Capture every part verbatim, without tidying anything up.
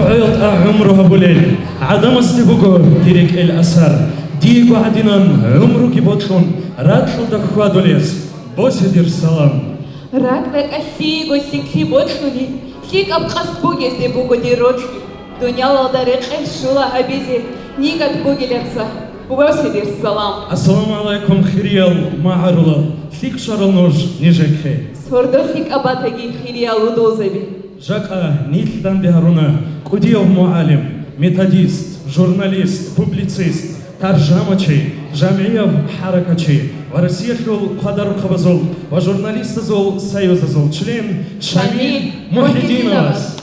ГӀолда гӀумру гьабулел гӀадамасде буго дир рекӀел асар. Диего гӀадинан гӀумруги бокьун, ракьалда хьвадулез босе дир салам. РакӀ-ракӀалъиего лъикӀлъи бокьулел, лъикӀаб къасд бугезде буго дир рокьи. Дуниялалда рекъел щула гьабизе, нигат бугилаца босе дир салам. Ассаламу гӀалайкум, хириял магӀарулал, лъикӀ щварал нуж нижехъе. Сордо лъикӀаб батаги, хириял удулзаби. Жакъа нилъ данде гьаруна кӀудияв мугӀалим, методист, журналист, публицист, таржамачи, жамгӀияб хӀаракачи ва Россиялъул хъвадарухъабазул ва журналистазул союзазул член Шамил Шамил Мухьидиновас. Мухьидиновас.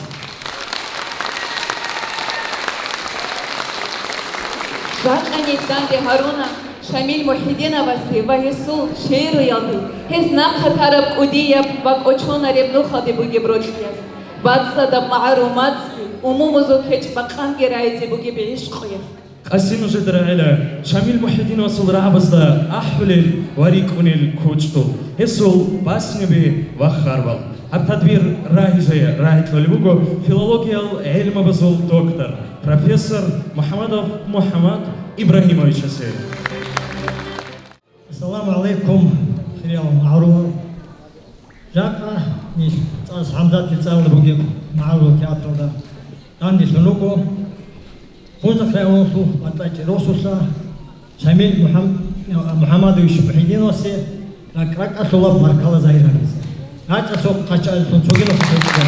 Жакъа нилъ данде гьаруна Шамил Мухьидиновасде ва гьесул шигӀруялде, гьес нахъа тараб кӀудияб ва кӀочонареб нухалде бугеб рокьиялъ, бацӀцӀадаб магӀарул мацӀги, умумузул кьечӀ-бакъанги рагӀизе бугеб гӀишкъуялъ. Къаси нужеда рагӀила Шамил Мухьидиновасул рагӀабазда ахӀулел ва рикӀкӀунел кучӀдул, гьесул басняби ва харбал. Гьаб тадбир рагьизе рагӀи кьолеб буго филологиял гӀелмабазул доктор, профессор МухӀамадов МухӀамад Ибрагьимовичасе. Ассаламу гӀалайкум, хириял магӀарулал. Жакъа нилъ цӀакъ ХӀамзатил цӀаралда бугеб магӀарулал театралда данделъун руго. Хунзахъ районалъул БатӀа-ЧӀиросулъа Шамил МухӀам-, МухӀамадович Мухьидиновасе ракӀ-ракӀалъула баркала загьир гьабизе. РакӀасухъ къачӀалъун цоги нухалъ гьечӀо.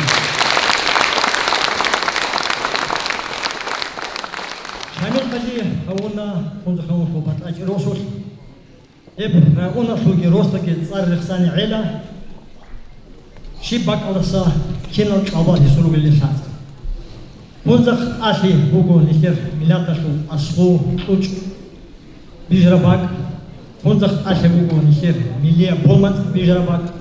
Шамил хӀажи гьавуна Хунзахъ районалъул БатӀа-ЧӀиросулъ. Гьеб районалъулги росдаги цӀар рехсани гӀела, щиб бакӀалдаса кинал кьабал гьесул ругелин лъазе. Хунзахъ тӀалъи буго нилъер миллаталъул аслу, кьучӀ бижараб бакӀ. Хунзахъ тӀалъи буго нилъер миллияб болмацӀ бижараб бакӀ.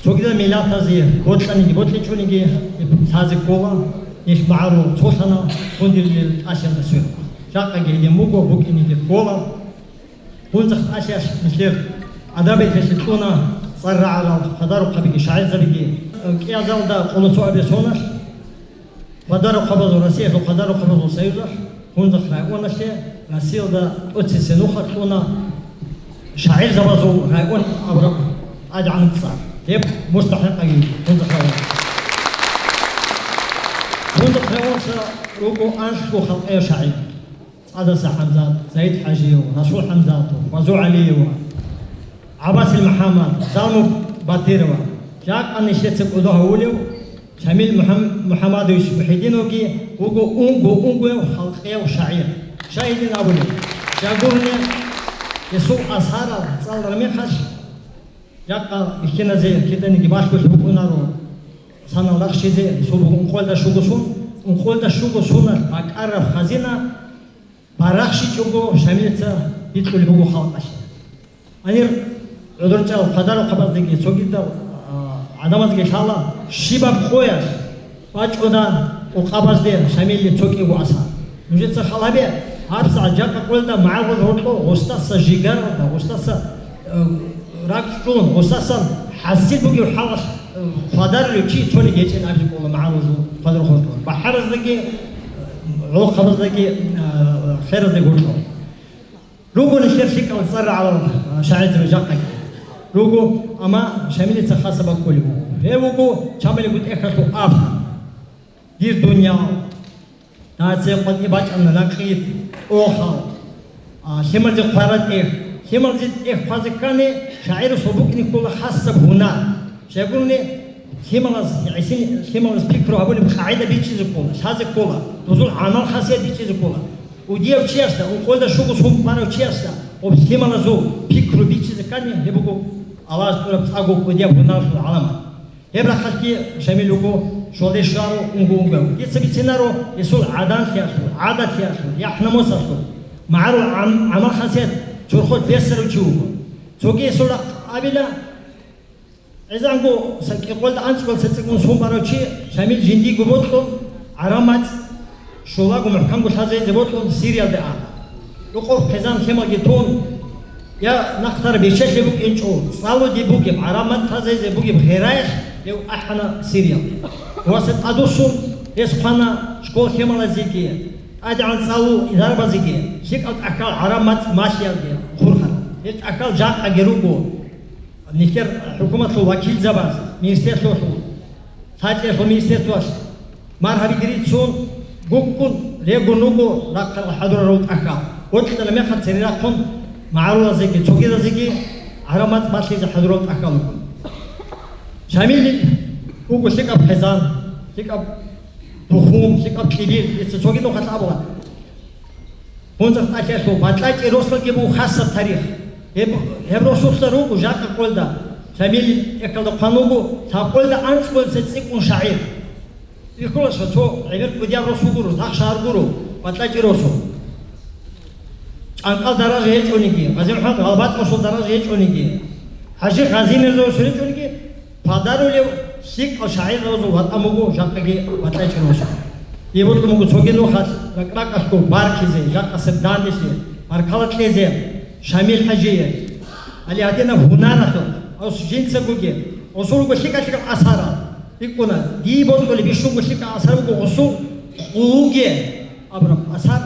Цогидал миллатазе бокьаниги бокьичӀониги лъазе ккола, нилъ магӀарул цолъана, гьундулел тӀалъиялда сверухъ. Жакъаги гьедин буго, букӀиниги ккола. Хунзахъ тӀалъиялъ нилъер адабияталъе кьуна цӀар рагӀарал хъвадарухъабиги шагӀирзабиги. КӀиазалда къоло цо абе соналъ хъвадарухъабазул, Россиялъул хъвадарухъабазул союзалъ Хунзахъ районалъе Россиялда тӀоцесен нухалъ кьуна шагӀирзабазул район абураб тӀадегӀан цӀар. Гьеб мустахӀикъаги Хунзахъ район. Хунзахъ районалъа руго анлъго халкъияв шагӀир. ЦӀадаса ХӀамзат, Заид ХӀажиев, Расул ХӀамзатов, Фазу ГӀалиева, ГӀаббасил МухӀаммад, Залму Батирова. Жакъа нилъеца кӀодо гьавулев Шамил МухӀам-, МухӀамадович Мухьидиновги вуго унго-унгояв халкъияв шагӀир. Щай гьедин абулеб? Щайгурни гьесул асарал цӀалараб мехалъ, жакъа бихьиназе киданиги балъголъи букӀунаро, санал рахщизе, гьесул буго ункъоялда щуго сун, ункъоялда щуго суналъ бакӀараб хазина барахщичӀого Шамилица бикьулеб буго халкъалъе. Гьанир гӀодорчӀал хъвадарухъабаздаги цогидал, а, гӀадамазги лъала, щибаб къоялъ бачӀуна къокъабазде Шамилли цо кӀиго асар. Нужеца хал гьабе, гьабсагӀат жакъа къоялда магӀарулазул гьоркьор гъустаса жигаралда, гъустаса, э, ракӀчӀун, гъустасан хӀасил бугеб хӀалалъ, э, хъвадарулев чи цониги гьечӀин абизе кӀола магӀарулазул хъвадарухъ гьоркьор. БахӀараздаги, э, гӀолохъабаздаги, э, хераздаги гьоркьор. Руго нилъер лъикӀал цӀар рагӀарал, а, шагӀирзаби жакъаги. Руго, амма Шамилица хасаб бакӀулеб буго. Гьев вуго чамалиго тӀехьалъул автор. Дир дуниял, нациял къватӀибе бачӀана накъит, охал, а, лъималзе хъвара тӀех. Лъималзе тӀех хъвазе ккани, шагӀирасул букӀине ккола хасаб гьунар. Щайгурни, лъималаз, гӀисин-, лъималаз пикру гьабулеб къагӀида бичӀчӀизе ккола, лъазе ккола, дозул гӀамал-хасият бичӀчӀизе ккола. Кудияв чиясда, ункъоялда щуго сун барав чиясда, гъоб лъималазул пикру бичӀчӀизе ккани, гьеб буго Аллагьас тӀураб цӀакъго кӀудияб гьунарлъул гӀаламат. Гьеб рахъалъги Шамил вуго щолде щварав унго-унгояв. Дица бицинаро гьесул гӀаданлъиялъул, гӀадатлъиялъул, яхӀ-намусалъул, магӀарул гӀам-, гӀамал-хасият чорхолъ бесарав чи вуго. Цоги гьесул рахъ абила, гӀезанго са-, кӀикъоялда анцӀгоялда цӀикӀкӀун сун барав чи Шамил жиндиего бокьун, гӀараб мацӀ щулаго мухӀканго лъазейзе бокьун Сириялде ана. Рокъов хъизан лъималги тун, я нахъ тараб бечелъи букӀинчӀо, цӀалуги бугеб, гӀараб мацӀ лъазейзе бугеб гъераялъ гьев ахӀана Сириялде. Васа тӀадвуссун, Гьес хъвана школ лъималазеги, тӀадегӀан цӀалул идарабазеги, лъикӀал тӀахьал гӀараб мацӀ малъиялги хурхарал. Гьел тӀахьал жакъаги руго, нилъер хӀукуматалъул вакилзабаз, министерствоялъул, лъачӀеялъул министерствоялъ маргьабиги рицун, гуккун, регун руго рахъал хӀадурарул тӀахьал. Бокьараб мехалъ цере рахъун магӀарулазеги цогидазеги гӀараб мацӀ малъизе хӀадурал тӀахьал руго. Шамилил вуго лъикӀаб хъизан, лъикӀаб тухум, лъикӀаб кьибил, дица цоги нухалъ абула. Гьунзахъ тӀалъиялъул батӀлачӀи росулги буго хасаб тарих. Гьеб, гьеб росулъа руго жакъа къолда. Шамилил экалда хъван вуго, лъабкъолда анцӀгоялдаса цӀикӀкӀун шагӀир. Бихьулаша, цо гӀемер кӀудияб рос вугуро, тахшагьар гуро, батӀлачӀи росу. ЧӀанкӀал даража гьечӀониги, ГъазимухӀамад ГъалбацӀ росул даража гьечӀониги, ХӀажи Гъазимирза росу гьечӀониги, подарулев лъикӀал шагӀирзабазул ватӀан буго жакъаги батӀлачӀи росу. Дие бокьун буго цоги нухалъ ракӀ-ракӀалъго баркизе, жакъасеб данделъи, баркала кьезе Шамил ХӀажие. Гьале гьадинаб гьунаралъухъ, ас жинцагоги, гъосул руго лъикӀа-лъикӀал асарал. РикӀкӀуна, дие бокьулеб бищунго лъикӀа асар буго гъосул, къулуге абураб асар,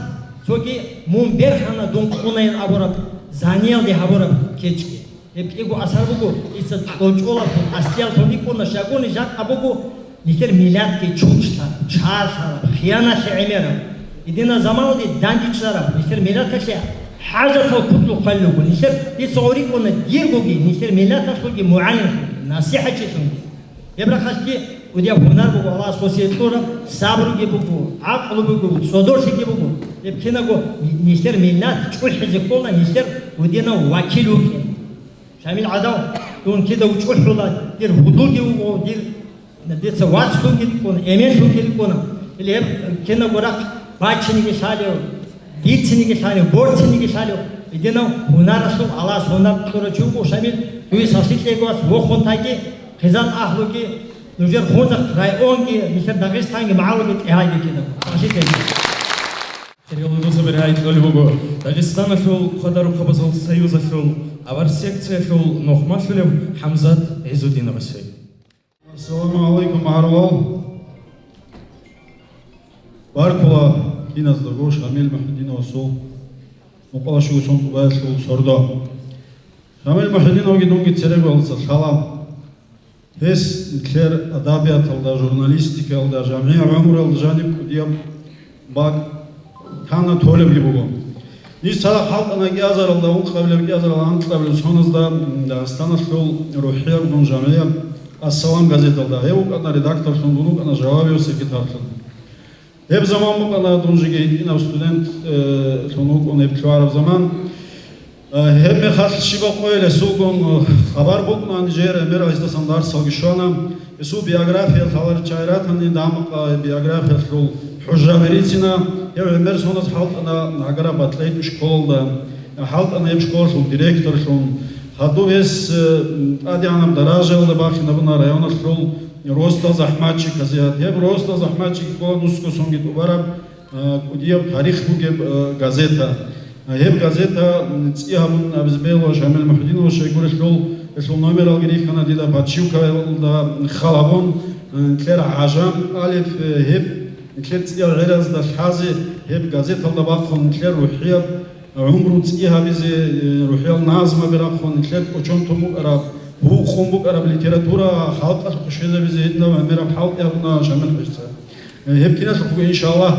цоги мун берхана дун къунайин абураб заниялде гьабураб кечӀги. Гьеб кӀиго асар буго, дица кьочӀолаблъун, аслияллъун рикӀкӀуна, щагони жакъа буго, нилъер миллатги чучӀлъараб, чарлъараб, хиянатлъи гӀемераб. Гьединал заманалде дандечӀараб, нилъер миллаталъе хӀажатал куцӀул хъвалел руго. Нилъер дица гъорикӀуна диргоги, нилъер миллаталъулги мугӀалимлъунги, насихӀатчилъунги. Гьеб рахъалъги кӀудияб гьунар буго Аллагьас гъосие кьураб, сабруги буго, гӀакълу буго, цӀодорлъиги буго. Гьеб кинабго нилъер миллат чӀухӀизе ккола, нилъер гьудинав вакил вукӀин. Шамил гӀадав, дун кида чӀухӀула, дир гьудулги вуго, дир, дица вацлъунги рикӀкӀуна, эменлъунги рикӀкӀуна. Или гьеб кинабго рахъ бачиниги лъалев, бициниги лъалев, борциниги лъалев, гьединав гьунаралъул Аллагьас гьунар кьурав чи вуго Шамил, дуе сахлъи кьеги вас, вохун тайги, хъизан агьлуги, нужер Гъунзахъ районги, нилъер Дагъистанги магӀарулги тӀегьайги кидаго. Сахлъи кьеги. Хириял дусабир гьай кьолеб буго Дагъистаналъул хъвадарухъабазул союзалъул авар секциялъул нухмалъулев ХӀамзат ГӀиззудиновасев. Ассаламу гӀалайкум, магӀарулал. Баркула киназдаго Шамил МухӀаммадиновасул мукъалащуго сон тӀубаялъул сордо. Шамил МухӀаммадиновги дунги церегоялдаса лъала. Гьес нилъер адабияталда, журналистикаялда, жамгӀи гӀумруялда жаниб кӀудияб бакӀ тана толебги буго. Ниж цадахъ хӀалтӀана кӀиазаралда, ункъабилеб, кӀиазарал анкьабилеб соназда, м, Дагъистаналъул рухӀияб гун жамгӀияб «Ассалам» газеталда. Гьев вукӀана редакторлъун, дун вукӀана жавабияв секретарьлъун. Гьеб заман букӀана, дун жеги гьитӀинаб студент, э, лъун вукӀун гьеб лъугӀараб заман. Э, гьеб мехалъ щибаб къойил гьесулгун, э, хабар букӀуна, нижер гӀемер гьесдасан дарсалги щвана. Гьесул биография лъаларел чагӀи ратани, дамукъа биографиялъул хӀужаби рицина. Гьев гӀемер соназ хӀалтӀана Нагара батӀлайчӀу школалда, хӀалтӀана гьеб школалъул директорлъун. Гьадуб гьес, э, тӀадегӀанаб даражаялда бахинабуна районалъул росдал захӀматчиказият. Гьеб росдал захӀматчиги ккола нусго сонги тӀубараб, э, кӀудияб тарих бугеб, э, газета. Э, гьеб газета, м, цӀи гьабун абизе бегьула Шамил МухӀаммадиновас щайгурелъул, гьелъул номералги рихьана дида подшивкаялда хал гьабун, э, нилъер гӀажам алиф, э, гьеб нилъер цӀиял гӀеразда лъазе, гьеб газеталда бахъун нилъер рухӀияб гӀумру цӀи гьабизе, э, рухӀиял назмаби рахъун, нилъер кӀочон тун букӀараб, гьукъун букӀараб литература халкъалъухъ щвезабизе гьединаб гӀемераб хӀалтӀи гьабуна Шамил ХӀажица. Э, гьеб киналъухъго, иншаллагь,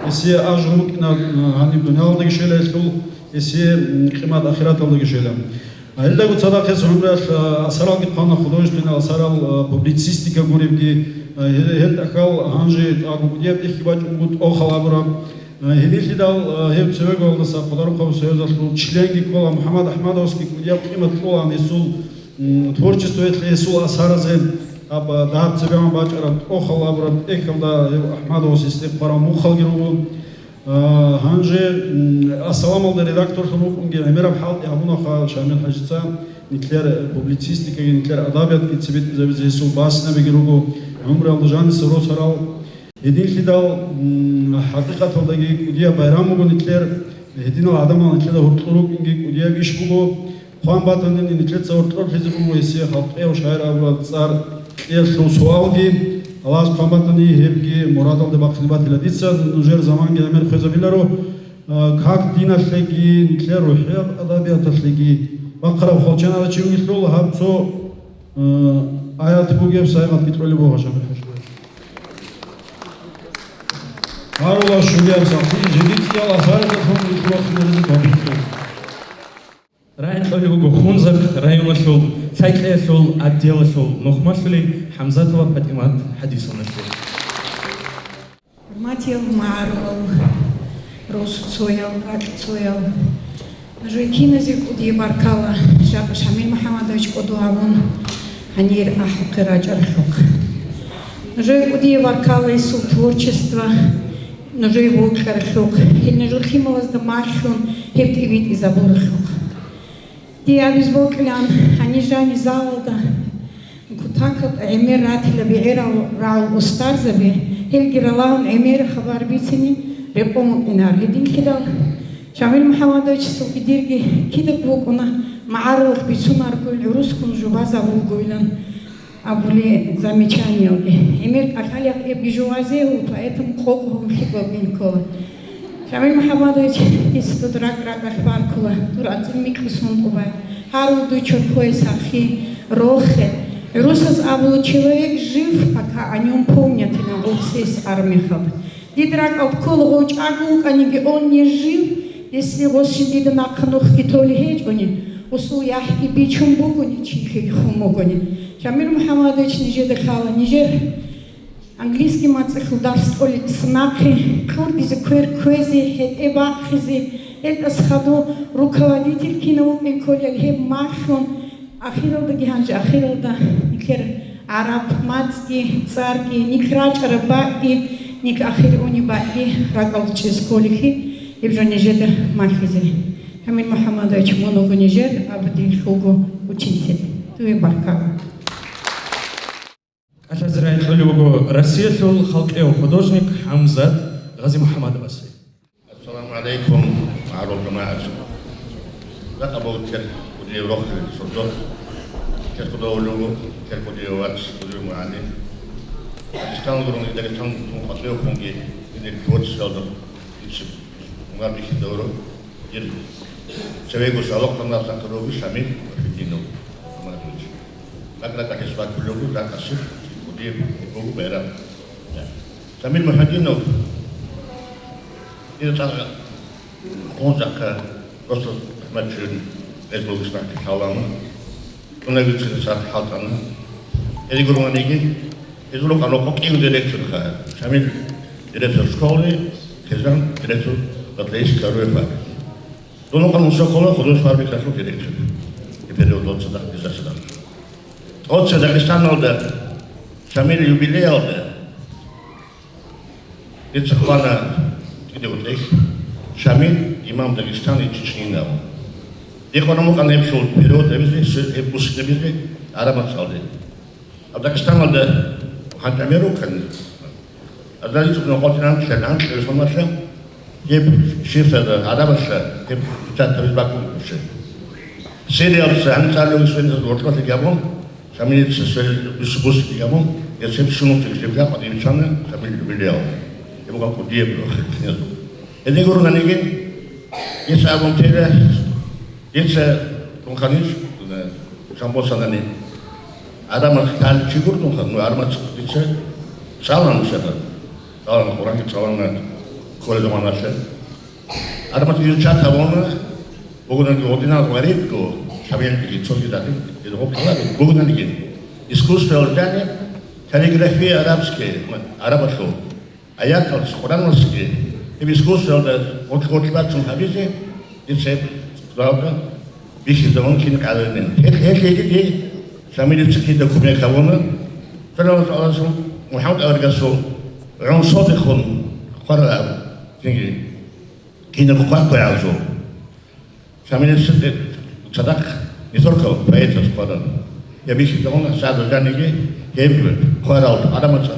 гьесие ажру букӀина, э, гьаниб дуниялалдаги щвела гьелъул, гьесие, м, къимат ахираталдаги щвела. Гьелдаго цадахъ гьес гӀумруялъ, э, асаралги хъвана, художественный асарал, э, публицистика гуребги, э, гьел, гьел тӀахьал гьанже тӀаго кӀудияб тӀехьги бачӀун буго тӀохал абураб. Э, гьединлъидал, э, гьев цевегоялдаса Хъодарухъаб союзалъул членги ккола. МухӀаммад АхӀмадовасги кӀудияб къимат кьола гьесул, м, творчествоялъе, гьесул асаразе. Аб, э, дагьаб цебегӀан бачӀараб тӀохал абураб тӀехьалда гьев АхӀмадовас гьесде хъвараб мухъалги руго. Э, гьанже, м, «Ассаламалда» редакторлъун вукӀунги гӀемераб хӀалтӀи гьабунаха Шамил ХӀажица, нилъер публицистикаги, нилъер адабиятги цебетӀизабизе гьесул баснабиги руго, гӀумруялда жаниса росарал. Гьединлъидал, м, хӀакъикъаталдаги кӀудияб байрам буго нилъер, гьединал гӀадамал нилъеда гьоркьор рукӀинги кӀудияб иш буго. Хъван батани, нилъеца гьоркьорлъизе буго гьесие халкъияв шагӀир абураб цӀар кьеялъул суалги. Аллагьас хъван батани, гьебги мурадалде бахъине батила. Дица нужер заманги гӀемер хвезабиларо, а, как диналъеги, нилъер рухӀияб адабияталъеги бахъараб хвалчанарав чи вугелъул, гьаб цо, а, аят бугеб сайгъатги кьолеб буго, Шамил хӀажи. Гьарула шугеб сахлъи жидициял асаридалъун нилъ вахъинаризе тавфикъ кье. РагӀи кьолеб буго Хунзахъ районалъул лъай-кьеялъул отделалъул нухмалъулей ХӀамзатова ПатӀимат ХӀадисовналъе. ХӀурматиял магӀарулал, росуцоял, ракьцоял, нужее киназе кӀудияб баркала, жакъа Шамил МухӀаммадович кӀодо гьавун гьанир ахӀухъе рачӀаралъухъ. Нужее кӀудияб баркала гьесул творчество, нужее бокьаралъухъ, гьел нужер лъималазда малъун гьеб тӀибитӀизабуралъухъ. Дие абиз бокьилан, гьанир жани залалда кутакаб гӀемер ратила бегӀерал рагӀул устарзаби, гьелги ралагьун гӀемер хабар бицине рекъон вукӀинар. Гьединлъидал Шамил МухӀаммадовичасулги дирги кидаго букӀуна магӀарулахъ бицунаргойин, гӀурусгун жубазабулгойилан абули замечаниялги. ГӀемер кӀалъалеб эбги жо вазе гьул, поэтому къокъ гьунлъи гобин ккола. Шамил МухӀаммадович, дица дуда ракӀ-ракӀалъ баркула, дур анцӀил микьго сунтӀубай, гьарул дуй чорхое сахи, рохе. ГӀурусаз абула: человек жив, пока о нём помнят, ина гъов цӀес армехаб. Дида ракӀалда ккола, гъов чӀаго вукӀаниги, он не жив, если гъосин дида нахъа нухги толей гьечӀони, гъосул яхӀги бичун бугони, чихеги хун бугони. Шамил МухӀаммадович, нижеда лъала, нижер английский мацӀалъул дарс кьолел цинахъе, кьурдизе квер кквезе, гьетӀе бахъизе, гьелдаса хадув руководитель кинав вукӀин кколел гьеб малъун, ахиралдаги, гьанже ахиралда, нилъер гӀараб мацӀги, цӀарги, нилъ рачӀараб бакӀги, нилъ ахир унеб бакӀги ракӀалда чӀезе кколелъи, гьеб жо нижеда малъизе. Шамил МухӀаммадович, мун вуго нижер абадиялъулго учитель. Дуе баркала. КӀалъазе рагӀи кьолеб буго Россиялъул халкъияв художник ХӀамзат ГъазимухӀаммадовасе. Ассаламу гӀалайкум, магӀарул жамагӀат. Жакъа буго кер кӀудияв рохел сордо, кер кӀудияв лугу, кер кӀудияв вац, кӀудияв мугӀалим. Дагъистан гурони, Дагъистан тун къватӀивхунги, гьенир творчествоялда ицциб мунар бихьидаларо. Дир цевего салокъанал сахароги Шамил Мухьидинов Мухьаммадович. Ракь-ракьалъе свакуллъугу, ракьасеб кӀудияб буго байрам. Шамил Мухьидинов, дир цӀакъ Хунзахъа просто рахмат чуян гьез бугес нахъе лъалану. Унагицин сахъ хӀалтӀана. Гьедигурунганиги, гьез рукъана къокъив директорха, Шамил директор школы, Хизан директор батлейс второй фабрики. Дун вукъана Мусахъула художественный фабрикалъул директор. Периодал цадахъ, диза цадахъ. Оццо Дагъистаналда Шамил юбилеялда дица хвана кӀиго тӀехь Шамил имам Дагъистана и Чечнина абун. Дихъ вана мукъана гьеб щул перевод гьабизе, гьеб бусидабизе гӀараб мацӀалде. Гьаб Дагъистаналда гьанкӀ гӀемер вукӀана. Азарицухъ нокъотинан лъалан кьерсуналъа гьеб шифрада гӀарабалъа гьеб печатабиз бакӀ бугеб бугеб. Сериялъа гьанкӀ цӀалулев свеназул гьоркьолъи гьабун, Шамилица сверил бусбуси гьабун, гьеб щиб шунул текстиб гьаб гьадин биччана Шамил юбилеял. Гьеб буго кӀудияб князь. Гьедигурунанигин, дица абун тела, дица дунханищ, э, жамбосанани, гӀарамат лъалчи гур дунхан, ну, гӀарамат дица цӀалан нушана, цӀалан Къуръанги цӀалана кколел заманалъа. ГӀарамат изучать гьабуна, бугонаги гъодинал гъваридго, шабигӀлъиги цоги дагьин, гъоб ккалаби, бугонаги искусствоялда жаниб, каллиграфия арабская, гӀарабалъул. Аяталъ Къуръаналъги, гьеб искусствоялда гъоркь-гъоркь бачун гьабизе, дица гьеб залда бихьизавун кин къаларилан. Гьел-, гьелъеги дие Шамилица кида кумек гьабуна. Саллаллагьу гӀалайгьи ва саллам, МухӀаммад аварагасул гӀун содихун хъвараб, цинги кинаб хъван-хъвегӀалзул. Шамилица цадахъ не только поэтас хъвараб. Я бихьизавуна сагӀда жаниги гьеб хъварал, гӀарамат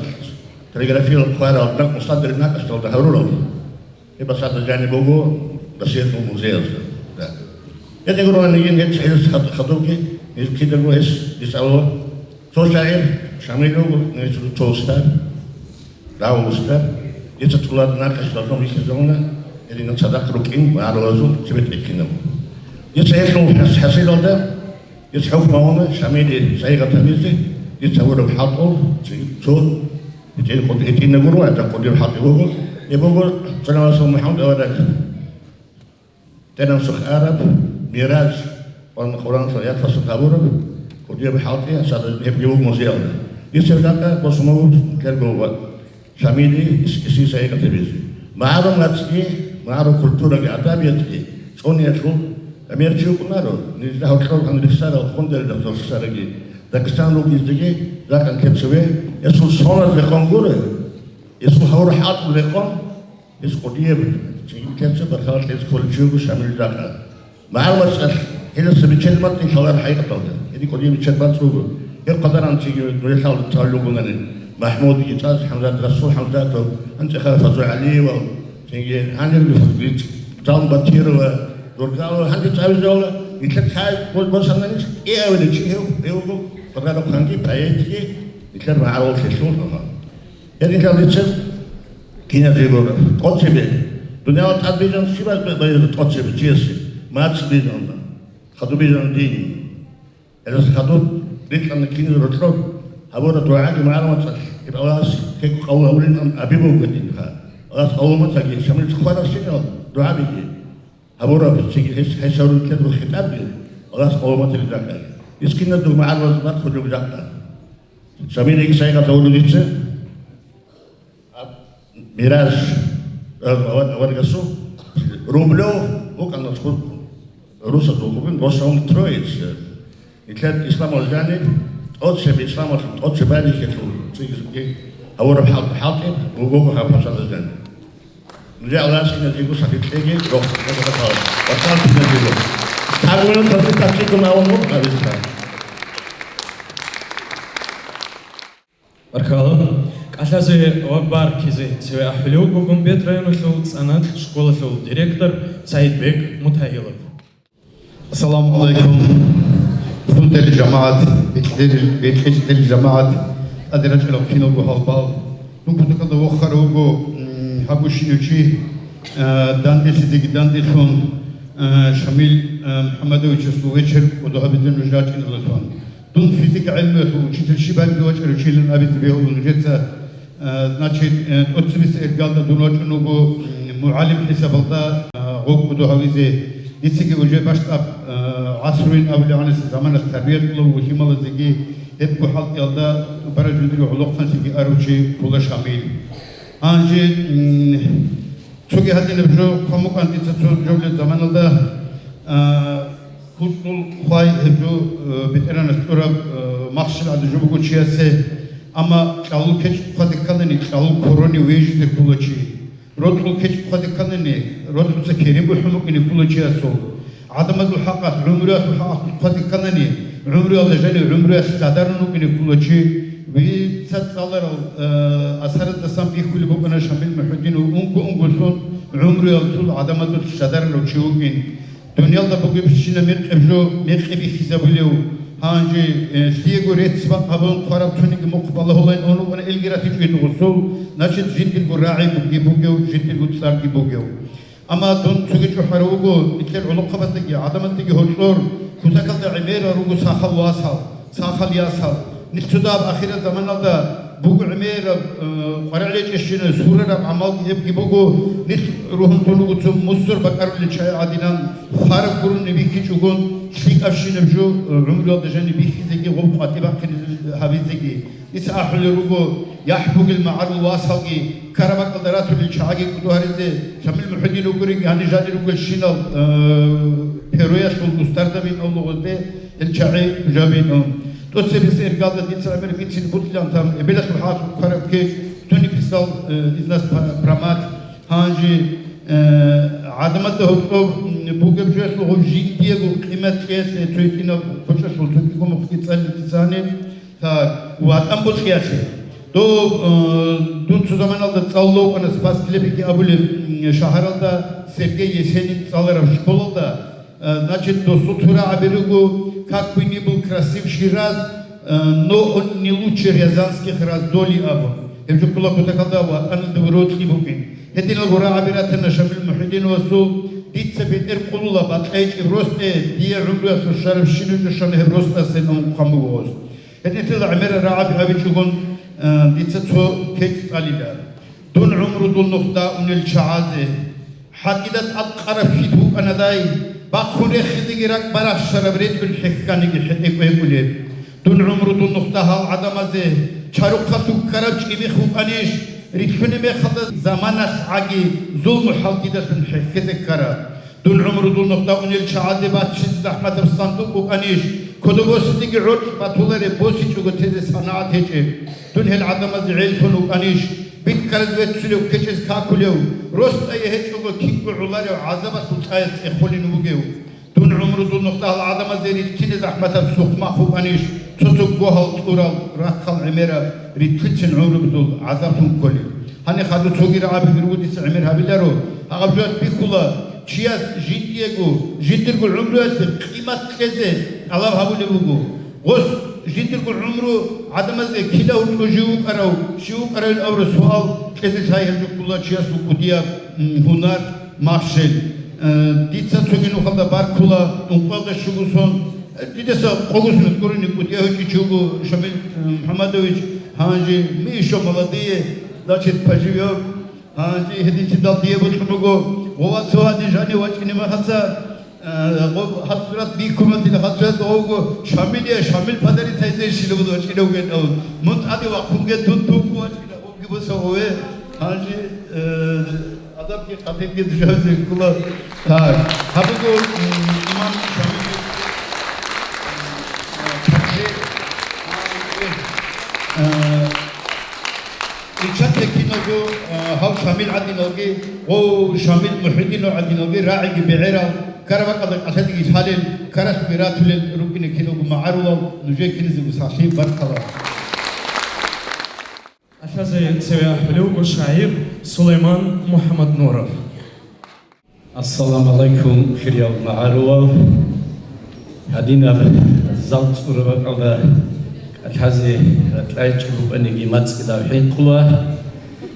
каллиграфиял хъварал, нахъ мусадри накъашдалда гьарурал. Гьеб сагӀда жани буго Россиялъул музеялда. Да. Гьедигурунанигин гьеб цӀализ хад-, хадубги, гьез кидаго гьес дицӀало. Цо шагӀир Шамил вуго, гьесул цо устар, дагьав устар. Дица цӀуларда накъаш лазум рихьизавуна, гьединал цадахъ рукӀин ва гӀаралазул цебетӀ рихьинав. Дица гьелъул хӀас-, хӀасилалда, дица хӀукму гьабуна Шамилил сайигъат гьабизе, дица гьабураб хӀалтӀул цо гьитӀин-, гьитӀинаб гуро, гьанже кӀудияб хӀалтӀи буго. Гьеб буго Салаватул МухӀаммад авараг. Тенамсухъ араб, Мираж, Къуран-, Къуран аяталъун гьабураб, кӀудияб хӀалтӀи, гьебги буго музеялда. Дица жакъа босун буго кӀерго ва Шамилил ис-, ис-, сайигъат гьабизе. МагӀарул мацӀги, магӀарул культураги, адабиятги, цӀуниялъул гӀемер чи вукӀунаро, нижда гьоркьор гьанрисарал, хъундарилан зовсисараги, Дагъистан ругездаги ракӀан кецаве, гьесул соназ рекъон гуро, гьесул гьавураб хӀалтӀул рекъон, Гьес кӀудияб цӀикӀкӀинчӀеб баркалла кьезе кколев чи вуго Шамил жакъа. МагӀарул мацӀалъ гьелдаса биччазе бакӀин лъаларо хӀакъикъаталда. Гьедин кӀудияб биччазе бакӀ буго. Гьеб къадаран цӀикӀкӀи нугӀлъал цӀалулгунани, МахӀмудги, ЦӀаз ХӀамзат, Расул ХӀамзатов, гьанже Фазу ГӀалиевал, цинги гьанирги Фазлич, Залм Батирова, Дургалова, гьанже цӀабизавала, нилъер цай босанани кӀиабилев чи гьев, гьев вуго къадарахъанги, поэтги, нилъер магӀарул лъелъул. Гьединлъидал дица киназего тӀоцебе, дуниял тӀад бижан щибаб бай-, бай-, тӀоцебе чиясе, мацӀ бижана, хадуб бижана дин. Гьелдаса хадуб рикьана киназего рокьоб гьабураб дугӀаги магӀарул мацӀалъ, гьеб Аллагьас кек къабул гьабулин абизе буго гьединха. Аллагьас къавуматаги, Шамил хварасинал дугӀабиги гьабураб, цинги гьес, гьес гьарун ккеда хитӀабги, Аллагьас къавуматаги ракӀаги. Мискинаб дур магӀарулазда бахъулеб жакъа. Шамилиги сайигъат гьабулев дица, Мираж, э, авар-, аварагасул, Рублев, вукӀана цо русадул гьурбин, в основном троица. Нилъер исламалъул жаниб, тӀоцебе исламалъул, тӀоцебе байбихьалъул цӀикӀкӀинчӀеб гьавураб хӀал-, хӀалтӀи буго гьаб пасалда жаниб. Нужер Аллагьас киназего сахлъи кьеги, рохизе. Баркалла. КӀалъазе ва баркизе цеве ахӀулев вуго Гумбет районалъул ЦӀаналъ школалъул директор СагӀидбек Мутагьилов. Ассаламу гӀалайкум, хутӀел жамагӀат, бекьдел-, бекьдел жамагӀат, тӀаде рачӀарал киналго гьалбал. Дун кутакалда вохарав вуго, м, гьаб щинав чи, а, данделъизеги данделъун, а, Шамил, а, МухӀаммадовичасул вечер кӀодо гьабизе нуж рачӀиналдалъун. Дун физика гӀелмуялъул учитель щиб гьабизе вачӀарав чилан абизе бегьула нужеца, а, значит, э, тӀоцебесеб иргалда дун вачӀун вуго, м, мугӀалим хӀисабалда, а, гъов кӀодо гьавизе. Дицаги уже бащдаб, а, гӀасруйин абулеб гӀанасе заманалъ тарбия кьола вуго лъималазеги, гьебго хӀалтӀиялда тӀубараб жиндирго гӀолохъанлъиги арав чи ккола Шамил. Гьанже, м, Цоги гьадинаб жо хъван букӀана дица цо жоблеб заманалда, а, хутӀул хвай гьеб жо, э, бетӀергьанас тӀураб, э, махщел гӀадаб жо буго чиясе, амма кьалул кечӀ хъвазе кканани, кьалул корони вежизе ккола чи. Рокьул кечӀ хъвазе кканани, рокьуца керен бухӀун букӀине ккола чиясул. ГӀадамазул хӀакъалъ, гӀумруялъул хӀакъалъ хъвазе кканани, гӀумруялда жанив гӀумруялъ лъадарун вукӀине ккола чи. Вица цӀаларал, э, асараздасан бихьулеб букӀана Шамил МухӀудинов унго-унгоялъул гӀумруялъул гӀадамазулъ лъадарулев чи вукӀин. Дуниялда бугебщинаб мекъи жо мекъи бихьизабулев, гьанже, э, лъиего рецц-бакъ гьабун хъвараб цониги мухъ балагьулаин ун вукӀана, илги ратичӀого гъосул, значит, жиндирго рагӀи буги-, бугев, жиндирго цӀарги бугев. Амма дун цоги чӀухӀарав вуго, нилъер гӀолохъабаздаги гӀадамаздаги гьоркьор кутакалда гӀемерал руго сахал васал, сахал ясал. Нилъ цо дагьаб ахират заманалда буго гӀемераб, э, къваригӀел гьечӀебщинаб сурараб гӀамалги гьебги буго, нилъ ругьун тун руго цо мусор бакӀарулел чагӀи гӀадинан, хвараб гурони бихьичӀогон, лъикӀабщинаб жо, э, гӀумруялда жаниб бихьизеги гъоб къватӀибахъине гьабизеги. Дица ахӀулел руго, яхӀ бугел магӀарул васалги, ккараб бакӀалда ратулел чагӀаги кӀодо гьаризе, Шамил МухӀудин вукӀарин, гьанир жанир ругелщинал, э, Перуялъул устарзабин авлугъазде гьел чагӀи жабин ун. ТӀоцебесеб иргалда дица гӀемер бицин бутлилан там, эбелалъул хӀакъалъулъ ккараб кечӀ, кто не писал, э, из нас про-, про мать, гьанже, э, гӀадамазда гьоркьоб, м, бугеб жоялъул гъоб жиндиего къимат кьеялъе цо гьитӀинаб кочӀалъул цо кӀиго мухъги цӀалилъ дица гьаниб. Так, ватӀан бокьиялъе. Дов, э, дун цо заманалда цӀалулев вукӀана Спас Клепики абулеб, м, шагьаралда Сергей Есенин цӀалараб школалда, э, значит, досул тура гьаби руго, как бы ни был красив Шираз, Э, но он не лучше рязанских раздолий абун. Гьеб жо ккола кутакалда ватӀаналда рокьи букӀин. Гьединал гура абиратана Шамил Мухьидиновасул, дица бетӀер къулула бакьайчӀеб росте, дие гӀумруялъул щвараб щибаб жо щвана гьеб ростасен унхъан буго гъос. Гьединлъидал гӀемерал рагӀаби гьабичӀогон, э, дица цо кечӀ цӀалила. Дун гӀумру дун нухда унел чагӀазе, гьатӀида тӀадкъараб хьид вукӀанадай, бахъун рехизеги ракӀ барахщараб ретӀун хӀехьаниги хӀетӀе кӀвекӀулеб. Дун гӀумру дун нухда гьал гӀадамазе, чарухъалъув ккараб чӀимихъ вукӀанищ, рилълъунеб мехалда заманалъ гӀаги зулму хӀалтӀидалъун хӀехьезе ккараб. Дун гӀумру дун нухда унел чагӀазе баччизе захӀматаб сандукъ букӀанищ, кодоб босизеги гӀоркь батулареб, босичӀого тезе санагӀат гьечӀеб. Дун гьел гӀадамазе гӀеллъун вукӀанищ, битӀкӀараз веццулев, ккечӀез какулев, ростӀае гьечӀого кинго гӀоларев, гӀазабалъул цӀаялъ цӀехолин вугев. Дун гӀумру дун нухда гьал гӀадамазе рилълъине захӀматаб сухъмахъ вукӀанищ, цо-цо гогьал кьурал, рахъал гӀемераб, рилълъицин гӀумру дул гӀазаблъун кколеб. Гьаниб хадуб цоги рагӀаби руго дица гӀемер гьабиларо, гьаб жоялъ бихьула, чияс жиндиего, жиндирго гӀумруялъе къимат кьезе тӀалаб гьабулеб буго. Гъос жиндирго гӀумру гӀадамазде кила гьоркьо жив вукӀарав, щив вукӀаравин абураб суал кьезе лъай гьеб жо ккола чиясул кӀудияб, м, гьунар, махщел. Э, дица цоги нухалда баркула, ункъоялда щуго сон, э, дидаса къогосунат гурони кӀудияв гьечӀев чи вуго Шамил, э, МухӀамадович, гьанже, мы ещё молодые, значит, поживём. Гьанже гьединлъидал дие бокьун буго, ва цо гьадин жанив вачӀине махаца, э, гъо-, гьаб сурат бихьуматила, гьаб сурат гъовго, Шамилия, Шамил подарить гьайзе щила буго вачӀинавген абун. Мун тӀаде вахъунге дун тункӀу вачӀина, гъобги буса гъове. Гьанже, э, адабги хъатирги дужазе ккола. Так, гьаб буго, м, имам Шамил, э, э, Иччатияб киналго, а, гьав Шамил гӀадиналги, гъов Шамил МухӀидинов гӀадиналги рагӀиги бегӀерал, ккараб бакӀалда кӀалъадеги лъалел, ккаралъуги ратулел рукӀине киналго магӀарулал, нужее киназего сахлъи, баркала. КӀалъазе цеве ахӀулев вуго шагӀир Сулайман МухӀаммаднуров. Ассаламу гӀалайкум, хириял магӀарулал! Гьадинаб зал цӀураб бакӀалда кӀалъазе ратӀлайчӀеб букӀаниги мацӀидал хӀинкъула.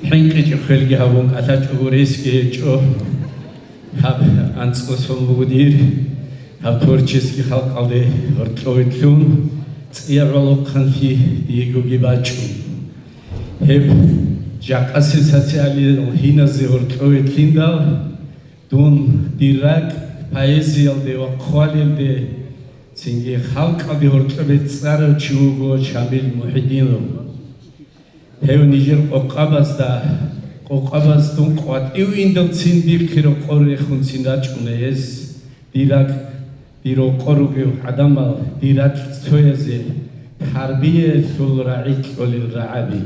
ХӀинкъичӀеб хвелги гьабун кӀалъачӀого ресги гьечӀо. Гьаб анцӀго сон буго дир, гьаб творческий халкъалде гьоркьоветлъун, цӀияб гӀолохъанлъи диегоги бачӀун. Гьеб жакъасеб социалияб гьиназе гьоркьоветлъиндал, дун дир ракӀ поэзиялде ва хъвалелде, цинги халкъалде гьоркьобе цӀарав чи вуго Шамил МухӀидинов. Гьев нижер къокъабазда, къокъабаз дун къватӀив индалцин дихъе рокъор рехунцин рачӀуна гьес. Дир ракӀ, дир рокъор ругел гӀадамал, дир ракь цоязе тарбиялъул рагӀи кьолел рагӀаби.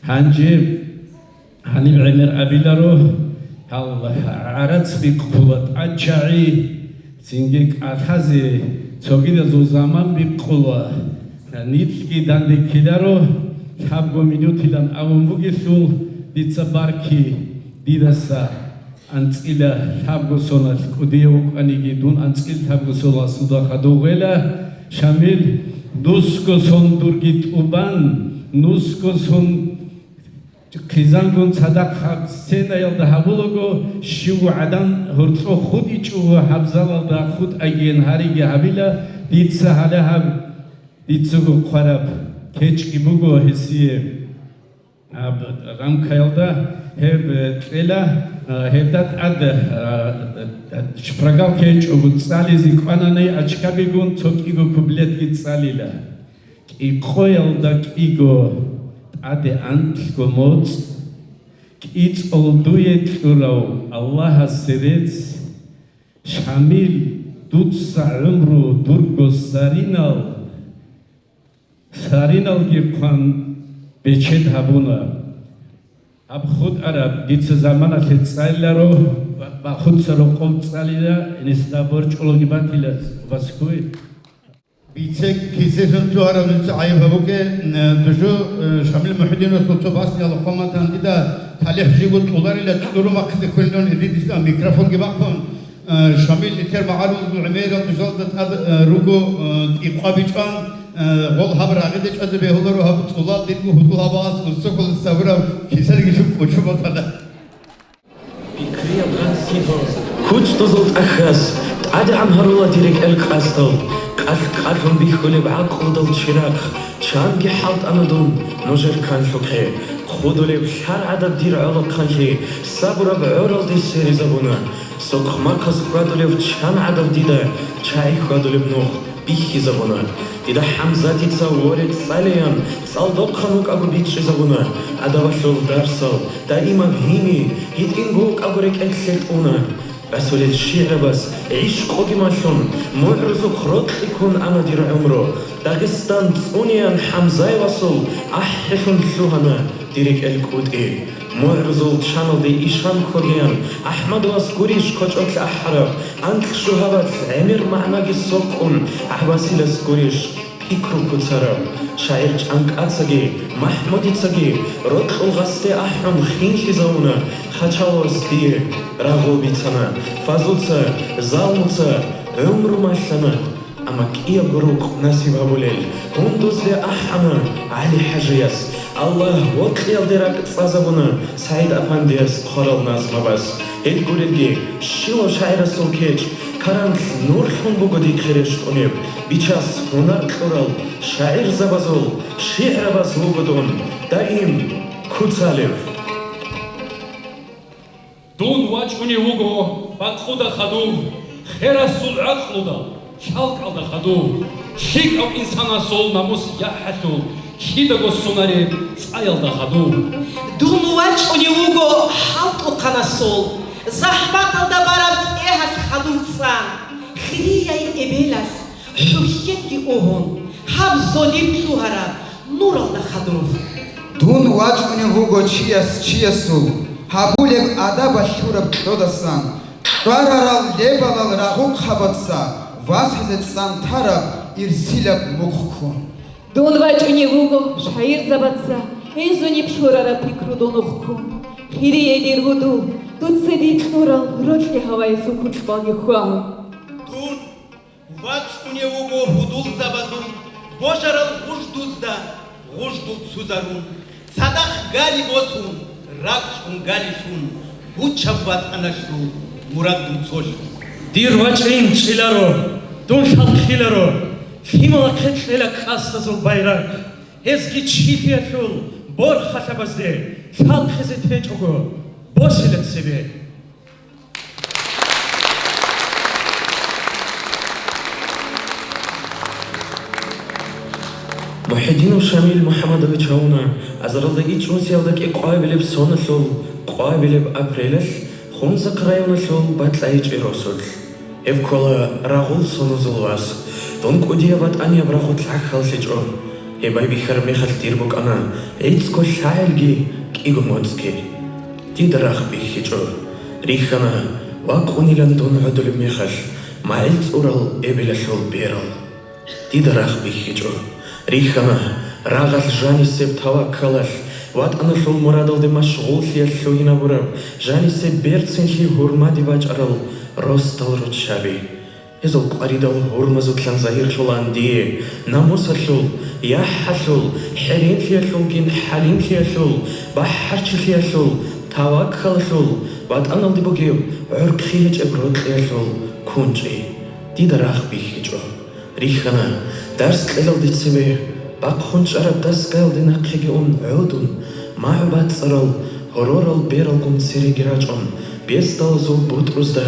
Гьанже гьаниб гӀемер абиларо, гьал гӀарац бихъула тӀадчагӀи, цинги кӀалъазе цогидазул заман бикъула, нилъги данде ккеларо, лъабго минутилан абун бугелъул, дица барки дидаса анцӀила лъабго соналъ кӀудияв вукӀаниги, дун анцӀила лъабго соналъ суда хадув гъела, Шамил, дусго сон дурги тӀубан, нусго сон Хъизангун цадахъ гьаб сценаялда гьабулаго, щивго гӀадан гьоркьо хутӀичӀого гьаб залалда хутӀайгиян гьариги гьабила, дица гьале гьаб, дицаго хъвараб кечӀги буго гьесие. Гьаб рамкаялда гьеб кьела, гьебда тӀад, шпаргалка гьечӀого цӀализе кӀванани, ачкабигун цо кӀиго куплетги цӀалила. КӀикъоялда кӀиго, тӀаде анкьго моцӀ, кӀицӀул дуе кьурав Аллагьасе рецц, Шамил, дуца гӀумру дурго саринал, сариналги хъван бечед гьабуна. Гьаб хутӀараб дица заманалъе цӀалиларо, ва, ва хутӀса рокъов цӀалила, гьениса борчӀологи батила, васкуй. Бицек киселъун чӀвараб жинца гӀайиб гьабуге, э, дужу, э, Шамил МухӀидиновасул цо басниял хъван батани, дида талихӀ жиго кьоларила, чӀуру махъизе кколин, дидилъа микрофонги бахъун, э, Шамил нилъер магӀарулазул гӀемерал дужалда тӀад, э, руго, э, тӀикъвабичӀван, Э, гъол гьаб рагъиде чӀвазе бегьуларо гьаб цӀулал динго гьудул гьабалас урсухъулас цавурав кисалги жуб кӀучу батана. Пикрияб гъансидал, кучӀдузул тӀахьаз, тӀадегӀан гьарула дир рекӀел къасдал, кӀалъ-кӀалъун бихьулеб гӀакълудал чирахъ, чанги хӀалтӀана дун нужер канлъухъе, хъудулеб лъар гӀадаб дир гӀолохъанлъи сабураб гӀоралде серизабуна, сохъмахъаз хьвадулев чан гӀадав дида чагӀи хьвадулеб нух бихьизабуна. Дида ХӀамзатица воре цӀалеян цӀалдохъан вукӀаго бичӀчӀизабуна. Адабалъул дарсал даимаб гьими гьитӀинго вукӀаго рекӀелъе тӀуна. Расулил шигӀрабаз гӀишкъуги малъун, мугӀрузухъ рокьи ккун ана дир гӀумру. Дагъистан цӀунеян ХӀамзаевасул ахӀелъун лъугьана дир рекӀел кӀутӀи. МугӀрузул чаналде ишан ккогеян АхӀмадовас гурищ кочӀолъ ахӀараб, анкь шугьабалъ гӀемер магӀнаги сокъун ГӀаббасилас гурищ пикру куцараб. ШагӀир ЧӀанкӀацаги МахӀмудицаги рокьул гъасде ахӀун хинлъизавуна, хачалос дие рагъул бицана, фазуца, залмуца гӀумру малъана. Амма кӀиябго рукъ насиб гьабулел гьундузде ахӀана ГӀали-хӀажияс. Аллагь, вокьиялде ракӀ цӀазабуна СагӀид-апандияс хъварал назмабаз. Гьел гурелги, щивав шагӀирасул кечӀ, каранлъ нурлъун буго дихъе рещтӀунеб, бичас гьунар кьурал шагӀирзабазул шигӀрабаз вуго дун даим куцалев. Дун вачӀунев вуго бакъуда хадув, херасул гӀакълуда, лъалкӀалда хадув, лъикӀав инсанасул намус яхӀалъул кидаго сунареб цӀаялда хадув. Дун вачӀунев вуго хӀалтӀухъанасул, захӀматалда бараб тӀегьалъ хадув цӀан, хирияй эбелалъ, хӀухьеги угьун, гьаб золим лъугьараб нуралда хадув. Дун вачӀунев вуго чияс чиясул, гьабулеб адабалъ лъураб кьодасан, кьварарал лебалал рагъухъабаца васизе цӀан тараб ирсилаб мухъ ккун. Дун вачӀунев вуго шагӀирзабаца гьезуниб щурараб пикру дун ухъун. Хирияй дир гьудул, дуца дие кьурал рокьи гьаваялъул кучӀбалги хьвагьун. Дун вачӀунев вуго гьудулзабазул божарал гъуждузда гъуждул цузарун, цадахъ гали босун, ракӀчӀун галилъун, гучаб ватӀаналъул мурад муцолъун. Дир вачӀин чӀиларо, дун лъалхъиларо, лъималахъе кьела къасдазул байракъ. Гьезги чилъиялъул борхалъабазде лъалхъизе течӀого босила цебе. МухӀидинов Шамил МухӀамадович гьавуна азаралда ичӀнусиялда кӀикъоабилеб соналъул къоабилеб апрелалъ Хунзахъ районалъул БатӀлайичӀи росулъ. Гьев ккола рагъул соназул вас. Дун кӀудияб батӀанияб рагъулъ гӀахьаллъичӀо. Гьеб байбихьараб мехалъ дир букӀана гӀицӀго лъагӀелги кӀиго моцӀги. Дида рагъ бихьичӀо. Рихьана вакъунилан дун гӀодулеб мехалъ магӀил цӀурал эбелалъул берал. Дида рагъ бихьичӀо. Рихьана рагъалъ жанисеб таваккалалъ, ватӀаналъул мурадалде машгъуллъиялъ лъугьинабураб, жанисеб берцинлъи гьурмаде бачӀарал росдал руччаби. Гьезул къваридал гьурмазулъан загьирлъулаан дие намусалъул, яхӀалъул, хӀеренлъиялъулгин хӀалимлъиялъул, бахӀарчилъиялъул, таваккалалъул, ватӀаналде бугеб гӀурхъи гьечӀеб рокьиялъул кунчӀи. Дида рагъ бихьичӀо. Рихьана, дарс кьелалде цебе, бахъун чӀараб дасгаялде нахъеги ун гӀодун, магӀу бацӀцӀарал гьорорал бералгун цереги рачӀун, бесдалазул бутӀрузда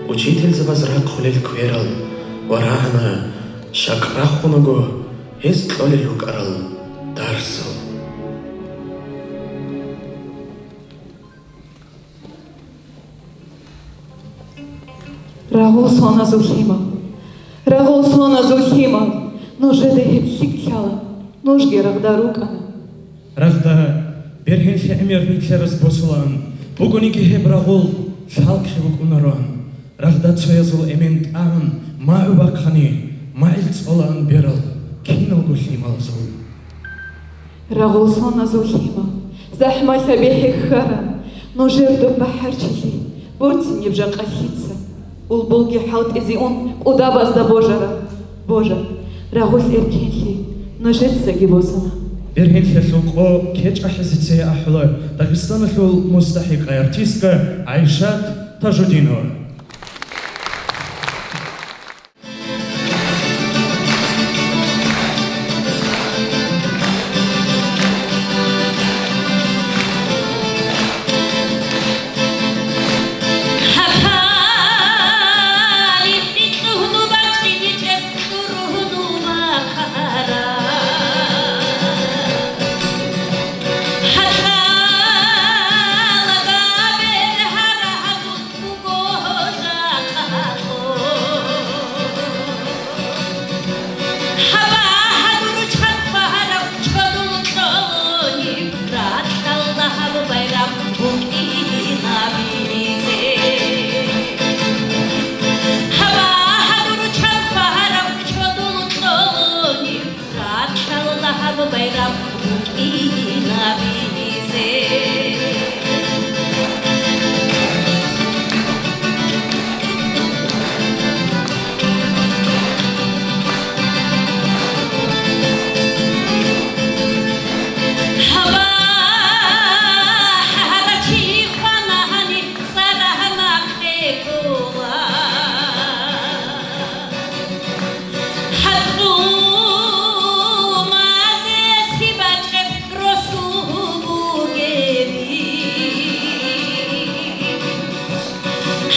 учительзабаз рахъулел кверал ва рагӀана, щакъ рахунаго гьез кьолел рукӀарал дарсал. Рагъул соназул лъимал, рагъул соназул лъимал, нужеда гьеб лъикӀ лъала, нужги рагъда рукӀана. Рагъда бергьенлъи гӀемер нилъерас босулаан, бугониги гьеб рагъул лъалхъи букӀунароан. Рагъда цоязул эмен тӀагӀун магӀу бахъани, магӀил цӀолаан берал киналго лъималазул. Рагъул соназул лъимал, захӀмалъа бехӀе хьараб, нужер доб бахӀарчилъи, борцинеб жакъа лъица. Улбулги хӀалтӀизе ун кӀудабазда божараб, божа, рагъулъ эркенлъи, Нужецаги босана. Бергьенлъиялъул къо кечӀ ахӀизе цее ахӀула Дагъистаналъул мустахӀикъа артистка ГӀайшат Тажудинова.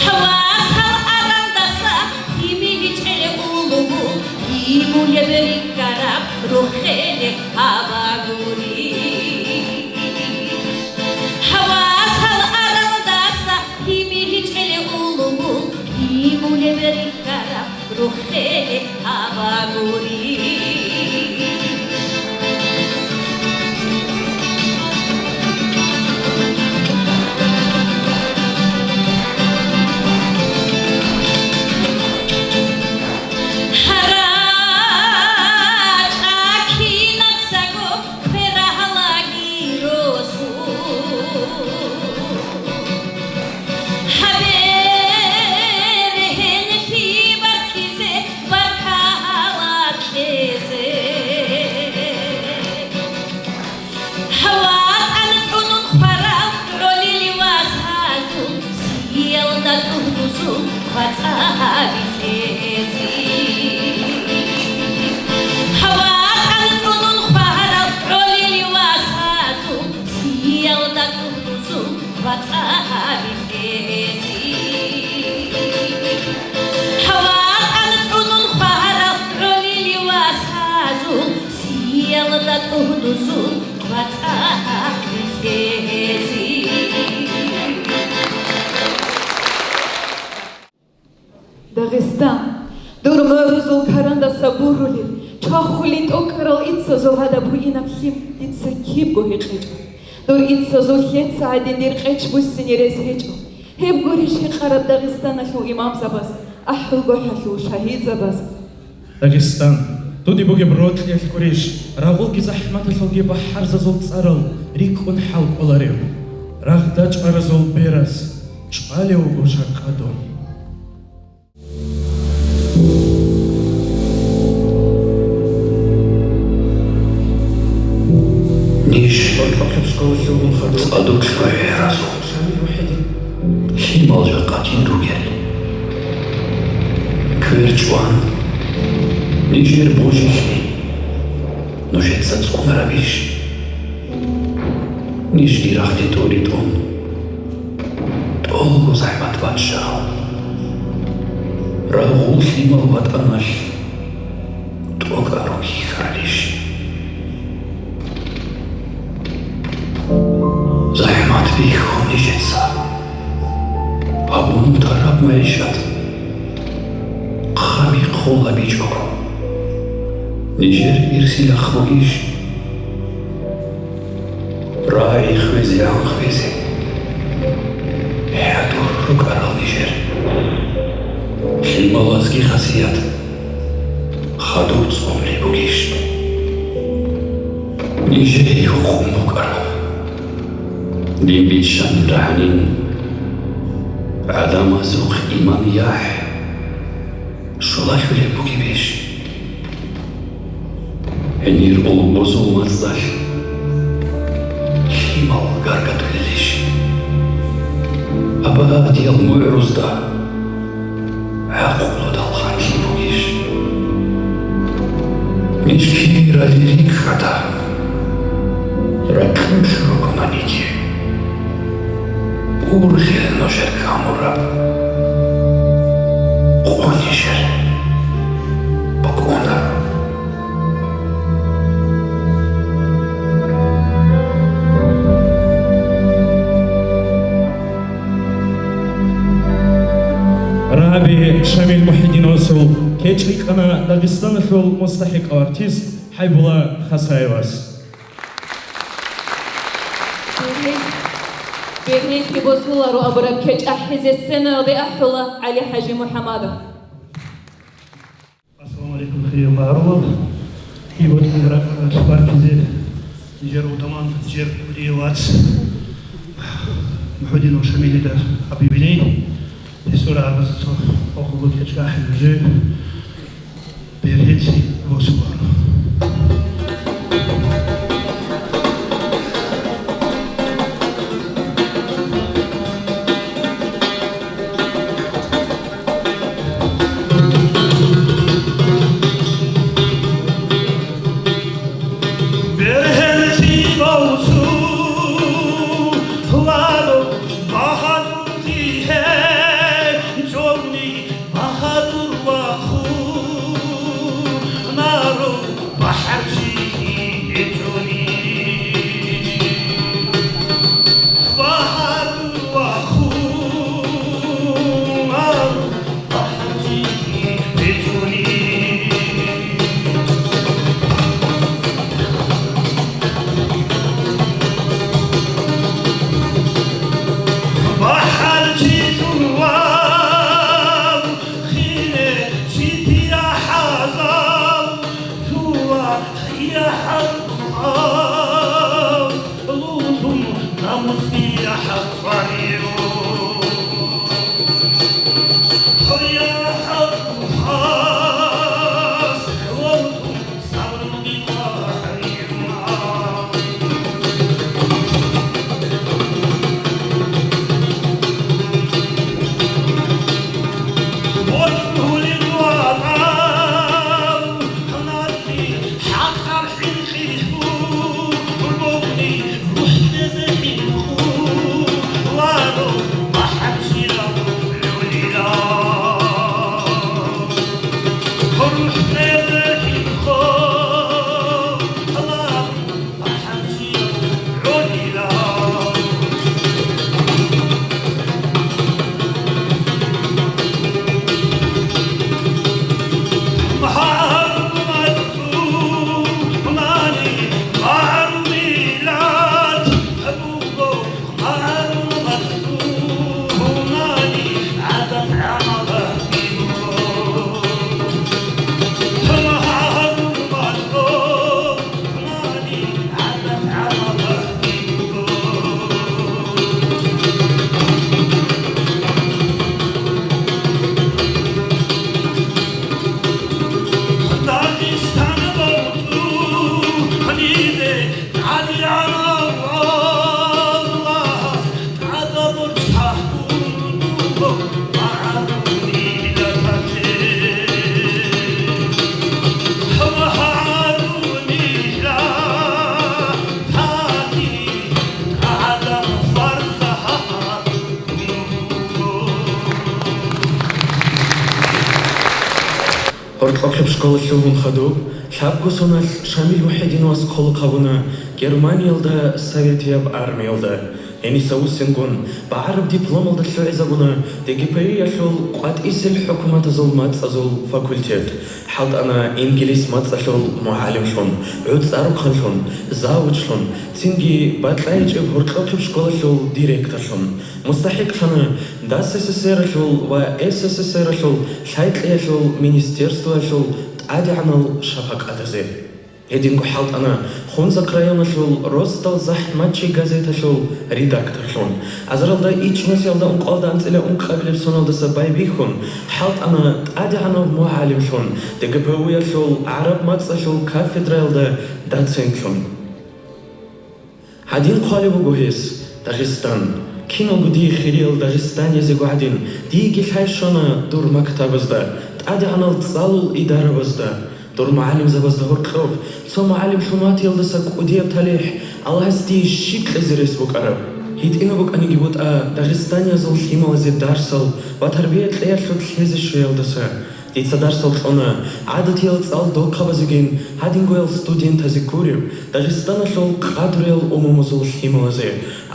Хавасал аралдаса гьимихьичӀел улгу, гьимулеб рикӀкӀараб рохеле гьабагури. Хавасал аралдаса гьимихьичӀел улгу, гьимулеб рикӀкӀараб рохеле гьабагури. ГьарачӀа кинацаго кверагьалаги росу. Гьабер гьениб баркизе, баркала кьезе. ВатӀан цӀунун хварал гӀолил васазул, сиялда тӀугьдузул вацӀа гьабилъезе. ВатӀан цӀунун хварал гӀолил васазул, сиялда тӀугьдузул вацӀа гьабилъезе. ВатӀан цӀунун хварал гӀолил васазул, сиялда тӀугьдузул вацӀа гьабилъезе. Дагъистан, дур мургьузул карандаса гурулел, чвахулел тӀокӀарал иццазул гьадаб гьуинаб лъим дица кибго гьекъечӀо. Дур иццазул лъеца гӀадин дир къеч буссине рес гьечӀо. Гьеб гурищ гьекъараб Дагъистаналъул имамзабаз, АхӀулгохӀалъул шагьидзабаз? Дагъистан, дуде бугеб рокьиялъ гурищ, рагъулги захӀматалъулги бахӀарзазул цӀарал рикӀкӀун хӀал кӀоларев? Рагъда чӀваразул бераз чӀвалев вуго жакъа дун. Ниж цӀадулъ гӀеразул, лъимал жакъа кин ругел? Квер чӀван, нижер божилъи нужеца цӀунарабищ? Ниж дир рагъде тӀури тӀун, тӀолго захӀмат баччарал, рагъул лъимал ватӀаналъ тӀокӀаб рухӀ хьаралищ? ЗахӀмат бихьун нижеца гьабун тараб магӀишат хъами-хъула бичӀого, нижер ирсилахъ бугищ? РагӀи хвезе, ан хвезе хӀядур рукӀарал нижер. Лъималазги хасият хадуб цӀунулеб бугищ? Нижее гьукъун букӀараб дин биччанин рагӀанин, гӀадамазухъ иман яхӀ щулалъулеб бугебищ? Гьенир улбусул мацӀалъ лъимал гаргадулелищ? Абадиял мугӀрузда гӀакълудал ханлъи бугищ? Ниж кирали рикӀкӀада, ракьулъ ругонаниги. Ургъел нужер камураб, къо нижер букӀуна. Раби Шамил Мухьидиновасул кечӀ рикӀкӀана Дагъистаналъул мустахӀикъав артист ХӀайбулла Хасаевас. Бегьенлъи босуларо абураб кечӀ ахӀизе сценаялде ахӀула ГӀали-ХӀажи МухӀамадов. Ассаламу гӀалайкум, хириял магӀарулал. И бокьун ракӀалъ баркизе нижер удаман, нижер урияв вац Мухьудинов Шамилида аб юбилей. Гьесул рагӀабазда цо къокъулго кечӀ ахӀи нужее. Бергьенлъи босуларо. Бергьенлъи босуларо багьадуллъи гьечӀони, багьадур вахунаро бахӀарчи гьечӀони. Багьадур вахунаро бахӀарчи гьечӀони. БахӀарчилъун вахине чи тияхӀазал, цула хияхӀал хъал лулъун намусияхӀал къваригӀун. ХияхӀал хъас лулъун сабрулги къваригӀун. Гьоркьохъеб школалъул вун хадуб, лъабго соналъ Шамил Мухьединовас хъулухъ гьабуна Германиялда советияб армиялда. Гьениса вуссингун, багӀараб дипломалда лъугӀизабуна ДГПУ-ялъул къватӀисел хӀукуматазул мацӀазул факультет, хӀалтӀана инглис мацӀалъул мугӀалимлъун, гӀуцӀарухъанлъун, завучлъун, цинги бакьайчӀеб гьоркьохъеб школалъул директорлъун. МустахӀикълъана Д С С С Р-алъул ва С С С Р-алъул лъай-кьеялъул министерствоялъул тӀадегӀанал шапакъатазе. Гьединго хӀалтӀана Хунзахъ районалъул росдал захӀмачи газеталъул редакторлъун. Азаралда ичӀнусиялда ункъоялда анцӀила ункъабилеб соналдаса байбихьун, хӀалтӀана тӀадегӀанав мугӀалимлъун, ДГПУ-ялъул гӀараб мацӀалъул кафедраялда доцентлъун. Гьадин хъвалеб буго гьес: «Дагъистан, киналго дие хириял дагъистаниязего гӀадин, диеги лъай щвана дур мактабазда, тӀадегӀанал цӀалул идарабазда, дур мугӀалимзабазда гьоркьоб, цо мугӀалимлъун ватиялдаса кӀудияб талихӀ Аллагьас дие щиб кьезе рес букӀараб? ГьитӀинаб букӀаниги бутӀа дагъистаниязул лъималазе дарсал ва тарбия кьеялъул лъезе щвеялдаса». Дица дарсал кьуна гӀадатиял цӀал дохъабазегин гьадингоял студентазе гуреб, Дагъистаналъул къадруял умумузул лъималазе,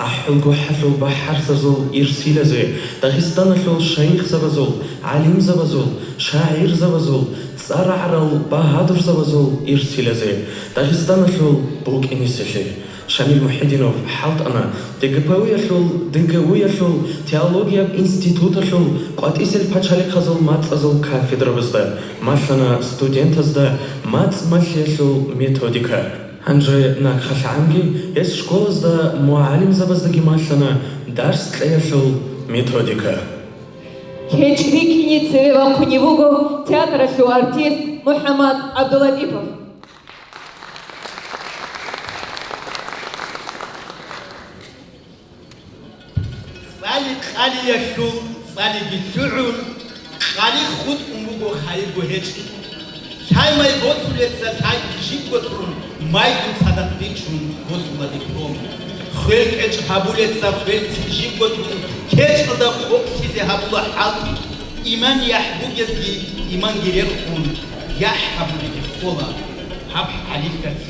ахӀулгохӀалъул бахӀарзазул ирсилазе, Дагъистаналъул шайихзабазул, гӀалимзабазул, шагӀирзабазул, цӀар рагӀарал багьадурзабазул ирсилазе, Дагъистаналъул букӀинеселъе. Шамил Мухьидинов хӀалтӀана ДГПУ-ялъул, ДГУ-ялъул теологияб институталъул къватӀисел пачалихъазул мацӀазул кафедрабазда, малъана студентазда мацӀ малъиялъул методика. Гьанже нахъалъагӀанги гьес школазда мугӀалимзабаздаги малъана дарс кьеялъул методика. КьечӀ рикӀкӀине цеве вахъунев вуго театралъул артист МухӀаммад ГӀабдулатӀипов. ЦӀали къалиялъул цӀалиги лъугӀун, къали хутӀун буго хайирго гьечӀ. Лъай-май босулеца лъай жибго тун, майгун цадахъ бичун босула диплом. Хвел кьечӀ гьабулеца хвел цин жибго тун, кечӀалда къокълъизе гьабула хӀалтӀи. Иман яхӀ бугезги иманги рехун, яхӀ гьабулеб ккола гьаб хӀалихьалъ.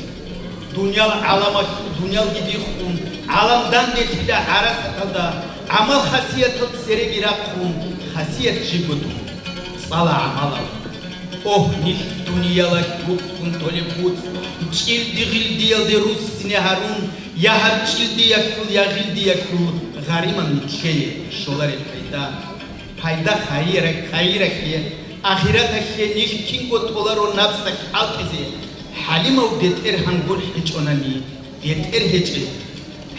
Дуниял гӀаламалъул дуниялги биххун, гӀалам данделъила гӀарасаталда, гӀамал-хасиятал цереги рахъун, хасият жибго тун, цӀала гӀамалал. Огь, нилъ дуниялалъ букӀун толеб буц, чӀилди гъилдиялде руссине гьарун, я гьаб чӀилдиялъул, я гъилдиялъул гъаримал нилъее щоларел пайда. Пайда хайира-, хайиралъе, ахираталъе нилъ кинго толаро напсалъ хӀалтӀизе. ХӀалимав бетӀер гьангулъ гьечӀонани, бетӀер гьечӀеб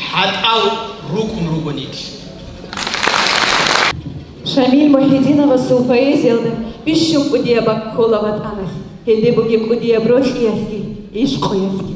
хӀатӀал рукӀун руго нилъ. Шамил Мухьидиновасул поэзиялда бищун кӀудияб бакӀ ккола ватӀаналъ, гьелде бугеб кӀудияб рокьиялъги, гӀишкъуялъги.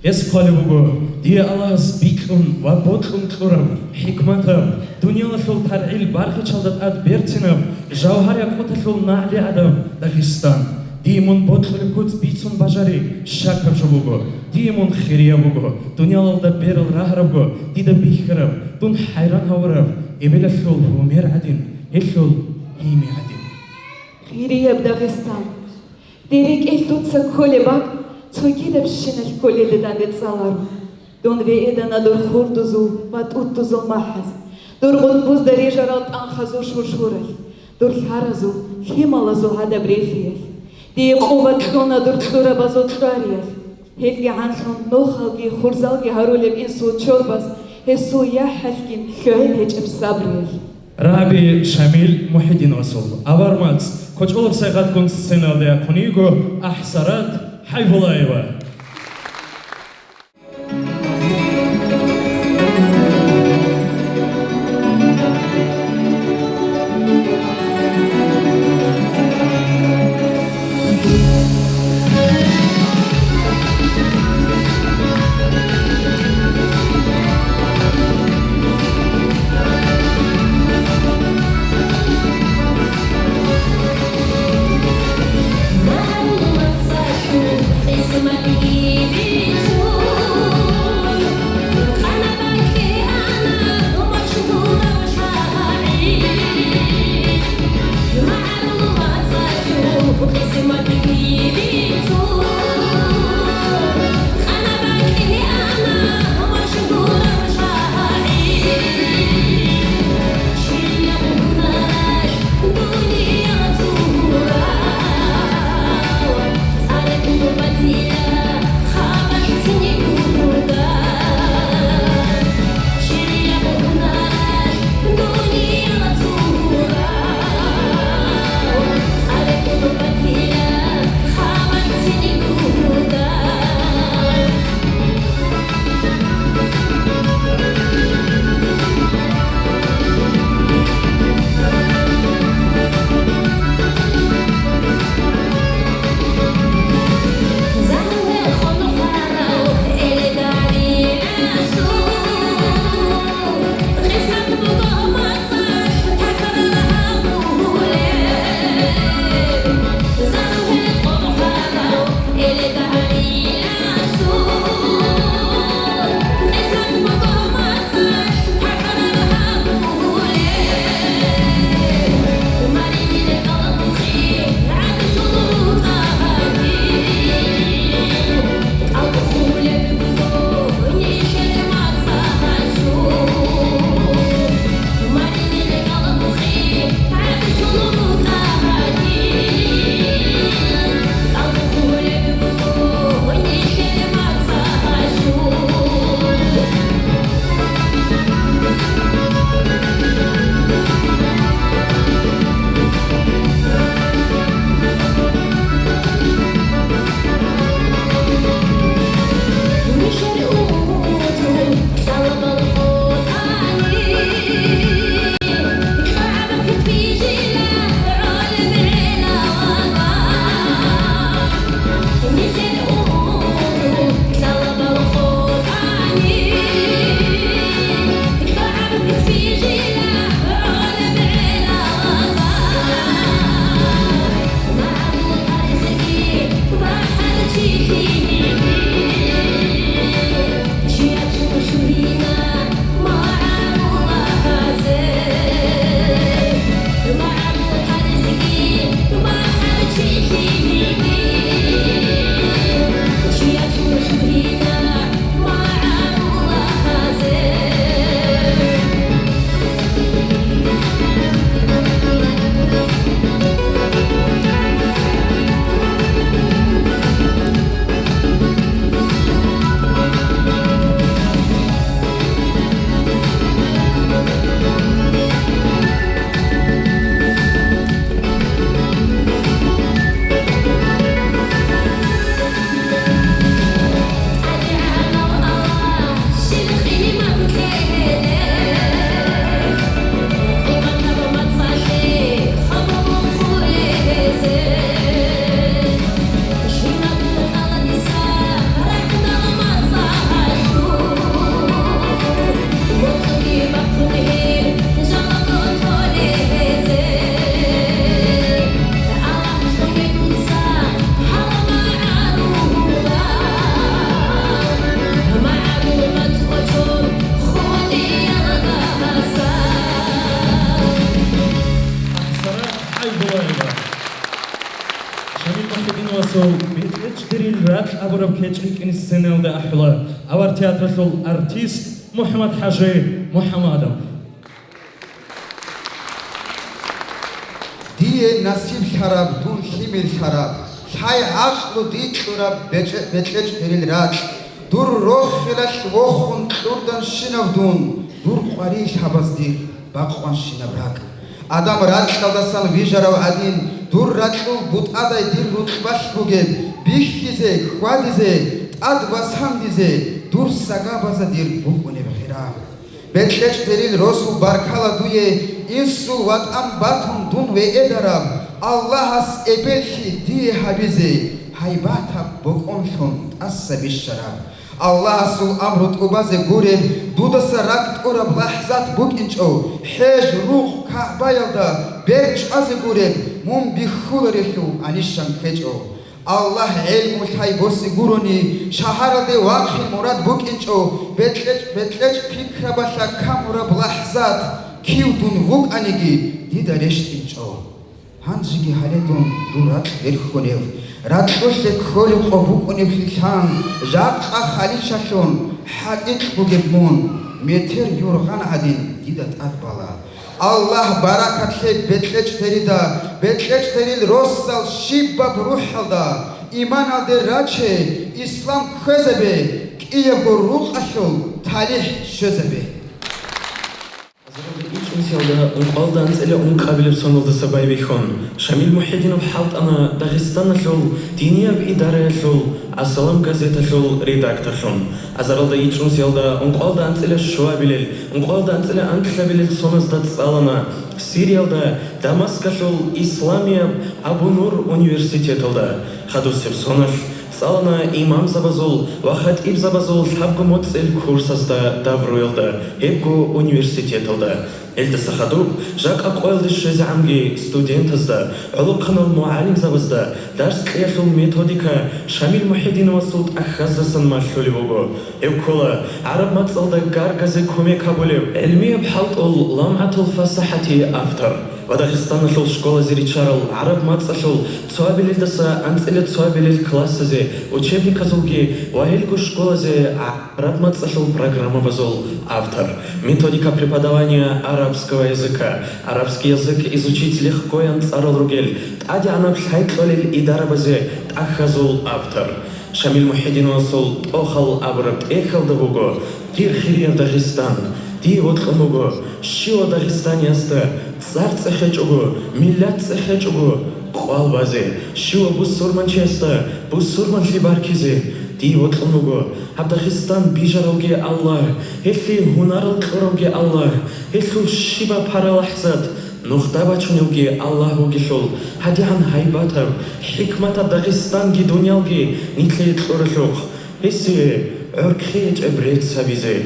Гьес хъвалеб буго: «Дие Аллагьас бикьун ва бокьун кьураб, хӀикматаб, дуниялалъул таргӀил бархичалда тӀад берцинаб, жавгьар-якъуталъул нагӀли гӀадаб Дагъистан. Дие мун бокьулеб куц бицун бажари щакаб жо буго. Дие мун хирияб буго, дуниялалда берал рагьарабго дида бихьараб, дун хӀайран гьавураб, эбелалъул гьумер гӀадин, гьелъул гьими гӀадин». Хирияб Дагъистан. Дир рекӀелъ дуца кколеб бакӀ цогидабщиналъ кколелде данде цӀаларо. Дун вегӀедана дур хурдузул ва тӀутӀузул махӀаз, дур гъутӀбузда рижарал тӀанхазул шуршуралъ, дур лъаразул, лъималазул гӀадаб релъиялъ. Дие къуват кьуна дур кьурабазул кьвариялъ. Гьелги гӀанлъун нухалги хурзалги гьарулеб инсул чорбаз, гьесул яхӀалъгин лъугӀел гьечӀеб сабруялъ. Рагьаби Шамил Мухьидиновасул авар мацӀ кочӀолаб сайгъатгун сценалде ахъун йиго АхӀсарат ХӀайбулаева. БетӀерчӀдерил ракь абураб кечӀ рикӀкӀине сценаялда ахӀула авар театралъул артист МухӀаммад-ХӀажи МухӀаммадов. Дие насиблъараб, дун лъимерлъараб, лъай гӀакълу дикьураб бечӀ-, бетӀерчӀдерил ракь, дур рохелалъ вохун кьурданщинав дун, дур къварилъабаз дир бакъванщинаб ракӀ. Адам ракьалдасан вижарав гӀадин, дур ракьул бутӀадай дир рукьбалъ бугеб, бихьизе, хьвадизе, тӀад васандизе, дур сагабаза дир букӀунеб гъира. БетӀерчӀдерил росу баркала дуе, инсул ватӀан батун дун вегӀедараб, Аллагьас эбеллъи дие гьабизе, гьайбатаб бокӀонлъун тӀаса бищараб. Аллагьасул амру тӀубазе гуреб, дудаса ракӀ тӀураб лахӀзат букӀинчӀо, хӀеж, рукъ, КагӀбаялда бер чӀвазе гуреб, мун бихьуларелъул анищан ккечӀо. Аллагь гӀелму лъай босе гурони, шагьаралде вахъин мурад букӀинчӀо, бетӀерчӀ-, бетӀерчӀ пикрабалъа камураб лахӀзат, кив дун вукӀаниги, дида рещтӀинчӀо. Гьанжеги гьале дун дур ракь берхьунев, ракьулъе кколеб къо букӀунеблъилан, жакъа халичалъун хӀатӀикь бугеб мун, метер юргъан гӀадин дида тӀад бала. Аллагь баракат лъе бетӀерчӀдерида, бетӀерчӀдерил росал щибаб рухӀалда, иманалде раче, ислам кквезабе, кӀиябго рукъалъул талихӀ щвезабе. Азаралда ичӀнусиялда ункъоялда анцӀила ункъабилеб соналдаса байбихьун, Шамил МухӀидинов хӀалтӀана Дагъистаналъул динияб идараялъул «Ассалам» газеталъул редакторлъун. Азаралда ичӀнусиялда ункъоялда анцӀила щуабилел, ункъоялда анцӀила анкьабилел соназда цӀалана Сириялда Дамаскалъул Исламияб Абу Нур университеталда. Хадусеб соналъ цӀалана имамзабазул ва хатӀибзабазул лъабго моцӀил курсазда Давруялда, гьебго университеталда. Гьелдаса хадуб жакъа къоялде щвезегӀанги студентазда, гӀолохъанал мугӀалимзабазда дарс кьеялъул методика Шамил МухӀидиновасул тӀахьаздасан малъулеб буго. Гьев ккола гӀараб мацӀалда гаргазе кумек гьабулев гӀилмияб хӀалтӀул «ЛамгӀатул фасахӀати» автор ва Дагъистаналъул школазе риччарал гӀараб мацӀалъул цоабилелдаса анцӀила цоабилел классазе учебниказулги ва гьелго школазе гӀараб мацӀалъул программабазул автор, «Методика преподавания арабского языка», «Арабский язык изучить легко» ян цӀарал ругел тӀадегӀанаб лъай кьолел идарабазе тӀахьазул автор. Шамил МухӀидиновасул тӀохал абураб тӀехьалда буго: «Дир хирияб Дагъистан, дие бокьун буго щивав дагъистаниясда цӀар цӀехечӀого, миллат цӀехечӀого къвал базе, щивав бусурманчиясда бусурманлъи баркизе. Дие бокьун буго гьаб Дагъистан бижаравги Аллагь, гьелъие гьунарал кьуравги Аллагь, гьелъул щибаб пара-лахӀзат нухда бачуневги Аллагь вугелъул, гьадигӀан гьайбатаб, хӀикматаб Дагъистанги дуниялги нилъее кьуралъухъ, гьесие гӀорхъи гьечӀеб рецц гьабизе.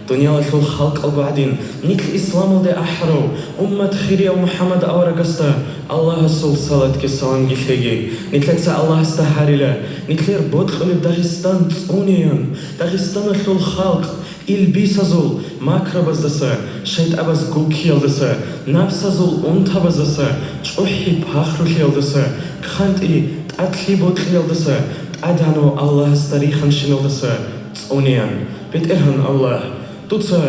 Дуниялалъул халкъалго гӀадин, нилъ исламалде ахӀарав уммат хирияв МухӀаммад аварагасда Аллагьасул салатги саламги лъеги. Нилъеца Аллагьасда гьарила, нилъер бокьулеб Дагъистан цӀунеян, Дагъистаналъул халкъ илбисазул макрабаздаса, шайтӀабаз гуккиялдаса, напсазул унтабаздаса, чӀухӀи пахрулъиялдаса, хъантӀи тӀадлъи бокьиялдаса, тӀадегӀанав Аллагьасда риханщиналдаса цӀунеян. БетӀергьан Аллагь, дуца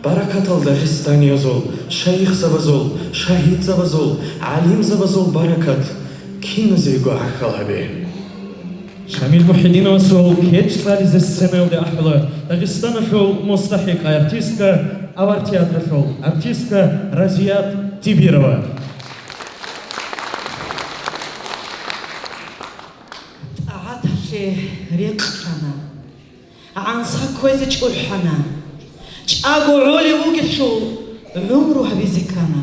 баракатал дагъистаниязул, шайихзабазул, шагьидзабазул, гӀалимзабазул баракат киназего гӀахьал гьабе. Шамил МухӀидиновасул кечӀ цӀализе сценаялде ахӀула Дагъистаналъул мустахӀикъа артистка, авар театралъул артистка Разият Тибирова. ТӀагӀаталъе рекълъана, гӀанса кквезе чӀухӀана, чӀаго гӀолев вугелъул гӀумру гьабизе ккана.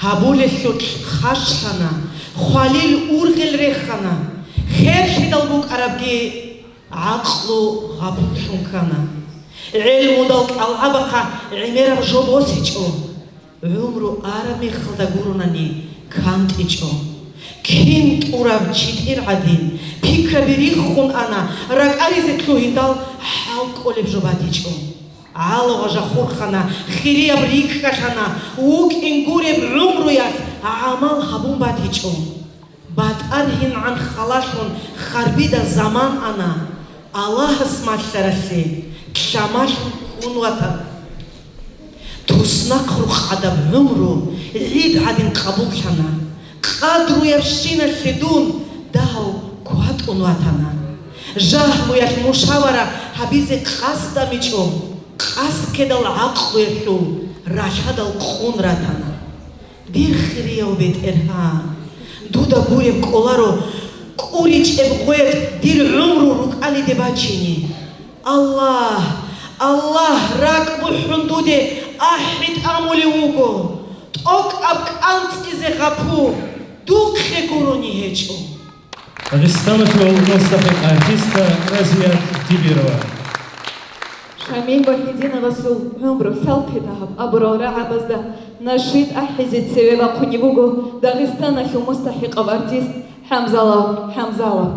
Гьабулелъулъ хъашлъана, хвалил ургъел рехана, херлъидал букӀарабги гӀакълу гъапуллъун ккана. ГӀелмудал кӀалгӀабахъа гӀемераб жо босичӀо. ГӀумру араб мехалда гуронани кантӀичӀо. Кин тӀураб читӀир гӀадин, пикраби риххун ана, ракӀаризе лъугьиндал хӀал кӀолеб жо батичӀо. ГӀалгъа жахурхана, хирияб рикӀкӀалъана, вукӀин гуреб гӀумруялъ гӀамал гьабун батичӀо. БатӀаргьингӀан халалъун харбида заман ана, Аллагьас малъаралъе лъамалъун хьун ватана. Туснахъ рукъадаб гӀумру гӀид гӀадин къабуллъана, къадруябщиналъе дун дагьав кватӀун ватана. Жагьлуялъ мушавара гьабизе къасд амичӀо, къаскедал гӀакълуялъул ралъадал къун ратана. Дир хирияв БетӀергьан, дуда гуреб кӀоларо кӀуричӀеб гъветӀ дир гӀумру рукӀалиде бачине. Аллагь, Аллагь, ракӀ бухӀун дуде ахӀи тӀамулев вуго, тӀокӀаб кӀанцӀизе гъапу духъе гурони гьечӀо. Дагъистаналъул мустахӀикъ артистка Разият Дибирова. Шамил Вахидиновасул гӀумру лъалхъи дагьаб абурал рагӀабазда нашид ахӀизе цеве бахъунеб буго Дагъистаналъул мустахӀикъав артист ХӀамзалав ХӀамзалов.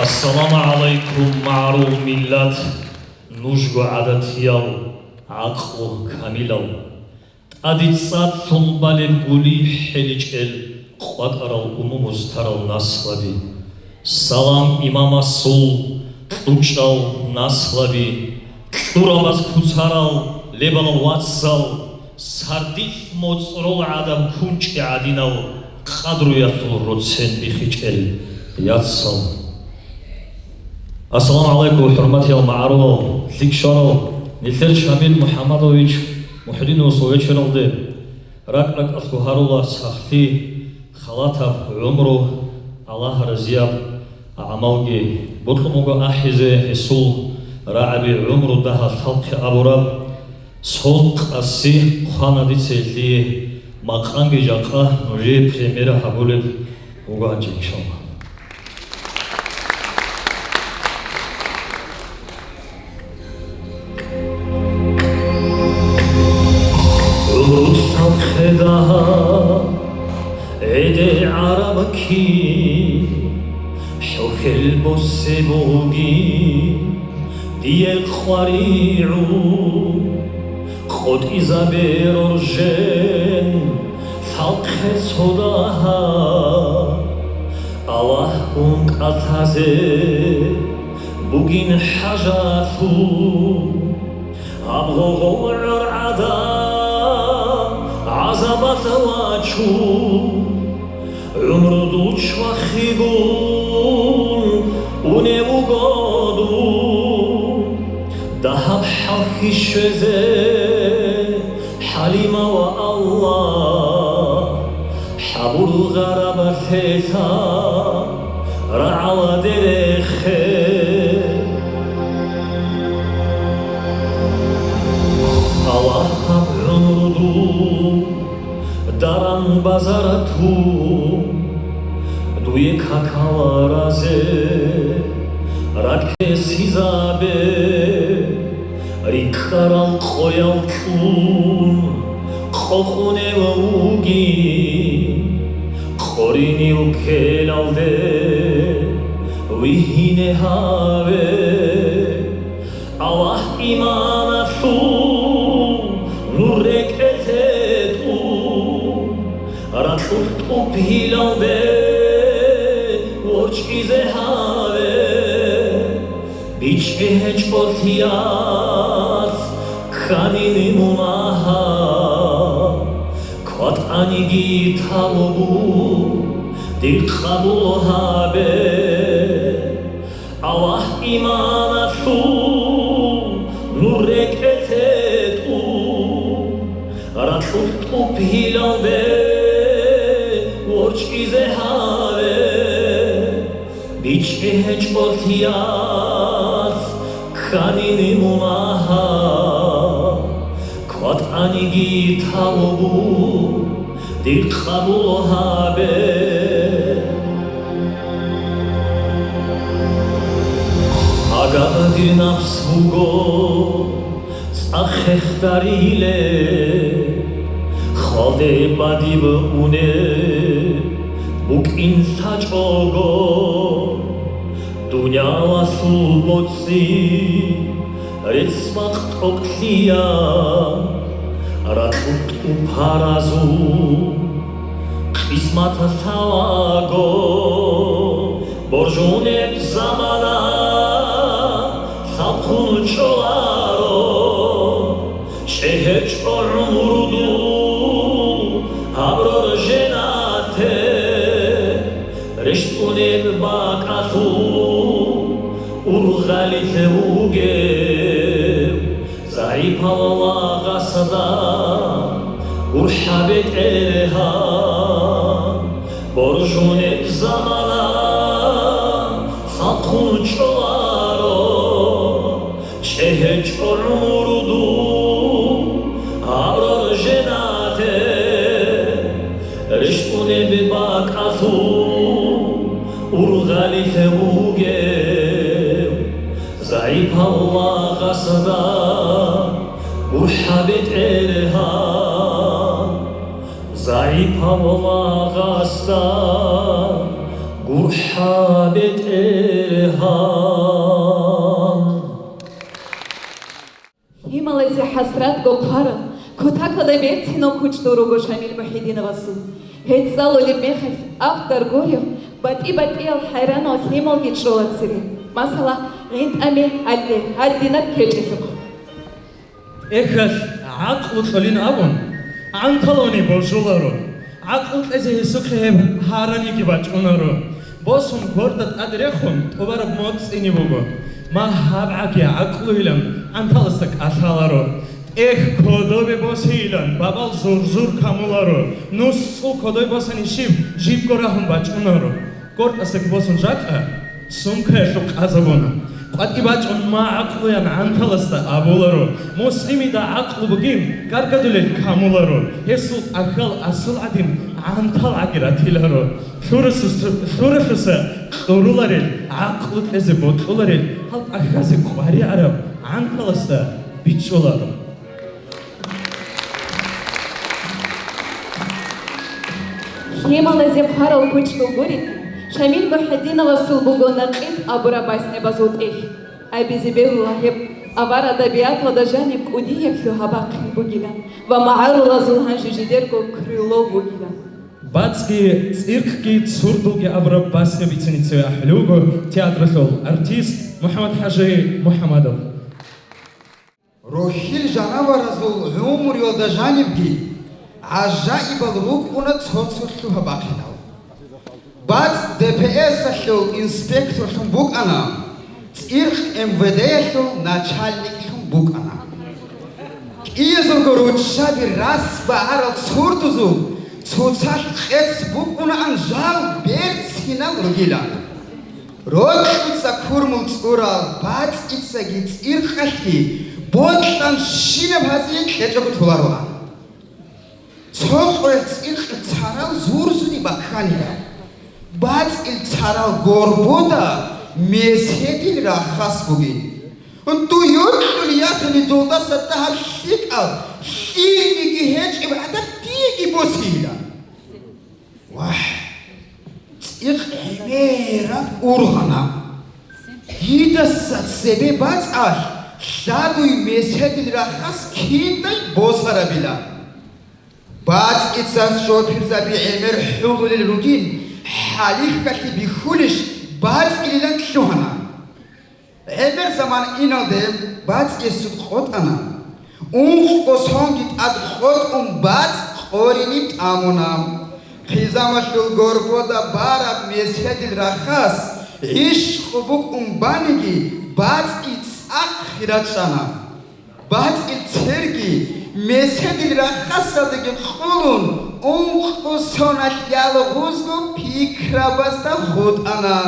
Ассаламу гӀалайкум, магӀарул миллат, нужго гӀадатиял, гӀакълу камилал. ТӀаде цӀадлъун балеб гули хӀеричӀел къвакӀарал умумуз тарал наслаби, салам имамасул кьучӀал наслаби, кьурабаз куцарал лебал вацал, сардилъ моцӀрол гӀадаб кунчӀи гӀадинал къадруялъул роцен бихичӀел яцал. Ассаламу гӀалайкум, хӀурматиял магӀарулал, лъикӀ щварал, нилъер Шамил МухӀаммадович МухӀдиновасул вечералде ракӀ-ракӀалъго гьарула сахлъи, халатаб гӀумру, Аллагь разияб гӀамалги. Бокьун буго ахӀизе гьесул рагӀаби гӀумру дагьа лъалхъи абураб. Сон къаси хъвана дица гьелъие, макъанги жакъа нужее премьера гьабулеб буго гьанже, иншаллагь. ГӀумру лъалхъи дагьа гӀеде гӀараб кин, хӀухьел босе бугин. Дие къваригӀун къотӀизабе роржен, лъалхъе цо дагьа, Аллагьгун кӀалъазе бугин хӀажалъул. Гьаб гъогъол гӀоргӀада гӀазабалъ вачун, гӀумру дучвахъигун унев вуго дун. Дагьаб хӀалхьи щвезе, ХӀалима ва Аллагь, хӀабурал гъарабалъе лъа рагӀаладе рехе. Аллагьаб гӀумру дун даран базаратун, дуе какал разе ракӀ гьесизабе. РикӀкӀарал къоял кьун къокъунев вугин, къоринив ккелалде вигьине гьаве. Аллагь иманалъул нур рекӀелъе тӀун, ракьулъ тӀуб гьилалде ворчӀизе гьаве. БичӀчӀи гьечӀолъиялъ кканин мунагьал, кватӀаниги тавбу дир къабул гьабе. Аллагь иманалъул нур рекӀелъе тӀун, ракьулъ тӀуб гьилалде ворчӀизе гьаве. БичӀчӀи гьечӀолъиялъ кканин мунагьал, кватӀаниги тавбу дир къабул гьабе. Агаб дир напс буго цӀа хехдариле, хвалде бадиб унеб букӀин лъачӀого. Дуниялалъул боцӀи рецц-бакъ тӀокӀлъияб, ракьулъ тӀупаразул къи Кисмат лъалаго боржунеб замана лъалхъун чӀоларо, чӀегьечӀо гӀумруду аброр женате, рещтӀунеб бакӀалъул ургъалилъе вугев. ЗагӀипал лагъасда гурхӀа бетӀергьан, боржунеб замана лъалхъун чӀоларо, чӀегьечӀо гӀумруду аброр женате, рещтӀунеб бакӀалъул ургъалилъе вугев. ЗагӀипал лагъасда гурхӀа бетӀергьан, загӀипал лагъасда гурхӀа бетӀергьан. Лъималазе хӀасратго хъварал, кутакалда берцинал кучӀдул руго Шамил МухӀидиновасул. Гьеб цӀалулеб мехалъ автор гурев, батӀи-батӀиял хӀайранал лъималги чӀола цере. Масала, гъинтӀаме гьале, гьадинаб кечӀелъухъ. ТӀехьалъ гӀакълу кьолин абун, гӀанталуни божуларо. ГӀакълу кьезе гьесухъе гьеб гьараниги бачӀунаро. Босун горда тӀад рехун, тӀубараб моцӀине буго. Магь гьабгӀаги гӀакълуйилан гӀанталасда кӀалъаларо. ТӀех кодобе босейилан бабал зур-зур камуларо. Нус цӀул кодой босани щиб, жибго рагьун бачӀунаро. ГортӀасдаги босун жакъа, сумкаялъухъ къазабуна. КъватӀи бачӀун ма гӀакълуян гӀанталасда абуларо. Муслимида гӀакълу бугин, гаргадулел камуларо. Гьесул тӀахьал асул гӀадин гӀантал гӀаги ратиларо. Лъурасус-, лъуралъуса кьуруларел, гӀакълу кьезе бокьуларел, гьал тӀахьазе къваригӀараб гӀанталасда бичӀчӀуларо. Лъималазе хъварал кучӀдул гуреб, Шамил МухӀидиновасул буго Накъиб абураб баснябазул тӀехь. Абизе бегьула гьеб авар адабияталда жаниб кӀудияблъун гьабахъин бугилан ва магӀарулазул гьанже жидерго Крылов вугилан. БацӀги цӀиркъги цурдулги абураб басня бицине цеве ахӀулев вуго театралъул артист МухӀаммад-ХӀажи МухӀаммадов. Рохьил жанаваразул гӀумруялда жанибги гӀажаибал рукӀуна цо-цо лъугьа-бахъинал. БацӀ Д П С-алъул инспекторлъун букӀана, цӀиркъ М В Д-ялъул начальниклъун букӀана. КӀиязулго руччаби рас багӀарал цурдузул цоцалъ къец букӀунаан жал берцинал ругилан. РокьуцӀа курмул цӀурал бацӀицаги цӀиркъалъги бокьан щинаб гьазие кьечӀого толароан. Цо къоялъ цӀиркъил царал зурзуни бакканила. БацӀил царал горбода меседил рахас бугин. Дуе кьулиятани долдаса дагьаб лъикӀал лъилниги гьечӀеб гӀадаб диеги босейилан. Вагь, цӀикъ гӀемераб ургъана. Дидаса цебе бацӀалъ лъадуй меседил рахас киндай босарабила. БацӀица чӀопирзаби гӀемер хӀулулел ругин, хӀалихьалъи бихьулищ бацӀилилан лъугьана. ГӀемер заман иналде бацӀи суд къотӀана. Ункъо сонги тӀад къотӀун бацӀ къорине тӀамуна. Хъизамалъул горбода бараб меседил рахас гӀищкъу букӀун баниги, бацӀи цӀакъ хирачӀана. БацӀил церги меседил рахасалдаги къулун, ункъо соналъ ялгъузго пикрабазда хутӀана.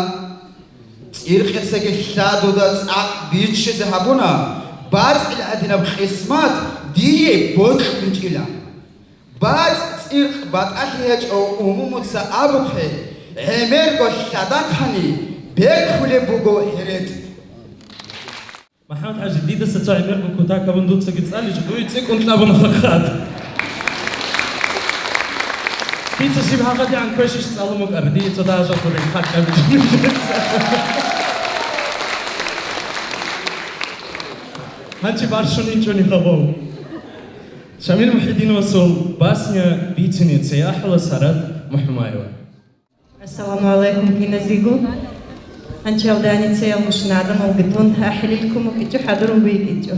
ЦӀиркъецаги лъадуда цӀакъ биччизе гьабуна, бацӀил гӀадинаб къисмат дие бокьичӀила. БацӀ цӀиркъ батӀалъи гьечӀо умумуца абухъе, гӀемерго лъадахъани бекулеб буго гьеретӀ. МахӀмуд-хӀажи, дидаса цо гӀемерго кутак гьабун дуцаги цӀалищ, дуе цӀикӀкӀун кьабуна хъат. Дица щиб гьагъадигӀан квешищ цӀалун букӀара, дие цо дагьажал хъурил хъат кьабичӀо. Гьанчи барщун инчӀони хабав. Шамил МухӀидиновасул басня бицине цей ахӀула сарат, МухӀумаева. Ассаламу гӀалайкум киназего. Анчалда аницаял мушна гӀадамалги тун ахӀилил ккун букӀичӀо, хӀадурун буйкӀичӀо.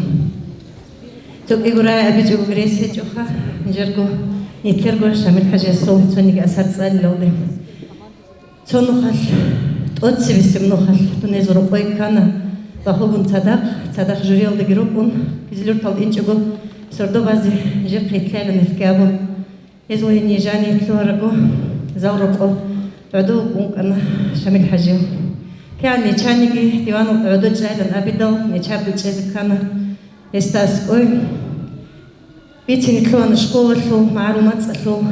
ЦӀукӀи гурай абичӀого грес гьечӀоха, нижерго, нилъерго Шамил ХӀажиясул цониги асар цӀалилалде. Цо нухалъ, тӀоцебесеб нухалъ дунезул рокъой ккана, бахугун цадахъ, цадахъ журиялдаги рукӀун, Кизилюрталда инчӀого сордо базе жехъ итлъайилан гьелъги абун. Гьезул гьение жаниялъ лъугьарабго, зал рокъо гӀодов вукӀана Шамил ХӀажияв. КигӀан нечаниги диванал гӀодов чӀайилан абидал, нечаго чӀезе ккана гьесда аскӀой. Бицине лъугьана школалъул, магӀарул мацӀалъул,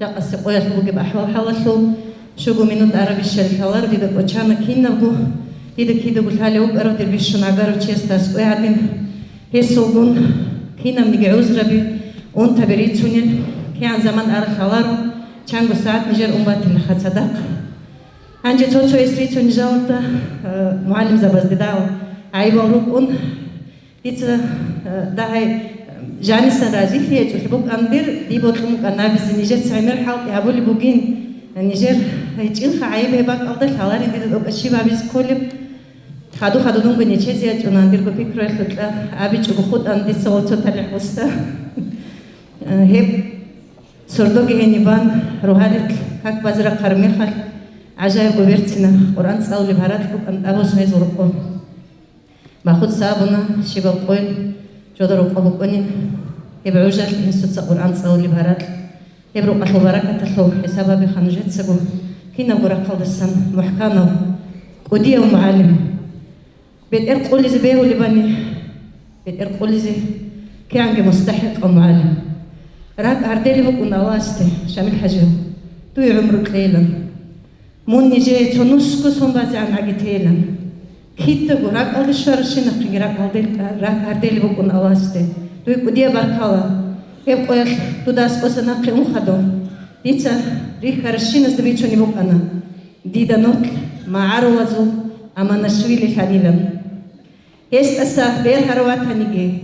жакъасеб къоялъ бугеб ахӀвал-хӀалалъул. Щуго минут арабищали лъаларо дида кӀочана кинабго. Дида кидаго лъалев вукӀарав дир бищун гӀагарав чиясда аскӀой гӀадин. Гьесулгун кинабниги гӀузраби, унтаби рицунел, кигӀан заман арал лъаларо, чанго сагӀат нижер ун батилаха цадахъ. Гьанже цо-цояс рицун жалда, э, мугӀалимзабазде дагьал гӀайибал рукӀун, дица, э, дагьай, э, жанисан разилъи гьечӀолъи букӀандир, диб бокьун букӀан абизе, нижеца гӀемер хӀалтӀи гьабулеб бугин, нижер гьечӀинха гӀайиб гьеб бакӀалда лъаларин дида тӀокӀаб щиб абизе кколеб. Хаду-хадудунго нечезе ячӀуна, дирго пикруялъукьа абичӀого хутӀана дица гъоцо талихӀ гъусда. Э, гьеб сордоги гьенибан, рогьалилъ как базе рахъараб мехалъ, гӀажаибго берцина Къуръан цӀалулеб гьаракь букӀана тӀаб босун гьезул рокъо. Махуца абуна, щибаб къойил жода рокъо букӀунин, гьеб гӀужалъ инсуца Къуръан цӀалулеб гьаракь. Гьеб рукъалъул баракаталъул хӀисаб гьабиха нужецаго кинабго рахъалдасан, мухӀканав, кӀудияв мугӀалим. БетӀер къулизе бегьулебани, бетӀер къулизе кигӀанги мустахӀикъав мугӀалим. РакӀ гьарделеб букӀун Аллагьасде, Шамил ХӀажияв, дуе гӀумру кьейилан. Мун нижее цо нусго сон базегӀан гӀаги тейилан. Кидаго ракӀалде щваращинахъеги ракӀ гьардел-, ракӀ гьарделеб букӀун Аллагьасде. Дуе кӀудияб баркала. Гьеб къоялъ дуда аскӀоса нахъе ун хадуб. Дица рихьаращиназда бицунеб букӀана. Дида нух магӀарулазул Аманашвили лъанилан. Гьесдаса бергьарав ватаниги,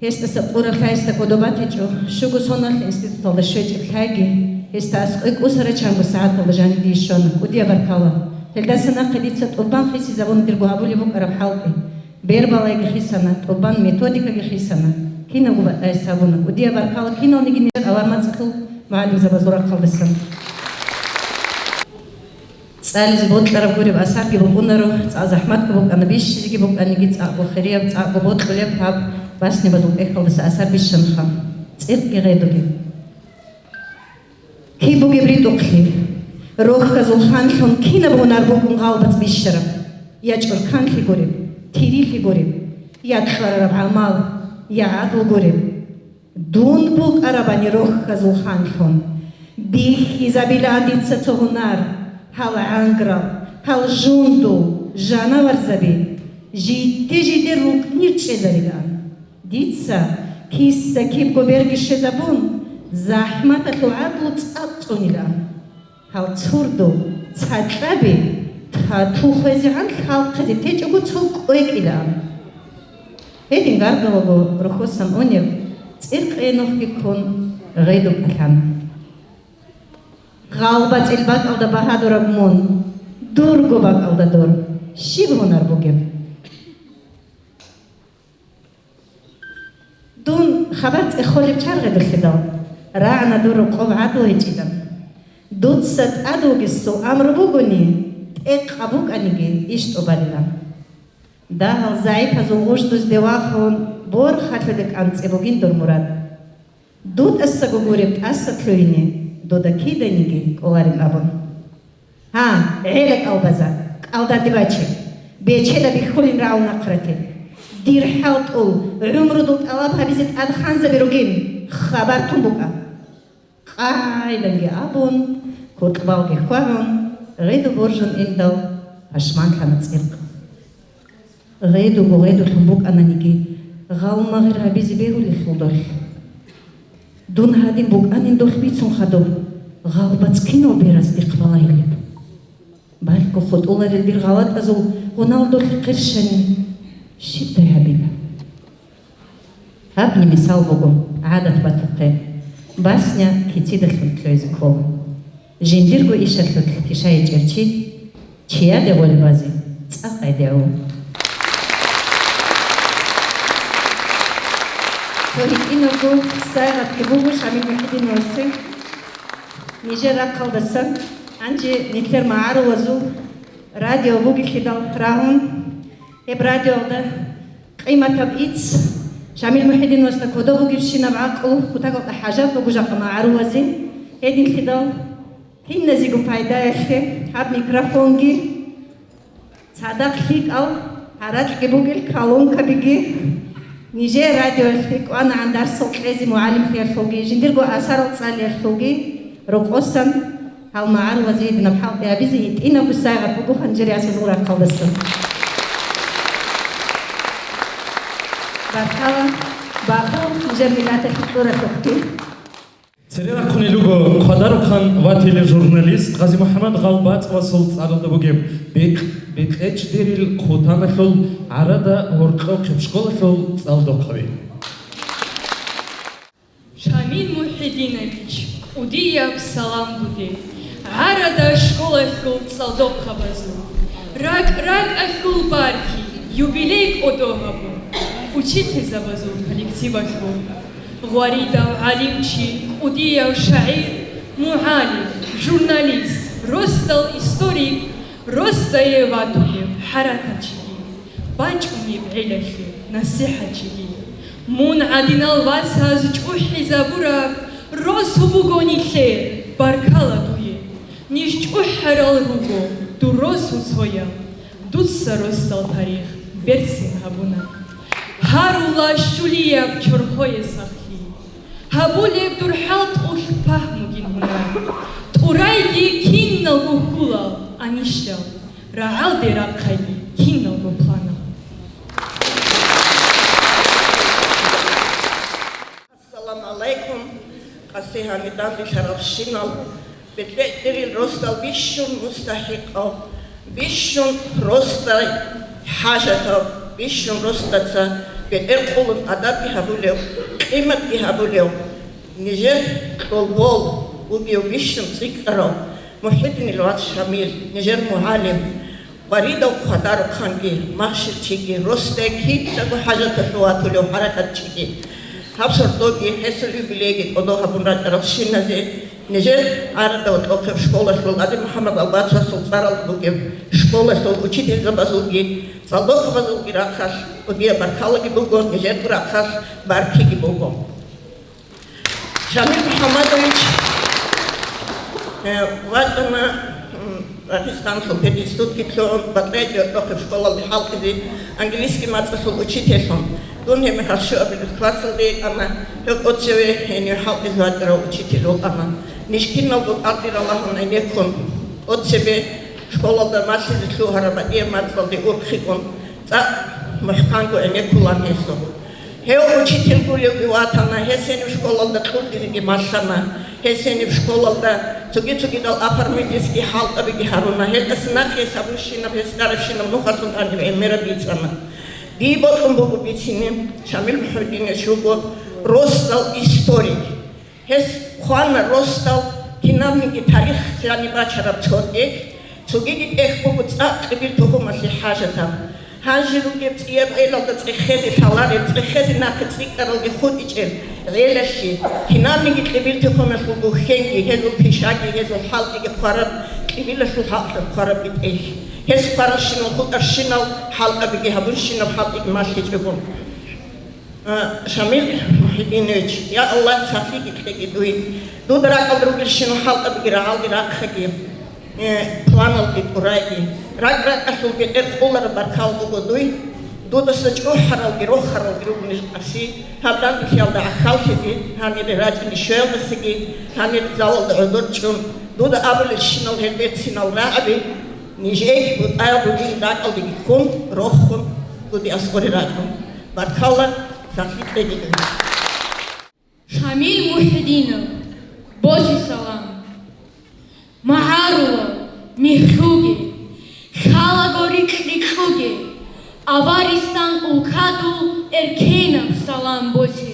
гьесдаса къураб лъаялъ кодоб батичӀо, щуго соналъ институталда щвечӀеб лъайги, гьесда аскӀой кӀусарачанго сагӀаталда жаниб дие щвана, кӀудияб баркала. Гьелдаса нахъе дица тӀубан хисизабун дирго гьабулеб букӀараб хӀалтӀи. Бербалайги хисана, тӀубан методикаги хисана. Кинабго батӀайс гьабуна, кӀудияб баркала киналниги нижер авар мацӀалъул мугӀалимзабазул рахъалдасан. ЦӀализе бокьараб гуреб асарги букӀунаро, цӀакъ захӀматго букӀана, бищизеги букӀаниги, цӀакъго хирияб, цӀакъго бокьулеб гьаб баснибазул тӀехьалдаса асар бищанха. ЦӀикъги гъедуги. Киб бугеб ритӀухълъи? Рохьазул ханлъун кинаб гьунар букӀун гъалбацӀ бищараб? Я чӀурканлъи гуреб, тирилъи гуреб, я кьварараб гӀамал, я гӀадлу гуреб? Дун букӀарабани рохьазул ханлъун, бихьизабилаан дица цо гьунар, гьал гӀанграл, гьал жундул, жанаварзаби, жидде-жидер рукӀнир чӀезарилаан. Дица киса-кибго берги щвезабун, захӀматалъул гӀадлу цӀакъ цӀунилаан. Гьал цурду, цакьаби, тату хвезегӀан лъалхъизе течӀого цо кӀвекӀилаан. Гьедин гаргалаго рохьосан унеб, цӀиркъее нухги ккун, гъедукӀа лъана. ГъалбацӀил бакӀалда багьадураб мун, дурго бакӀалда дур, щиб гьунар бугеб? Дун хабар цӀехолеб чаргъидулъидал, рагӀана дур рокъоб гӀадлу гьечӀилан. Дуца тӀад вугесул амру бугони, тӀекъаб букӀаниги иш тӀубалилан. Дагьал загӀипазул гъуждузде вахун, борхалъуде кӀанцӀе бугин дур мурад. ДутӀасаго гуреб тӀаса лъугьине, дуда киданиги кӀоларин абун. Гьа, гӀела кӀалбаза, кӀалдаде баче, бечеда бихьулин рагӀул нахърател. Дир хӀалтӀул, гӀумрудул тӀалаб гьабизе тӀад ханзаби ругин, хабар тун букӀа. Къайданги абун, кутӀбалги хьвагӀун, гъеду боржун индал, пашманлъана цӀиркъ. Гъедуго гъедулъун букӀананиги, гъалмагъир гьабизе бегьулелъул долъ. Дун гьадин букӀанин долъ бицун хадуб, гъалбацӀ кинал берас дихъ балагьилеб? Балъго хутӀуларел дир гъалатӀазул гъунал долъ хъерщани щибдай гьабила? Гьабни мисал буго, гӀадат батухъе, басня кицидалъун лъугӀизе ккола. Жиндирго ишалъулъ кишайичӀев чи чияде гъолибазе цӀакъ гӀедегӀу. Цо гьитӀинабго сайгъатги буго Шамил МухӀидиновасе нижер рахъалдасан, гьанже нилъер магӀарулазул радио бугелъидал рагьун, гьеб радиоялда къиматаб ицц, Шамил МухӀидиновасда кодоб бугебщинаб гӀакълу кутакалда хӀажат буго жакъа магӀарулазе, гьединлъидал киназего пайдаялъе гьаб микрофонги, цадахъ лъикӀал гьаракьги бугел колонкабиги нижее радиоялъе кӀванагӀан дарсал кьезе мугӀалимлъиялъулги, жиндирго асарал цӀалиялъулги рокъосан гьал магӀарулазе гьединаб хӀалтӀи гьабизе гьитӀинабго сайгъат буго гьанже рясазул рахъалдасан. Баркала, бахъу нижер миллаталъе кьуралъухъги. Цере рахъунел руго хъвадарухъан ва тележурналист Къази-МухӀаммад Гъалбацовасул цӀаралда бугеб бекь-, бекьечӀдерил хъутаналъул гӀарада гьоркьохъеб школалъул цӀалдохъаби. Шамил МухӀидинович, кӀудияб салам дуде, гӀарада школалъул цӀалдохъабазул, ракӀ-ракӀалъул баркин, юбилей кӀодо гьабун, учительзабазул коллективалъул. Гъваридав гӀалимчи, кӀудияв шагӀир, мугӀалим, журналист, росдал историк, росдае ватулев хӀаракатчиги, бачӀунеб гӀелалъе насихӀатчиги. Мун гӀадинал вацаз чӀухӀизабураб росу буго нилъер, баркала дуе. Ниж чӀухӀарал руго дур росу цоял, дуца росдал тарих берцин гьабуна. Гьарула щулияб чорхое сахлъи, гьабулеб дур хӀалтӀулъ пагьмугин гьунар. ТӀурайги киналго хьулал анищал, рагӀалде рахъайги киналго планал. Ассаламу гӀалайкум, къаси гьаниб данделъаралщинал, бетӀерил росдал бищун мустахӀикъав, бищун росдай хӀажатав, бищун росдаца бетӀер къулун адабги гьабулев, къиматги гьабулев, нижер кьолбол бугев бищун цӀикӀкӀарав МухӀидинил вац Шамил, нижер мугӀалим, Гъваридав хъвадарухъанги, махщел чиги, росдае кидаго хӀажаталъув ватулев хӀаракатчиги. Гьаб сордоги гьесул юбилейги кӀодо гьабун рачӀаралщиназе, нижер гӀарада гьоркьохъеб школалъул, Къази-МухӀаммад Гъалбацовасул цӀаралда бугеб школалъул учительзабазулги, цӀалдохъабазулги рахъалъ кӀудияб баркалаги буго, нижерго рахъалъ баркиги буго. Шамил МухӀаммадович, э, вачӀана, м, Дагъистаналъул пединститутги лъугӀун, БатӀрайги гьоркьохъеб школалде хӀалтӀизе английский мацӀалъул учительлъун. Дун гьебмехалъ щуабилеб классалде йикӀана, гьев тӀоцеве гьенив хӀалтӀизе вачӀарав учитель вукӀана. Ниж киналго кӀалтӀи ралагьун гӀенеккун, тӀоцебе школалда малъизе лъугьараб батӀияб мацӀалде урхъигун, цӀакъ мухӀканго гӀенеккулан гьесул. Гьев учитель гуревги ватана, гьес гьениб школалда кьурдизеги малъана, гьес гьениб школалда цоги-цогидал оформительский хӀалтӀабиги гьаруна, гьелдаса нахъ гьес гьабурщинаб, гьес дарабщинаб нухалъун гьаниб гӀемераб бицана. Дие бокьун буго бицине, Шамил МухӀидинович вуго росдал историк. Гьес хъвана росдал кинабниги тарих жаниб бачараб цо тӀехь, цогиги тӀехь буго цӀакъ кьибил тухумалъе хӀажатаб. Гьанже ругеб цӀияб гӀелалда цӀехезе лъаларел, цӀехезе нахъе цӀикӀкӀаралги хутӀичӀел гӀелалъе, кинабниги кьибил тухумалъул бухьенги, гьезул пишаги, гьезул хӀалтӀиги хъвараб, кьибилалъул хӀалтӀиги хъвараб бетӀер. Гьес хъваралщинал хутӀарщинал хӀалтӀабиги гьабунщинаб хӀалтӀиги малъичӀого. А, Шамил МухӀидинович, я Аллагь, сахлъиги кьеги дуе. Дуда ракӀалда ругелщинал хӀалтӀабиги рагӀалде рахъаги, э, планалги тӀурайги. РакӀ-ракӀалъул бетӀер къулараб баркал буго дуе. Дудаса чӀухӀаралги рохаралги руго ниж къаси. Гьаб данделъиялда гӀахьаллъизе, гьанире рачӀине щвеялдасаги, гьанир залалда гӀодор чӀун. Дуда абулелщинал гьел берцинал рагӀаби, нижееги бутӀаяб бугин ракӀалдеги ккун, рохун, дуде аскӀоре рачӀун. Баркалла, сахлъи кьеги дуе. Шамил МухӀидинов, босе салам. МагӀарулал, михьуге, лъалаго рикь-рикьуге, аваристан улкадул эркенаб салам босе.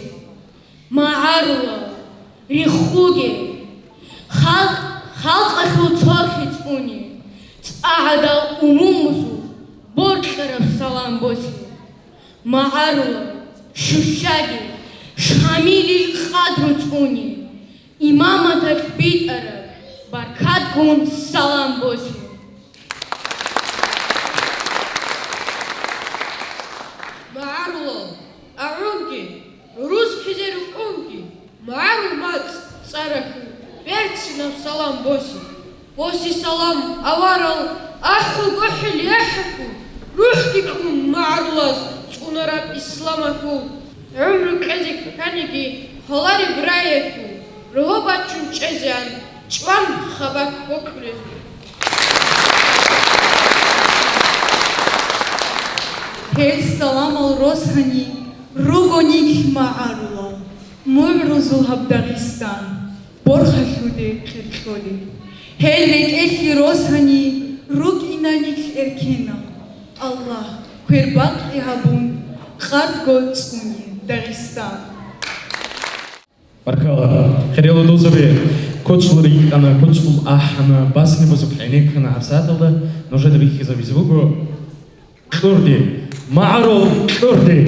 МагӀарулал, риххуге, халкъ Халкъалъул цолъи цӀуни, цӀа гӀадал умумузул бокьараб салам босе. МагӀарулал, щущаги, Шамилил къадру цӀуни, имаматалъ битӀараб баркатгун салам босе. МагӀарулал, агӀунги, рузкъизе рукӀунги, магӀарул мацӀ цӀарахьул берцинаб салам босе. Босе салам аварал ахӀул гохӀил яхӀалъул, рухӀги кьун магӀарулаз цӀунараб исламалъул. ГӀумру кьезе кканиги хвалареб раялъул, рогьо бачун чӀезеан чӀван хабалъ бокьулезул. Гьел саламал росани руго нилъ магӀарулал, мугӀрузул гьаб Дагъистан, борхалъуде хир кьолеб. Гьел рекӀелъе росани рукӀина нилъ эркенал, Аллагь, квер бакъи гьабун, къадго цӀуне Дагъистан. Баркала. Хириял удузаби, кочӀлъи рикӀкӀана, кочӀлъи ахӀана, басни бусурбабаз гӀенеккана гьабсагӀаталда, нужеда бихьизабизе буго кьурди, магӀарул кьурди.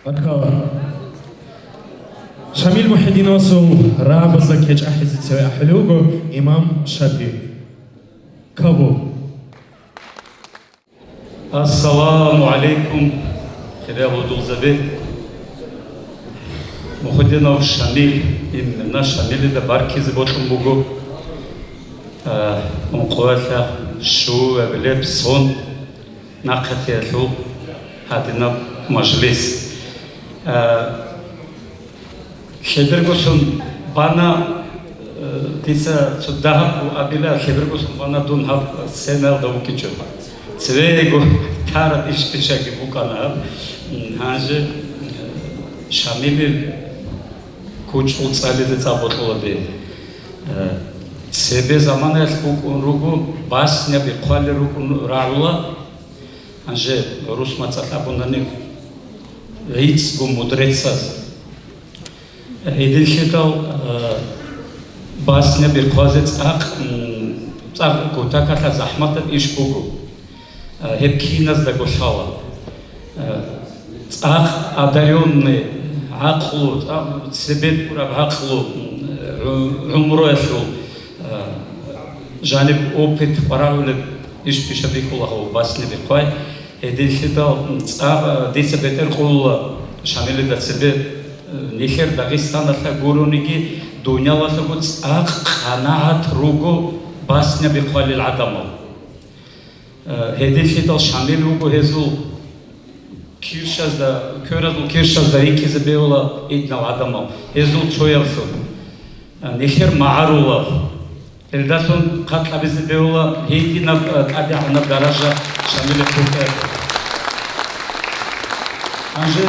Баркала. Шамил Мухьидиновасул рагӀабазда кечӀ ахӀизе цеве ахӀулев вуго имам Шапи. Каву. Ассаламу гӀалайкум, хириял гьудулзаби. Мухьидинов Шамил, именно Шамилида баркизе бокьун буго. А, ункъоялъа щуабилеб сон нахъатиялъул гьадинаб мажлис. А, Лъебергосун бана, э, дица цо дагьаб абила, лъебергосун бана дун гьаб сценаялда вукӀинчӀо. Цевего тараб иш-пишаги букӀана гьаб. М, гьанже, э, Шамилил кучӀдул цӀализе цӀа бокьула дие. Э, цебе заманаялъ букӀун руго, басняби хъвалел рукӀун рагӀула. Гьанже рус мацӀалъ абунани, гӀицӀго мудрецаз. Гьединлъидал, э, басняби хъвазе цӀакъ, м, цӀакъ кутакалъа захӀматаб иш буго. Э, гьеб киназдаго лъала. Э, цӀакъ одарённый гӀакълу, цӀакъ цебе ккураб гӀакълу, м, гӀу-, гӀумруялъул, э, жаниб опыт къварагӀулеб иш-пишаб бихьула гьав басняби хъвай. Гьединлъидал цӀа-, дица бетӀер къулула Шамилида цебе, э, нилъер Дагъистаналъа гурониги, дунялалъаго цӀакъ къанагӀат руго басняби хъвалел гӀадамал. Э, гьединлъидал Шамил вуго гьезул киршазда, кверазул киршазда рикӀкӀизе бегьула гьединал гӀадамал, гьезул цояблъун, э, нилъер магӀарулал. Гьелдалъун хъат кьабизе бегьула гьединаб, э, тӀадегӀанаб даража Шамилихъе. Гьанже,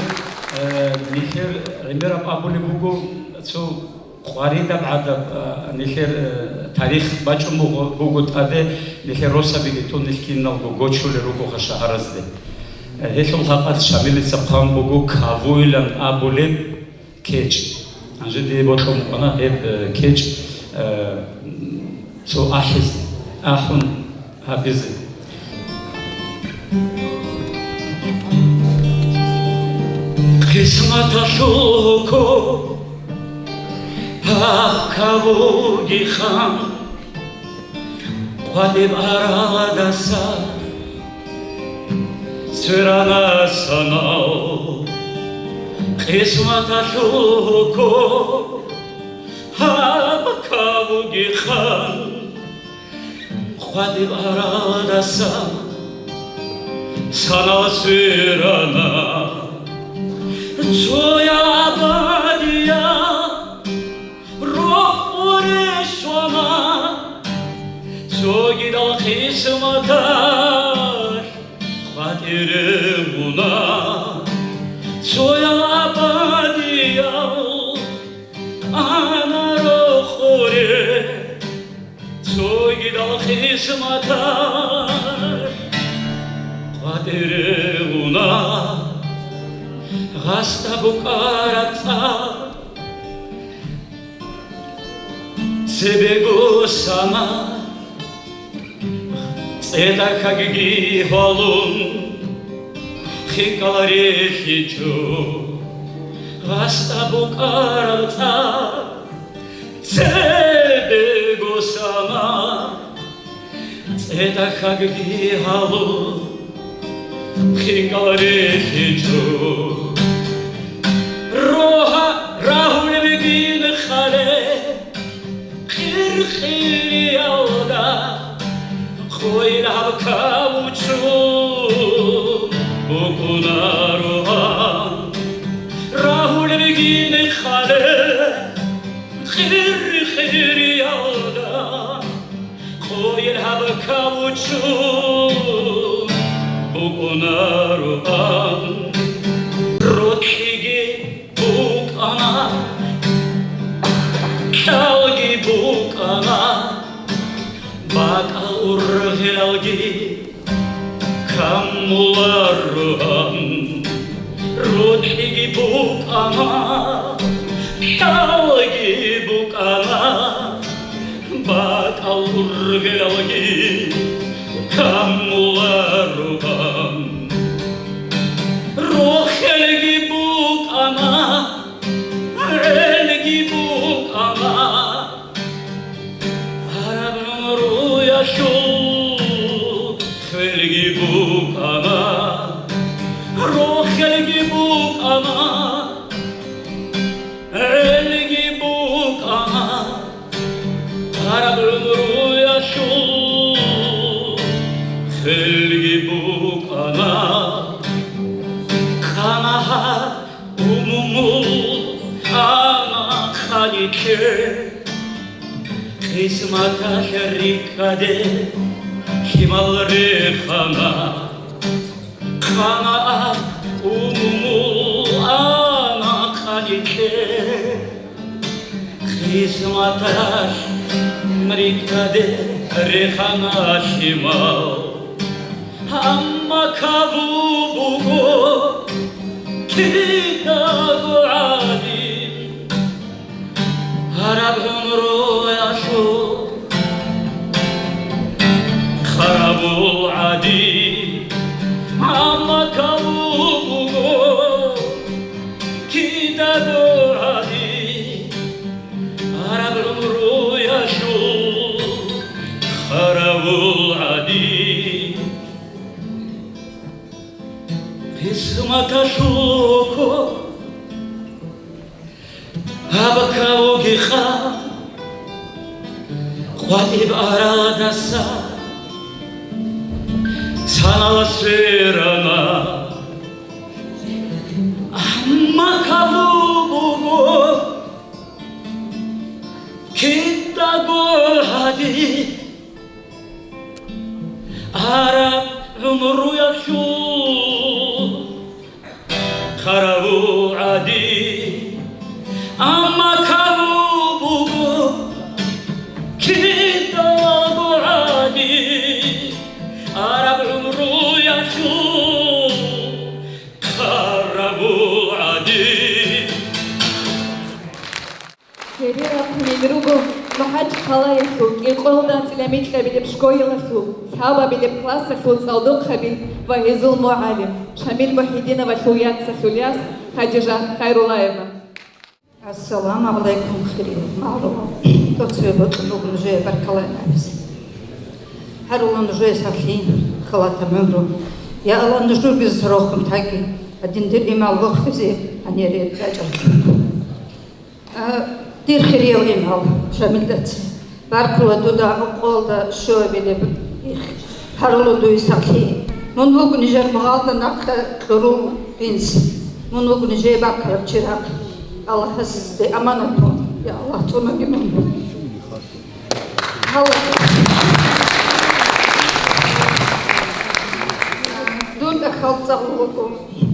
э, нилъер гӀемераб абулеб буго, цо къваридаб гӀадаб, э, нилъер, э, тарих бачӀун буго, буго тӀаде, нилъер росабиги тун нилъ киналго гочулел ругоха шагьаразде. Э, гьелъул хӀакъалъ Шамилица хъван буго Кавуйлан абулеб кечӀ. Гьанже дие бокьун букӀана гьеб, э, кечӀ, э, цо ахӀизе, ахӀун гьабизе. Къисматалъул гьукум гьаб Кавуги хан, къватӀиб аралдаса сверана санал. Къисматалъул гьукум гьаб Кавуги хан, къватӀиб аралдаса санал сверана. Цоя абадия рохуре щвана, цогидал къисматалъ къватӀире гъуна. Цоя абадиял ана рохуре, цогидал къисматалъ къватӀире гъуна. Гъасда букӀараб цӀа цебего сана, цӀеда хагги гьвалун, хикал рихьичӀо гъасда букӀараб цӀа цебего сана. ЦӀеда хагги гьалу хикал рихьичӀо. Рогьа рагьулеб гин хале къир-къириялда, хъуил гьаб кавучун букӀунаро гьан. Рагьулеб гин хале къир-къириялда, хъуил гьаб кавучун букӀунаро гьан. Рокьиги букӀана, кьалги букӀана, бакӀал ургъелалги камуларо гьан. Рокьиги букӀана, кьалги букӀана, бакӀал ургъелалги камуларо гьан. Рохелги букӀана, гӀел Къисматалъ рикӀкӀаде лъимал рехана, къана умумул ана къанилъе. Къисматалъ рикӀкӀаде рехана лъимал, амма каву буго кидаго гӀадин. Гьараб гӀумруялъул хъаравул гӀади, амма каву буго кидаго гӀади. Гьараб гӀумруялъул хъаравул гӀади. Къисматалъул Абакавуги къа къватӀиб аралдаса санала сверана. Амма каву буго кидаго гьади, араб гӀумруялъул хъаравул гӀади, амма каву буго кидаго гӀади, араб гӀумруялъул хъаравул гӀади. Цебе рахъунел руго МахӀачхъалаялъул кӀикъоялда цӀилямикьабилеб школалъул лъабабилеб классалъул цӀалдохъаби ва гьезул мугӀалим Шамил Мухьидиновалъул яцалъул яс Хадижат Хайруллаева. Ассаламу гӀалайкум, хириял магӀарул. Цебе бокьун буго нужее баркала абизе. Гьарула нужее сахлъи, халатаб гӀумру. Я Аллагь, нуж рургизе рохун таги, гьадин дир имал вохизе гьанир рачӀаралъухъ. А, дир хириял имал, Шамилдацин. Баркула дуда гӀукъуялда щуабилеб их. Гьарула дуе сахлъи. Мун вуго нижер мугъалда нахъа кьурул ринс. Мун вуго нижее бахъараб чирахъ. Аллагьасде аманат мун. Я Аллагь, цӀунаги мун. Гьал-, дун тӀахьал цӀалулаго,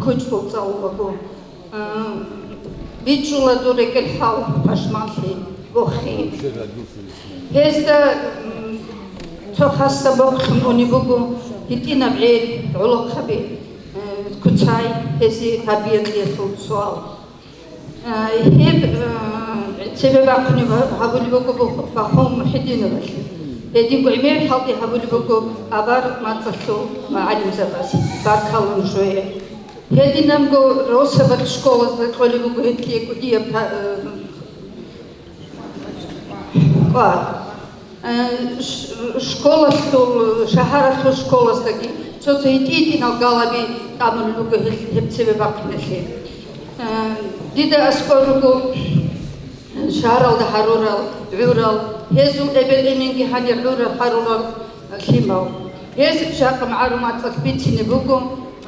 кучӀдул цӀалулаго. А, бичӀчӀула дур рекӀел хӀал, пашманлъи, вохи. Гьезда, м, цо хасаб бокьун унеб буго гьитӀинаб гӀел, гӀолохъаби, э, куцай, гьезие гьабиялъул суал. А, гьеб, э, цебе бахъунеб гьабулеб буго Бахун Мухьидиновалъ. Гьединго гӀемер хӀалде гьабулеб буго авар мацӀалъул мугӀалимзабаз. Баркалла нужее. Гьединанго росабалъ школазда кьолеб буго гьелъие кӀудияб та-, э, кӀвар. Э, ш-, школалъул, шагьаралъул школаздаги цо-цо гьитӀинал галаби тӀамулел руго гьел-, гьеб цебе бахъиналъе. Э, дида аскӀор руго шагьаралда гьарурал, гӀурал, гьезул эбел-эменги гьанир гӀурал, гьарурал лъимал. Гьез жакъа магӀарул мацӀалъ бицине буго,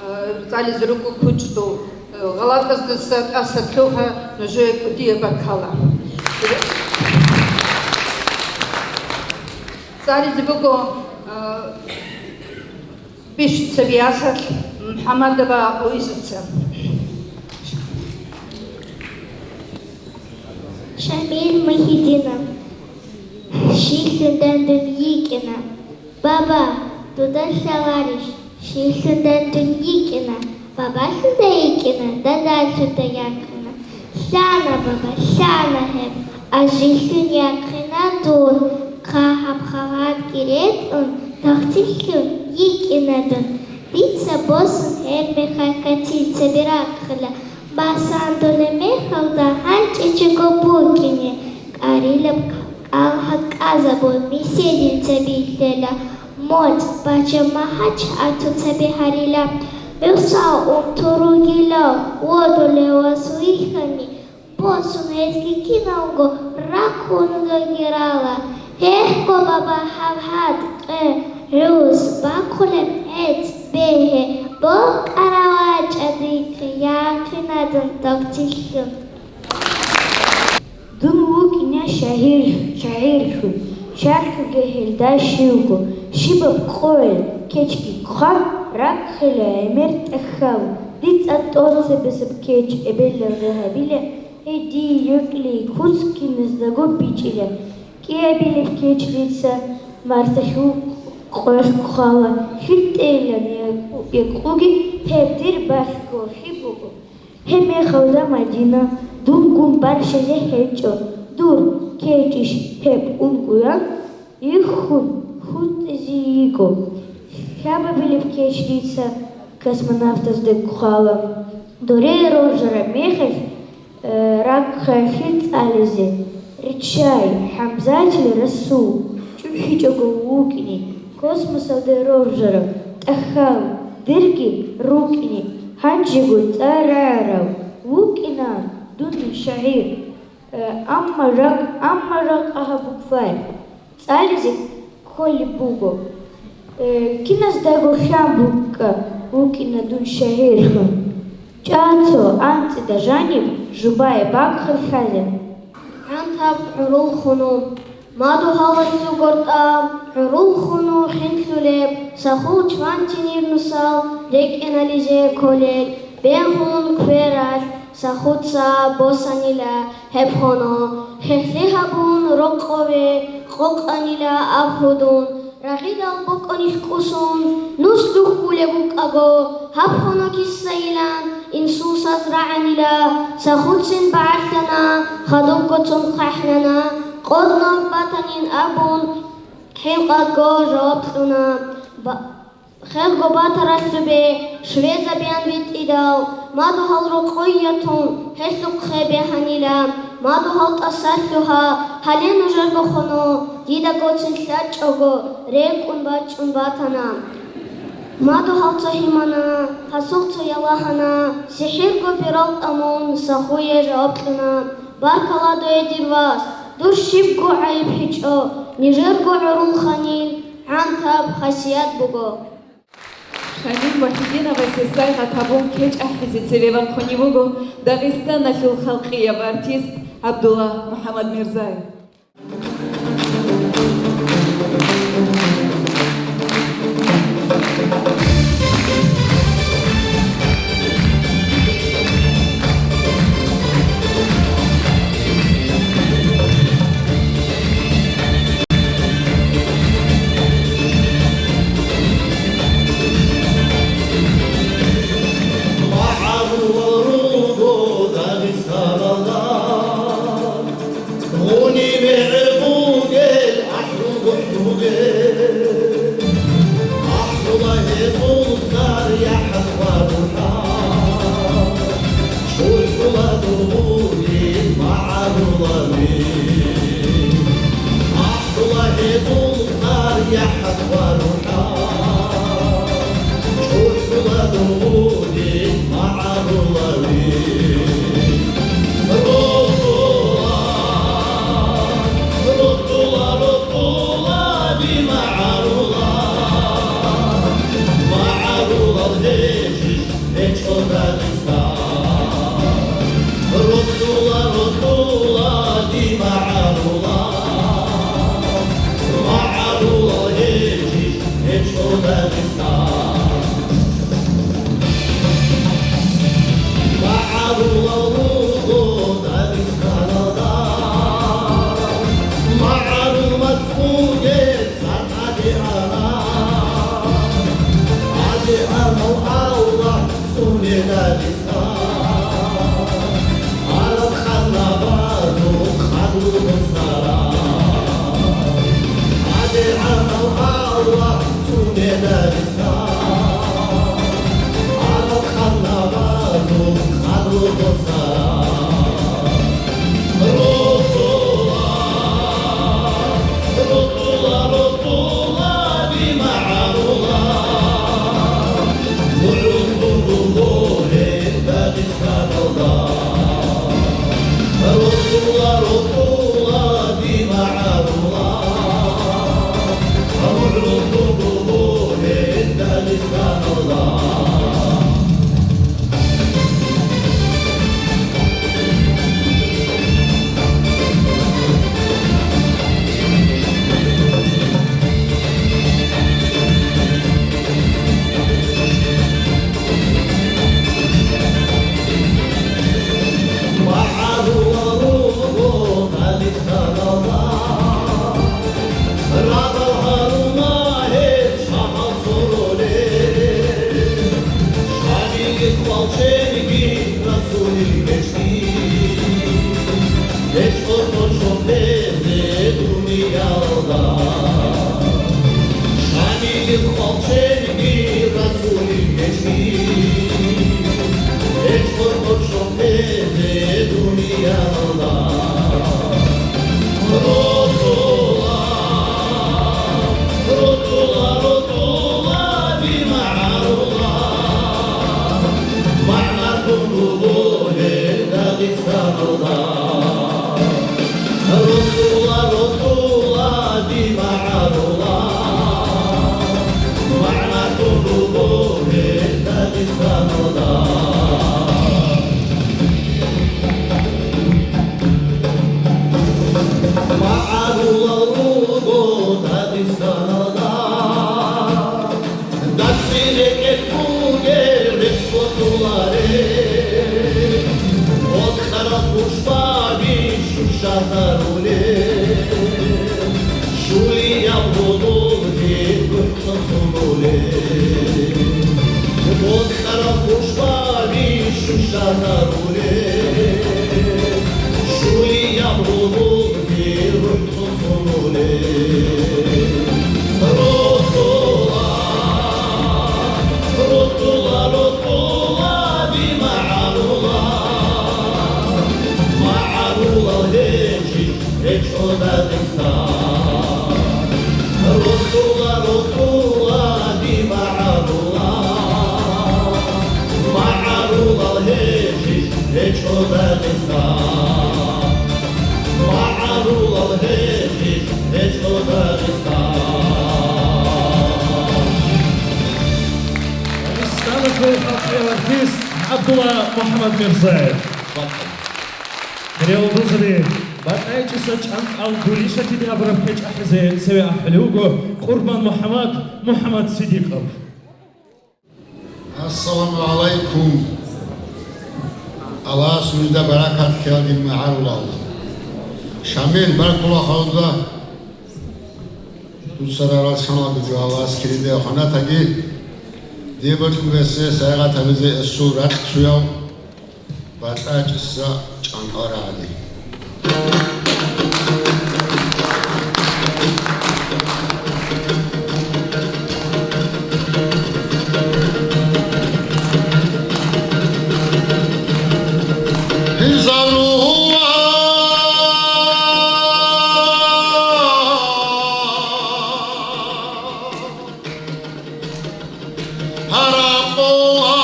э, цӀализе руго кучӀдул, э, гъалатӀаздаса тӀаса лъугьа нужее кӀудияб баркала. ЦӀализе буго, э, Бищун цебе ясалъ МухӀаммадова Луизаца. Шамил Мухьидинов. Щилъун дандун йикӀина. Баба, дуда лъаларищ? Щилъун дандун йикӀина. Бабалъун да йикӀина, дадалъун да якъина. Лъана, баба, лъана гьеб, ажилъун якъина дур, хъа гьаб халатги ретӀун, тахтилъун йикӀина дун. Дица босун гьеб мехалъ катил цебе рахъила, басан дунеб мехалда гьанчӀичӀого букӀине, кӀарилаб кӀал гьакӀазабун, меседил цебе лъела, моцӀ бачаб магьачӀ гьатун цебе гьарила, гӀуса унтун ругила, водулев вас вихьани, босун гьезги киналго рахъун гагирала. Гьехго, баба, гьаб гьатӀ къе гӀуз бахъулеб гӀецӀ бегье, бокьарав вачӀа дихъе, якъинадун тахтилъун. Дун вукӀине шагьир, шагьирлъун, щарлъуге гьелда щивго, щибаб къоялъ кечги хъван, рахъила гӀемер тӀахьал. Дица тӀоцебесеб кеч эбелалде гьабила, гьей дие йокьи куц киназдаго бичӀчӀила. КӀиабилеб кеч дица марталъул къоялъ хъвала, хитӀейилан якъуги гьеб дир балъго хиб буго. Гьеб мехалда, Мадина, дунгун барщизе гьечӀо, дур кечӀищ гьеб унгоян, иххун хутӀизе йиго. Лъабабилеб кеч дица космонавтазда хъвала, дорее роржараб мехалъ, э, рахъалъе цӀализе. Риччай, ХӀамзатил Расул, чӀухӀичӀого вукӀине, космосалде роржарав, тӀахьал, дирги рукӀине, гьанжего цӀа рагӀарав вукӀина дун шагьир. Э, амма жакъ-, амма жакъа гьаб букваялъ цӀализе кколеб буго. Э, киназдаго хъван букӀа вукӀина дун шагьирлъун. ЧӀа цо анцӀида жаниб жубаяб бакӀ хъалхьазе. ГӀантаб гӀурул хунул. Мадугьалалъул гортӀа гӀурул хунул хинлъулеб, сахул чвантинир нусал рекӀенализе кколел, бегьун квералъ сахуца босанила гьеб хоно, хехлъи гьабун рокъове къокъанила абхьудун, рагъидал бокӀонилъ кӀусун нус духьулеб букӀаго, гьаб хоно киссайилан инсул саз рагӀанила, сахуцин багӀарлъана, хадубго цун хъахӀлъана, къорноб батанин абун, хӀинкъаго жаваб кьуна. Ба-, Хелго батаралъубе швезабеян витӀидал, мадугьал рокъойя тун, гьелъухъе бегьанила, мадугьал тӀасалъугьа, гьале нужерго хоно, дида гоцин лъачӀого, рекӀун бачӀун батана. Мадугьал цо гьимана, гьасухъ цо ялагьана, сихӀирго пирал тӀамун, сахуе жаваб кьуна: «Баркала дуе, дир вас, дур щибго гӀайиб гьечӀо, нижерго гӀурул ханил гӀантаб хасият буго». Шамил Мухьидиновасе сайгъат гьабун кечӀ ахӀизе цеве вахъунев вуго Дагъистаналъул халкъияб артист ГӀабдулла МухӀаммадмирзаев. МагӀарулал руго Дагъистаналда, гъунибе гӀугел ахӀул гухӀ бугел. АхӀула гьезул цӀар яхӀ хварухӀа, чӀухӀула дугъурин магӀарулаби. АхӀула гьезул цӀар яхӀ хварухӀа, чӀухӀула дугъурин магӀарулаби. Рутула, рутула, рутула, дир магӀарула, магӀарулал гьечӀищ гьечӀо Дагъистан. Рутула, рутула, дир магӀарула, магӀарулал гьечӀищ гьечӀо Дагъистан. МагӀарулал руго Дагъистаналда, магӀарул мацӀ бугеб цӀар ТӀадегӀанав. ТӀадегӀанав Аллагь цӀуне Дагъистан, араб къанабазул къадру босарав. ТӀадегӀанав Аллагь цӀуне Дагъистан, Рокьула, рокьула, дир магӀарула, магӀна тӀубуго гьел Дагъистаналда. МагӀарулал руго Дагъистаналда. Даци рекӀелъ бугел рес бокьуларел, бокьарал хушбаби щущазарулел, щулияб гьудул гьеб цӀунулел, бокьарал хушбаби щущазарулел, щулияб гьудул гьеб цӀунулел. Рокьула, рокьула, рокьула, дир магӀарула, магӀарулал гьечӀищ гьечӀо Дагъистан. Рокьула, рокьула, дир магӀарула, магӀарулал гьечӀищ гьечӀо Дагъистан. МагӀарулал гьечӀищ гьечӀо Дагъистан. Дагъистаналъул халкъияв артист ГӀабдулла МухӀаммадмирзаев. Хириял вацал, БатӀа ГьечӀоса чӀантӀал гурищалъе гьабураб кечӀ ахӀизе цеве ахӀулев вуго Къурбан МухӀаммад, МухӀаммад Сидикъов. Ассаламу гӀалайкум. Аллагьас нужда баракат ккела, дир магӀарулал. Шамил, баркула хадув. Дуца рарал санал буго Аллагьас кирида ханатаги, дие бокьун бесе сайгъат гьабизе эсул ракьцуяв БатӀа ГьечӀоса чӀантӀал рагӀаби. Гьаракъула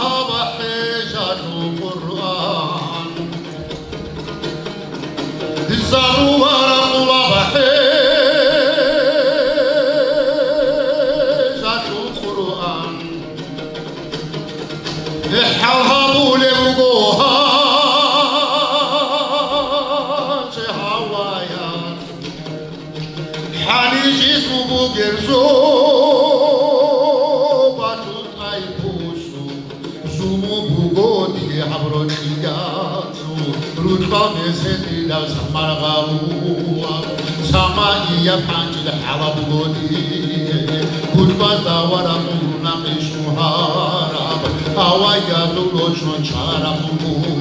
гьаб хӀежалъул Къуръан. Зару гьаракъула гьаб хӀежалъул Къуръан. ХӀал гьабулеб буго гьанже гьаваяс. ХӀанижизул бугел зобалъул тӀайпусул зулму буго дие гьаб рокьиялъул, рукьа меседилал самаргъавула, самаияб хӀанчил хӀалаб буго дие, кутбазда варакъун накъиш мугьараб, аваязул лочон чараб буго.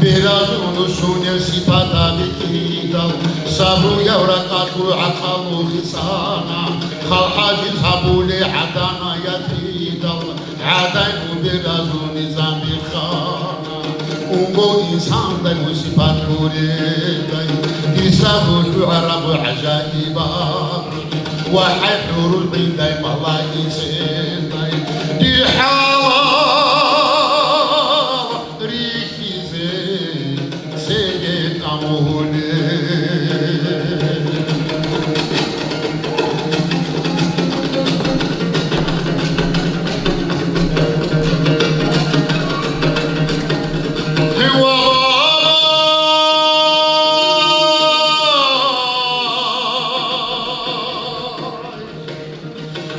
Беразул сунел сипатаби кидал, сабруяв ракӀалъул гӀакъалу хисана, хал хӀажи сабулей гӀадана ятидал, гӀадай буберазул низам биххана. Унго инсандай мун сипат гьуредай, диса гьулъу гӀарабу гӀажаибаб, ва хӀай хӀурул гӀиндай малаикзедай, дир хӀалал рихьизе цеге тӀамуле.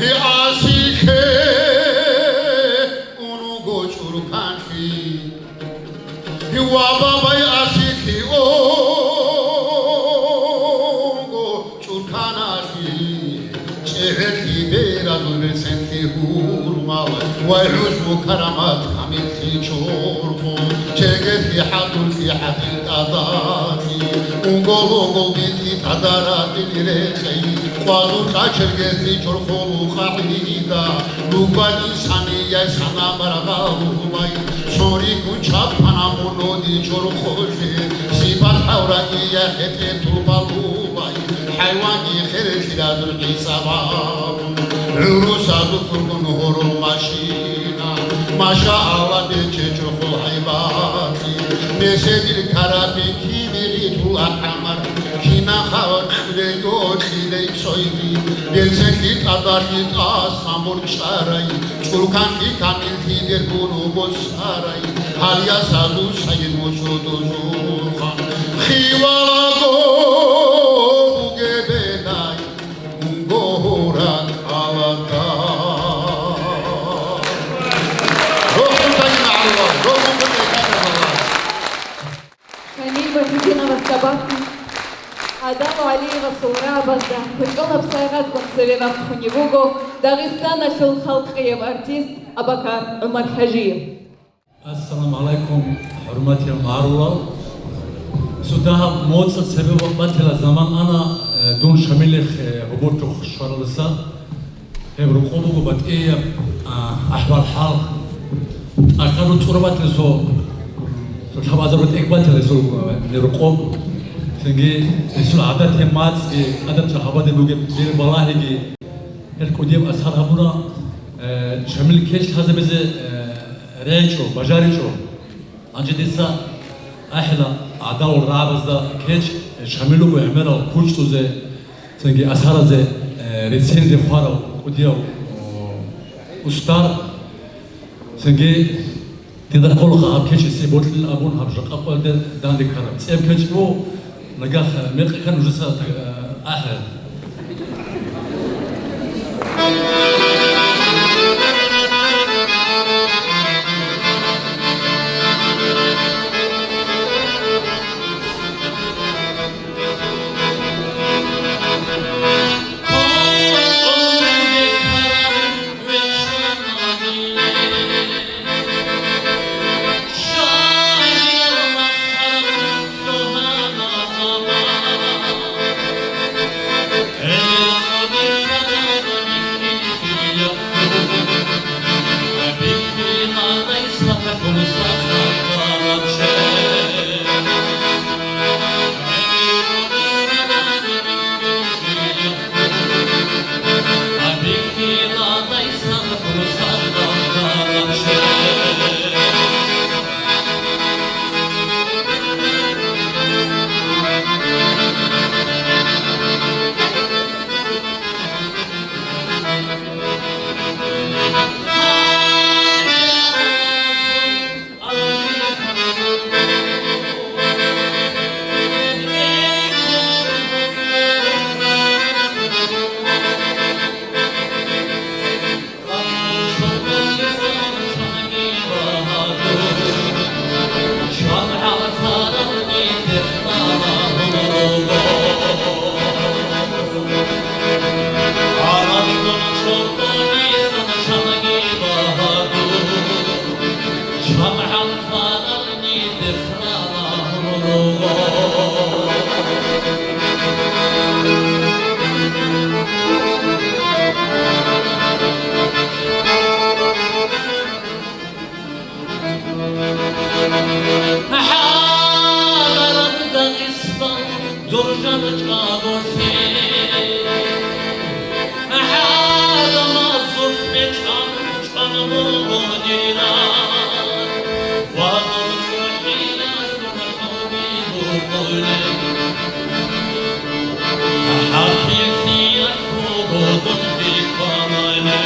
Гье, асихъе унго чӀурканлъи, ва бабай асихъе унго чӀурканалъи, чӀегӀерлъи беразул берценлъи гьурмал, ва гӀужбу карамат камиллъи чорхол, чергелъи хӀадурлъи хӀакъил тӀадалъи, унго логол битӀи тӀадаратил рекъей, къвазукьа чергелъи чорхолу къагӀида, лугбаги санияй санаб баргъалулай, цоригун чапана муноди чорхоле, сипат гьавра ия хӀетӀе турбалулай, хӀайванги херелъирадул хӀисаб гьабун, гӀурусазул хургун гьорул машина, машаалла, бече чорхол Эседил карапи кибили тула гӀамар, кина халкъ лего кьилей цойги, белсенлъи тӀадалъи тӀасан борчӀарай, чӀулканлъи камиллъи бергун босарай, гьал ясазул сайин мусудузулха хивалаго бугебедай. Гьура кӀалата. Рохун тайна Аллагь, рохун тайна Аллагь. Шамил Мухьидиновас тӀабахъун, ГӀадал ГӀалиевасул рагӀабазда кочӀолаб сайгъатгун цеве вахъунеб буго Дагъистаналъул халкъияб артист Абакар ГӀумар-ХӀажиев. Ассаламу гӀалайкум, хӀурматиял магӀарулал! Цо дагьаб моцӀа цебе батила заман ана, э, дун Шамилихъ, э, гьоболлъухъ щваралдаса. Гьеб рокъоб буго батӀияб, а, ахӀвал-хӀал. ТӀахьазул цӀур батила цо, цо лъабазаб тӀекӀ батила гьесул, э, рокъоб. Цинги гьесул гӀадатияб мацӀги, тӀадаб чӀахӀабаде бугеб бер-балагьиги. Гьел кӀудияб асар гьабура, э, Шамил кеч лъазабизе, э, речӀо, бажаричӀо. Гьанже дица ахӀила гӀадал рагӀабазда кеч, э, Шамил вуго гӀемерал кучӀдузе, цинги асаразе, э, рецензия хъварав кӀудияв, о, устар. Цинги дида кколаха гьаб кечисе бокьилин абун, гьаб жакъа къоялде данде ккараб. ЦӀеб кеч буго, нагагь мекъи ккани нужеца, э, ахӀе. ХӀарам Дагъистан, дур жан чӀаголъи. ХӀарамазул бечӀан чӀван буго динар, ва дур чӀухӀиялъул хӀуби букъулеб. ХӀакъикъиялъ буго дун бихьанани.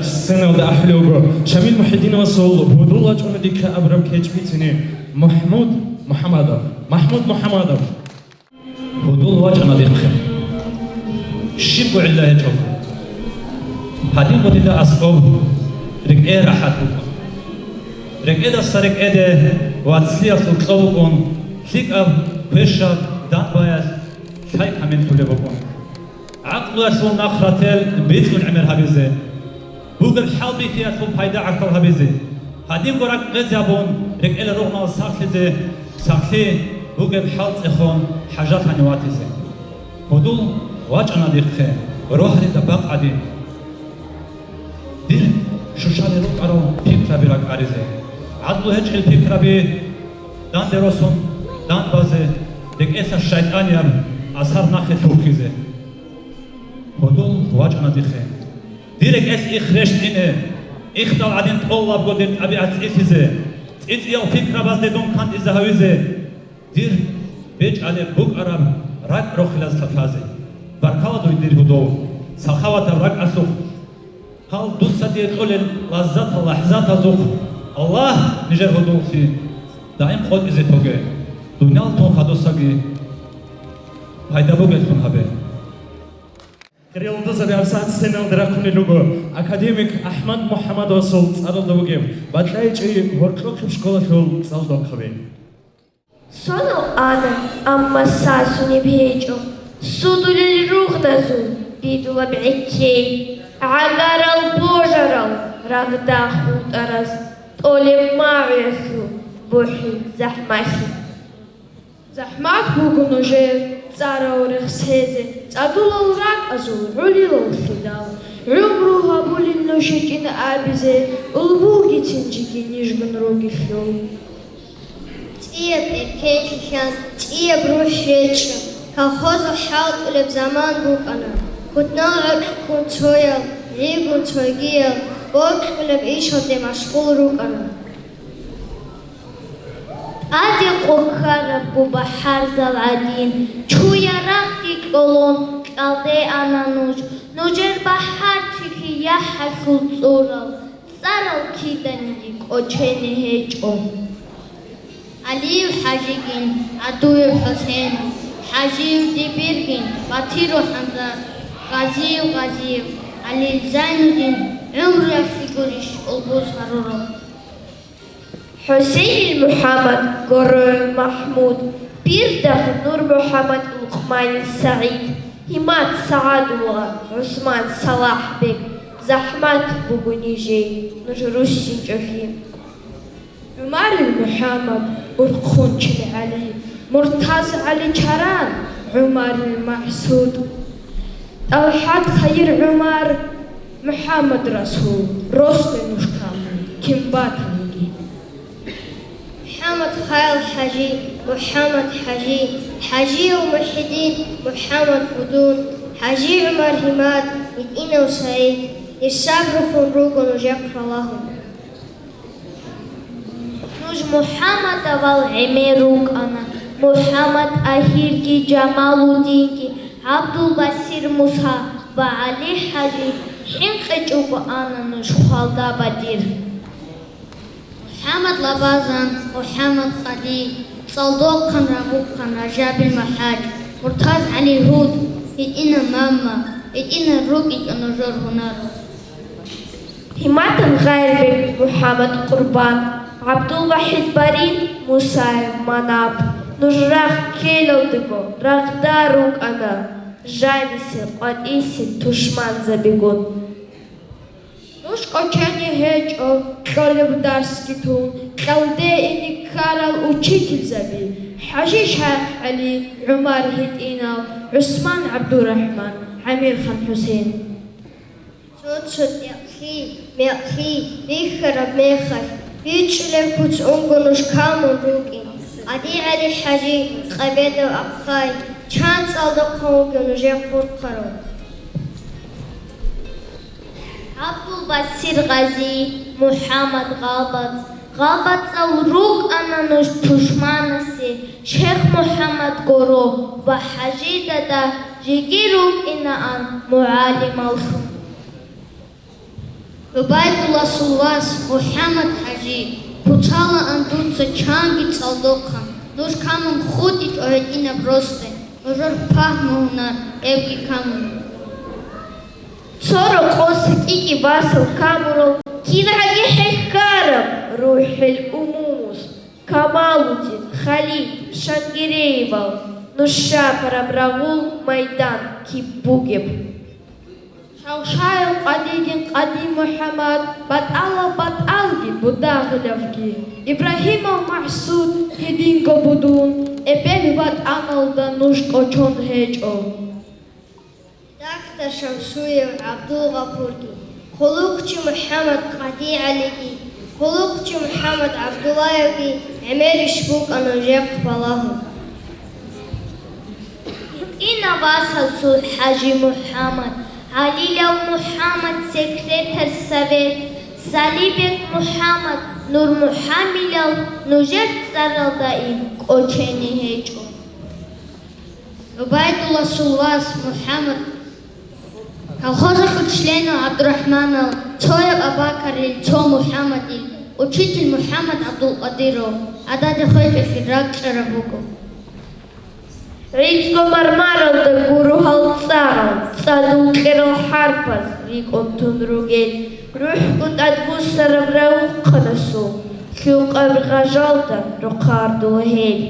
Сценалда ахӀулев вуго Шамил Мухьидиновасул «Гьудул вачӀуна дихъе» абураб кечӀ бицине МахӀмуд МухӀамадов. МахӀмуд МухӀамадов. Гьудул вачӀана дихъе. Щибго гӀилла гьечӀого. Гьадинго дида аскӀоб рекӀее рахӀат букӀун. РекӀедаса рекӀеде вацлъиялъул кьо букӀун, лъикӀаб квешаб данбаялъ лъай камиллъулеб букӀун. ГӀакълуялъул нахърател бицун гӀемер гьабизе. Бугеб хӀалбихьиялъул пайда гӀахьал гьабизе, гьадинго ракӀ гъезе абун, рекӀелал ругъмал сахлъизе, сахлъи бугеб хӀал цӀехун хӀажалъани ватизе. Гьудул вачӀана дихъе, рогьалида бакъ гӀадин. Дир Щущалел рукӀарал пикраби ракӀаризе, гӀадлу гьечӀел пикраби данде росун данбазе, рекӀелъа шайтӀанияб асар нахъе лъухьизе. Гьудул вачӀана дихъе. Дир рекӀелъ их рещтӀине, ихдал гӀадин тӀолабго дир тӀабигӀат цӀилъизе, цӀицӀиял пикрабазде дун кантӀизе гьавизе. Дир бечӀалеб букӀараб ракӀ рохилаз лъалъазе. Баркала дуй, дир гьудул, сахаватаб ракӀалъухъ. Гьал дуца дие кьолел лаззатал лахӀзатазухъ Аллагь нижер гьудуллъи даим къотӀизе тоге. Дуниял тун хадусаги пайда бугеллъун гьабе. Хириял вацал, гьабсагӀат сценалда рахъунел руго академик АхӀмад МухӀаммадовасул цӀаралда бугеб БатӀлайчӀи гьоркьохъеб школалъул цӀалдохъаби. Сонал ана, амма сасунеб гьечӀо, судулел ругъдазул бидулаб гӀеккей, гӀагарал божарал рагъда хутӀараз тӀолеб магӀуялъул бухӀи захӀмалъи. ЗахӀмат буго нужер цӀарал рехсезе, цӀадулал ракӀазул гӀолилал хьидал, гӀумру гьабулин нуж гьечӀин абизе, улбулгицин жиги нижгун ругелъул. ЦӀияб эркенлъилъан цӀияб рухӀ гьечӀо, колхозалъ хӀалтӀулеб заман букӀана, кутнал гӀоркьгун цоял, гӀигун цогиял, бокьулеб ишалде машгъул рукӀана. ТӀаде къо ккарабго бахӀарзал гӀадин, чу ярагъги кьолон кьалде ана нуж, нужер бахӀарчилъи яхӀалъул цӀурал, цӀарал киданиги кӀочене гьечӀо. ГӀалиев ХӀажигин, ГӀадуев ХӀусен, ХӀажиев Дибиргин, Батиров ХӀамзат, Гъазиев Гъазиев, ГӀалил Зайнудин гӀумруялъе гурищ улбуз гьарурал? ХӀусейнил МухӀаммад, Гороев МахӀмуд, Бирдах НурмухӀаммад, Лукъманил СагӀид, ГьиматӀ СагӀадулла, ГӀусман СалахӀбек, захӀмат буго нижее, нуж руссинчӀолъи. ГӀумарил МухӀаммад, Урхъунчил ГӀали, МуртазгӀали Чаран, ГӀумарил МахӀсуд, ТӀалхӀат Хайир ГӀумар, МухӀаммад Расул, росде нуж камун, кин батаниги. МухӀаммад Хаял ХӀажи, МухӀаммад ХӀажи, ХӀажияв МухӀидин, МухӀаммад Будун, ХӀажи ГӀумар ГьиматӀ, ГьитӀинав СагӀид, гьисаб рухун руго нужехъ ралагьун. Нуж МухӀаммадавал гӀемер рукӀана, МухӀаммад Агьирги, Жамалудинги, ГӀабдулбасир Муса ва ГӀали ХӀажи, хӀинкъичӀого ана нуж хвалда, Бадир. МухӀаммад Лабазан, МухӀаммад Къади, ЦӀалдохъан, Рабухъан, Ражабил МухӀаж, МуртазгӀали ГьудӀ, ГьитӀинав Мамма, гьитӀинал рукӀинчӀо нужер гьунар. ГьиматӀан Гъайрбек, МухӀаммад Къурбан, ГӀабдулвахӀид Барин, Мусаев Манап, нуж рагъ ккелалдего рагъда рукӀана, жанисе къватӀисе тушманзабигун. Нуж кӀочене гьечӀо кьолеб дарсги тун, кьалде ине ккарал учительзаби, ХӀажи ШайхгӀали, ГӀумар ГьитӀинав, ГӀусман ГӀабдурахӀман, ГӀамирхан ХӀусен. Цо-цо тӀекълъи, мекълъи бихьараб мехалъ, бичӀчӀулеб куц унго нуж камун рукӀин. КъадигӀали ХӀажи, Къабедов Ахъай, чан цӀалдохъан вугев нужер хъурхъарав? ГӀабдулбасир Гъази, МухӀаммад ГъалбацӀ, ГъалбацӀал рукӀана нуж тушманасе, Шейх МухӀаммад Горо ва ХӀажи Дада жеги рукӀинаан мугӀалималлъун. ГӀубайдулласул вас МухӀаммад ХӀажи, куцалаан дуца чанги цӀалдохъан, нуж камун хутӀичӀо гьитӀинаб росде, нужер пагьму-гьунар эбги камун. Цо рокъоса кӀикӀи васал камурал, кингӀаги хӀехьараб рухӀел умумус, Камалудин, Халид, Шангиреевал, нуж щапараб рагъул майдан киб бугеб? Шавшаев Къадигин, Къади МухӀаммад, БатӀалаб БатӀалги, Будагъилавги, Ибрагьимов МахӀсуд, гьединго Будун, эбел-ватӀаналда нуж кӀочон гьечӀо. Доктор Шамсуев ГӀабдулгъапурги, Хъулухъчи МухӀаммад КъадигӀалиги, Хъулухъчи МухӀаммад ГӀабдуллаевги гӀемерищ букӀана жехъ балагьун. ГьитӀинав васасул ХӀажи МухӀаммад, ГӀалилав МухӀаммад, секретарь совет, Салибек МухӀаммад, Нурмухьамилал нужер цӀарал даим кӀочене гьечӀо. ГӀубайдулласул вас МухӀаммад, колхозалъул членав ГӀабдурахӀманал, цояв Абакарил, цо МухӀаммадил, учитель МухӀаммад ГӀабдулкъадиров, гьадада хвечӀолъи ракӀчӀараб буго. ГӀицӀго мармаралда гуро гьал цӀарал, цӀадул кьерал хӀарпаз рикӀкӀун тун ругел, рухӀго тӀадбуссараб раухъанасул, лъукъаб гъажалда рохъардула гьел.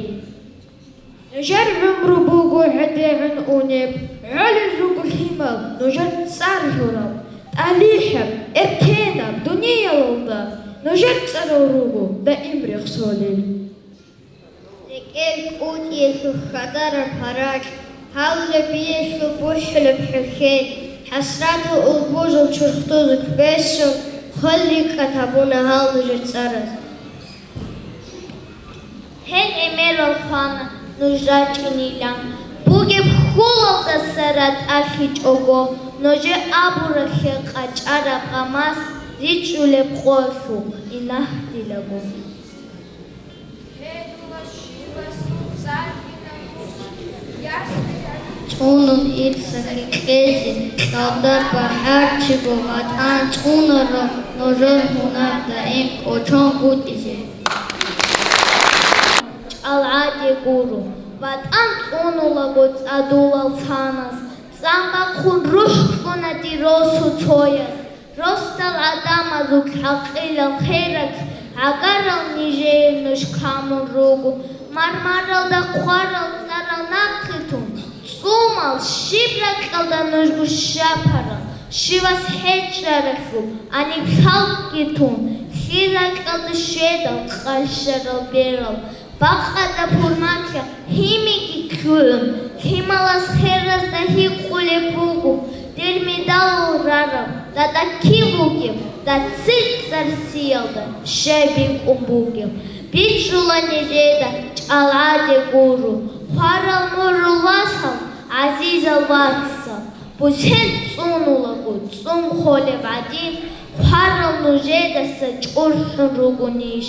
Нужер гӀумру буго гӀедегӀун унеб, гӀолел руго лъимал нужер цӀар гьурал, тӀалихӀаб, эркенаб дуниялалда нужер цӀарал руго даим рехсолел. РекӀел кӀутӀиялъул хьадараб гьаракь, гьалулеб биялъул бухӀулеб хӀухьел, хӀасратал улбужул чурхдузухъ бесун, хвел рикӀкӀад гьабуна гьал нужер цӀараз. Гьел гӀемерал хвана нуж рачӀинилан, бугеб хьулалдаса ратӀалъичӀого, нужер абуралъе къачӀараб гъамас ричӀчӀулеб къолъухъ инагьтилаго. ЦӀунун ил сахи кьезе, кьалда багьарчиго ватӀан цӀунаро, нужер гьунар даим кӀочон гутӀизе. ЧӀалгӀаде гуро, ватӀан цӀунулаго цӀадулал цанас, цӀан бахъун рухӀ кьуна дир росу цояс. Росдал гӀадамазул хӀакъилал хералъ гӀагарал нижее нуж камун руго, мармаралда хъварал цӀарал нахъе тун, цӀумал щиб ракьалда нужго щапарал, щивас хӀечӀаралъуб гьаниб лъалкӀги тун, лъил ракьалда щведал къайщарал берал, бакъада пурмакьа гьимиги кьугӀун, лъималас херазда гьикъулеб буго, дир медалал рараб дада кив вугеб, дацил цӀарсиялда щай бикӀун бугеб. БичӀчӀула нижеда чӀалгӀаде гуро, хварал мурул васал, гӀазизал вацал, бусен цӀунулаго цӀун холеб гӀадин, хварал нужедаса чӀурхӀун руго ниж.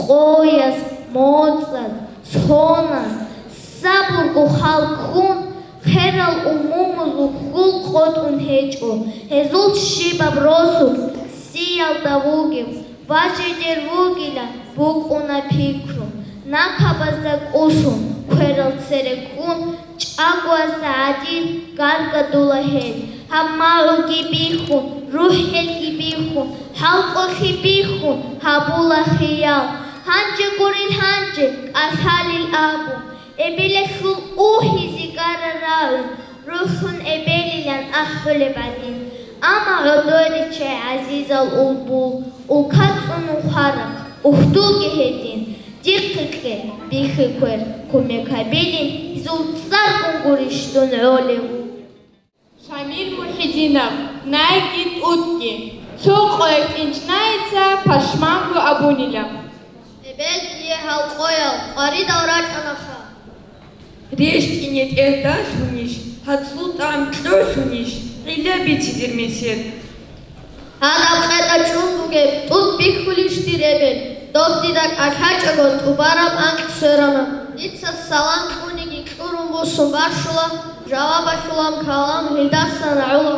Къояз, моцӀаз, соназ, сабурго хал ккун, херал умумузул хьул къотӀун гьечӀо, гьезул щибаб росулъ сиялда вугев ва жидер вугилан букӀуна пикру. Накабазда кӀусун, кверал цере ккун, чӀагоазда гӀадин гаргадула гьел. Гьаб магӀуги бихьун, рухӀелги бихьун, хӀалкӀолъи бихьун гьабула хиял. Гьанже гурел, гьанже кӀалъалел абун, эбелалъул угьи зигара рагӀун, рухӀун эбелилан ахӀулеб гӀадин. Амма гӀодой риччай, гӀазизал улбул, улка цӀунун хварахъ, ухдулги гьедин. Дихъе кье, бихье квер, кумек гьабилин, гьезул цӀаргун гурищ дун гӀолев? Шамил Мухьидинов, найги тӀутӀги, цо къоялъ инчӀнаица пашманго абунила. Эбел, дие гьал къоял къваридал рачӀанаха. РещтӀине тӀердалъунищ, гьацӀул тӀам кьолъунищ, гӀилла бице, дир месед. Гьадаб къетӀа чӀун бугеб тӀутӀ бихьулищ, дир эбел? Доб дида кӀалъачӀого тӀубараб анкь сверана. Дица салам кьуниги кьурун бусун башула, жавабалъулаб калам гьелдасан рагӀула.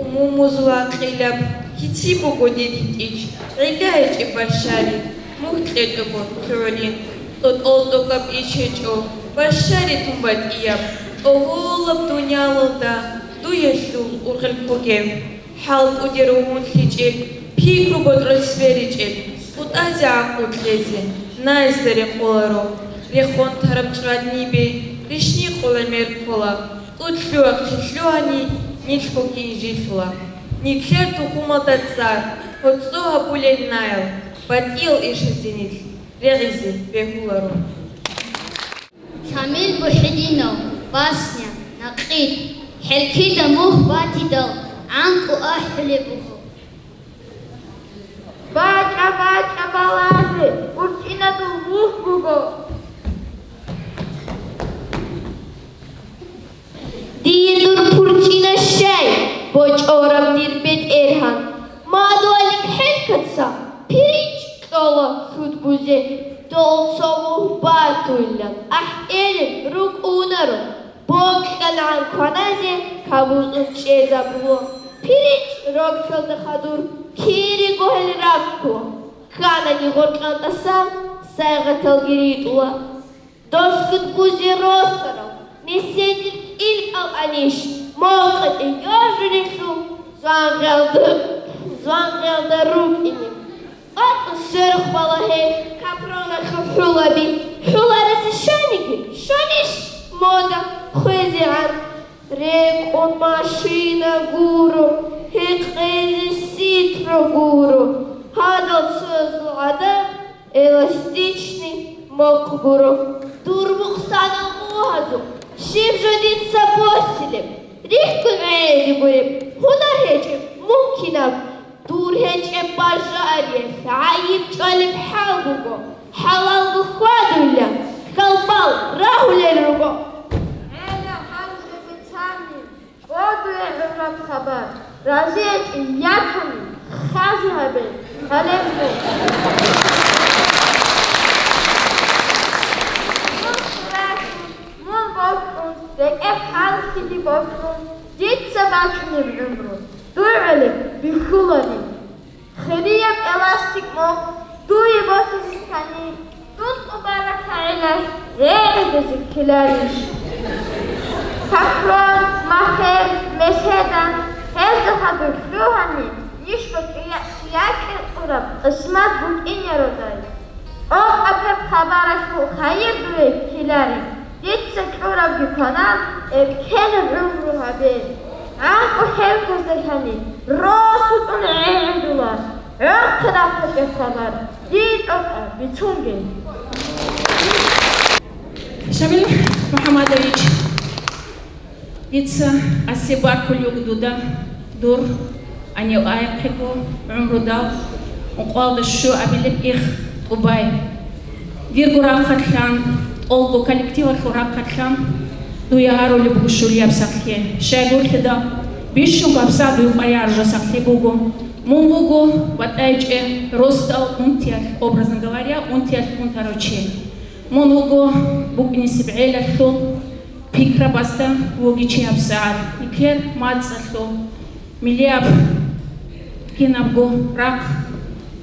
Умумузул гӀакъилаб, кици буго дир гьитӀич, гӀилла гьечӀеб бащари, мухь кьечӀого лъугӀулин. ТӀотӀол тӀокӀаб иш гьечӀо, бащари тун батӀияб, тӀогьолаб дуниялалда дуялъул ургъел ккогев. ХӀалтӀуде ругьунлъичӀел, пикру ботӀрол сверичӀел, тӀутӀазе гӀакъуд лъезе, наизда рекъоларо. Рехун тараб чӀрад нибе рищни къола мер ккола, тӀуд лъугьа-хъи лъугьани, нилъго кин жилъула. Нилъер тухумалда цӀар, гьоцӀо гьабулел наял, батӀиял ишазе нилъ регӀизе бегьуларо. Шамил Мухьидинов, басня, накъид. ХӀелкида мухь батидал гӀанкӀу ахӀулеб буго. Дол цо мугь батулилан ахӀкӀелел рукӀунаро, бокьанагӀан кваназе кабуцӀун чӀезабуло. ПиричӀ рокьалда хадур кириго гьел раккула, хьанани гъоркьан тӀасан сайгъаталги ритӀула. Дос кутбузе росарал, меседил кӀил кӀалъанищ, мокъатӀе йожулелъул зуангъелда, зуангъелда рукӀине. КъватӀун сверухъ балагье капроналъул хӀулаби, хӀуларазе щаниги, щонищ мода хвезегӀан. РекӀун машина гуро, гьекъезе ситро гуро, гьадал цозул гӀадаб эластичный мохъ гуро. Дур мухъсанал мугьазухъ щиб жо дица босилеб? Рихьгун гӀели гуреб, гьунар гьечӀеб мумкинаб. Дур гьечӀеб бажариялъ гӀайиб чӀвалеб хӀал буго, хӀалалго хьвадулилан, хьалбал рагьулел руго. ГӀела гьанже бицани, о, дуе гӀураб хабар, разиятӀи ятани, хази гьабе, гьалеб мун. Мун хиралъун, мун бокьун, рекӀехъ хӀалхьиги бокьун, дица бачунеб гӀумру дугӀулеб бихьулари. Хирияб эластик мохъ дуе босизе ккани, дун тӀубараб гӀелалъ регӀидазе ккеларищ? Капрон, махер, меседа, гьезда хадур лъугьани, ниж бокьиялъ якӀинчӀеб къисмат букӀинеродай. Къокъаб гьеб хабаралъул хайир дуе ккелари, дица кьурабги кванаб, эркенаб гӀумру гьабе. ГӀанкӀу хӀелкъазда лъани, росулъун гӀегӀедула, гӀорхъи рахъа кӀехъабар, дир тӀокӀаб бицунге. Шамил МухӀамадович, дица асе баркулев дуда дур гьанив аякъего гӀумрудал ункъоялда щуабилеб их тӀубай. Дирго рахъалъан, тӀолго коллективалъул рахъалъан дуе гьарулеб буго щулияб сахлъи. Щайгурелъул бищунго гьабсагӀат дуе къваригӀараб жо сахлъи буго. Мун вуго батӀайчӀеб росдал унтиялъ, образно говоря, унтиялъ унтарав чи. Мун вуго букӀинисеб гӀелалъул пикрабазда вугев чи гьабсагӀат, нилъер мацӀалъул, миллияб кинабго рахъ,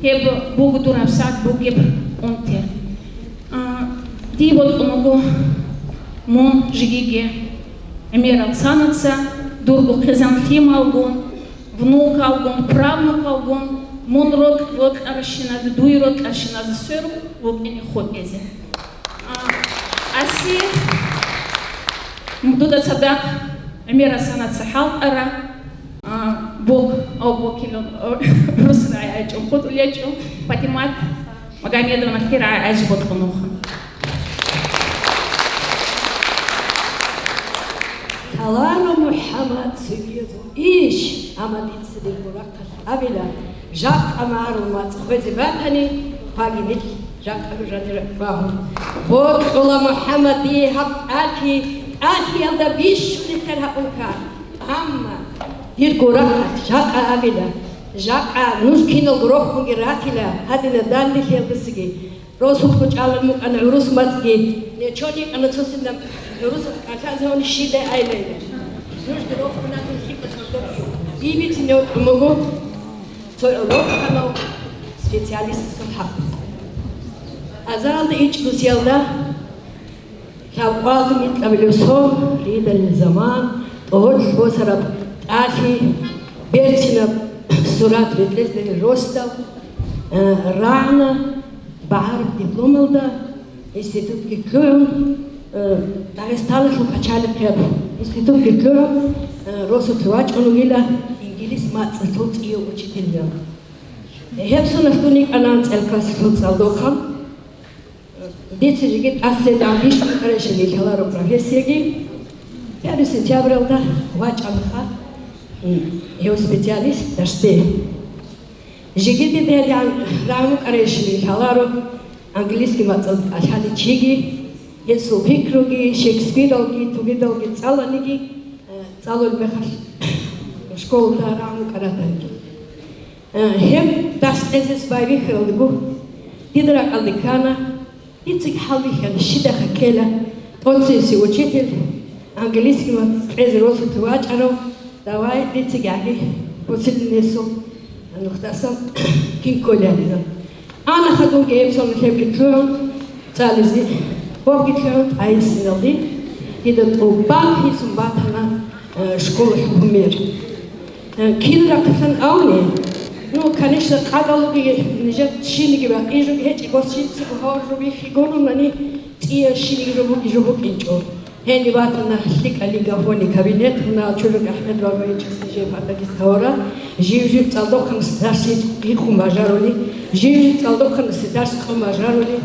гьеб буго дур гьабсагӀат бугеб унти. А, дие бокьун буго мун жеги гӀемерал санаца, дурго хъизан-лъималгун, внукалгун, правнукалгун, мун рокь-, рокьаращиназе, дуе рокьаращиназе сверун вукӀине хутӀизе. А, асе, дуда цадахъ гӀемерал санаца хӀалтӀараб, а, бок, а, бокилан, а, рус рагӀи гьечӀо, хутӀулев гьечӀо, Патимат Магомедовна, хир гӀайиб бокьун буго. Лъаларо МухӀамад цеве иш, амма дица дирго рахъалъ абила, жакъа магӀарул мацӀ хвезе батани, хъваги нилъ жакъа жанир рагьун. Бокьула, МухӀамад, дие гьаб тӀалъи, тӀалъиялда бищун нилъер гьабулка. Амма дирго рахъалъ жакъа абила, жакъа нуж киналго рохунги ратила гьадинаб данделъиялдасаги. Росулъ кӀалун букӀана гӀурус мацӀги. Нечо никъана цосинаб гӀурусаз кӀалъазе гьанив щиб айилан. Нужги рохун ратун лъикӀа сордо. Дие бицине вукӀун буго цо роханав специалистасул хӀакъ. Азаралда ичӀнусиялда лъабкъоялда микьабилеб сон, ридалил заман, тӀогьоллъи босараб тӀалъи, берцинаб сурат, бетӀералда росдал, э, рагӀна, багӀараб дипломалда институтги лъугӀун, э, Дагъистаналъул пачалихъияб институтги лъугӀун, э, росулъ вачӀун вугила инглис мацӀалъул цӀийов учительниялъ. Гьеб соналъ дун йикӀана анцӀила классалъул цӀалдохъан. Дица жеги тӀасида бищун къарайщинал лъаларо профессияги. Первый сентябралда вачӀанаха, м, гьев специалист дашде. Жеги дида гьедигӀан рагӀну къарайщинал лъаларо английский мацӀалда кӀалъалев чиги, гьесул пикруги, Шекспиралги, тугидалги цӀаланиги, э, цӀалулеб мехалъ школалда рагӀну къаратаниги. Э, гьеб дашдезе байбихьулеб буго. Дида ракӀалде ккана, дица хӀалбихьана, щидахъа ккела, тӀоцевси учитель, английский мат кьезе росулъ вачӀарав, давай, дица гӀаги поселениесул нухдасан кин кколарила. Ана хадубги гьеб цо нилъеблъи лъугӀун цӀализе, гъобги лъугӀун тӀайисиналде, дида тӀубан гьезун батана, э, школалъул гьумер. Э, кин рахъалъан авни? Ну, конечно, къадалуги нижер щибниги бакъи жуги гьечӀеб, гьес жинцаго гьавар жо бихьи гурони, цӀия щибниги жо буги жо букӀинчӀо. Гьениб батана лъикӀа лингафонный кабинет, мунагьал чураг АхӀмед Вагоевичас нижее патагиз гьавара, жив-жив цӀалдохъанасде дарс гьикъун бажарули, жив-жив цӀалдохъанасде дарс кьун бажарули,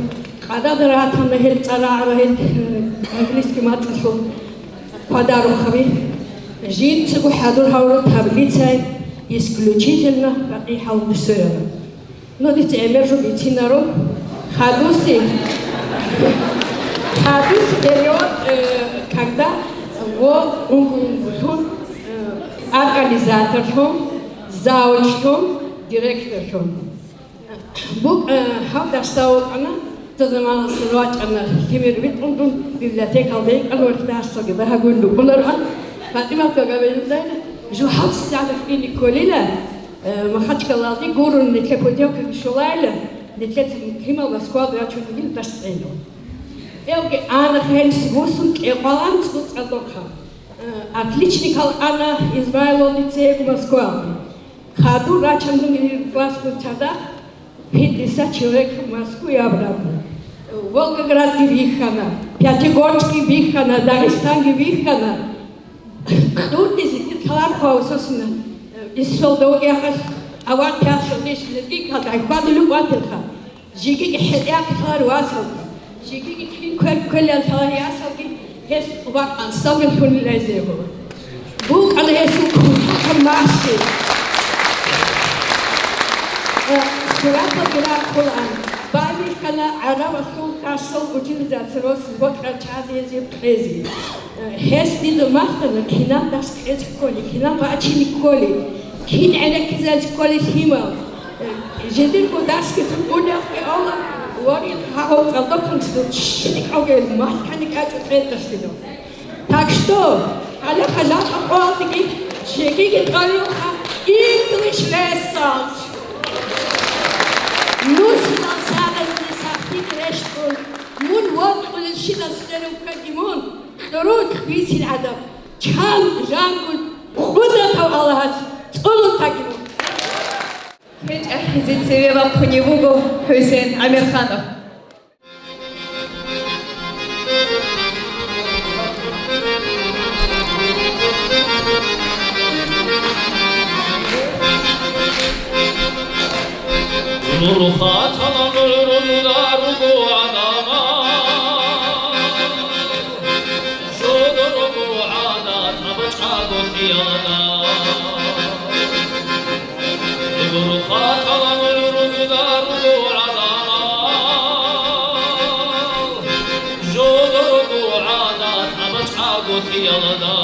къадада ратана гьел цӀарагӀара гьел, э, английский мацӀалъул хъвадарухъаби, жинцаго хӀадур гьавураб таблицай исключительно бакъи хӀалде сверана. Ну, дица гӀемер жо бицинаро. Хадуси, хадуси период, э, когда во унгу-унгулъун, э, организаторлъун, завучлъун, директорлъун. Букъ-, э, гьав дарсда вукӀана, цо заманалъ вачӀана, лъимер витӀун дун библиотекалда йикӀана, ва дарсалги багьагун рукӀунароан. ПатӀимат Гагавиевна, жо гьабсагӀат ине кколила, э, Махачкалалде гурони, нилъер путевкаги щолайила, нилъеца лъимал Москвалде рачун ругел дарс гьабилан. Гьевги ана хӀелси бусун кӀикъоялда анцӀго цӀалдохъан. Э, отличникал ана Измайловалде цеего Москвалде. Хадур рачун ругел классалъул цадахъ пятьдесят человек в Москву и обратно. Волгоградги бихьана, Пятигорскги бихьана, Дагъистанги бихьана. КьуртӀизе дир лъалархъа васасна, э, исфалда вугехъалъ, авар пясалдеш лезги калдай хьвадулев ватилха. Жигиги хӀетӀеяхъ лъалар васалги, жигиги кин квер кквелел лъалар ясалги, гьес тӀубан ансамбль хьунилайзе гьула. БукӀана гьесул кунтаха махщел. Э, сураталги рахъулаан, байбихьана гӀарабалъул дарсал училищаца рос бокьарчӀазе гьезие кьезе. Э, гьес дида махтана, кинан дарс кьезе кколей, кинан бачине кколей, кин гӀенеккизазе кколей лъимал. Э, жидерго дарсги тун уневги ала, вари гьагъав цӀалдохъанчидал ччиникӀавгел малъани кӀачӀу кьедарсидал. Так что, гьале хӀалакъа къоялдеги жегиги тӀалилха English Lessons. Нуж малсагӀазде сахлъиги рещтӀун, мун вокьулел щинас сверухъеги мун, кьурулъ бицин гӀадаб, чан жангул къудратав Аллагьас цӀолун таги мун. КвечӀахӀизе цеве вахъунев вуго ХӀусен ГӀамирханов. Нур хатана нур рузда руго гӀадамал, жодор руго гӀадат абачӀаго хиялда. Гурхъа каламул рузда руго гӀадамал, жодор руго гӀадат абачӀаго хиялда.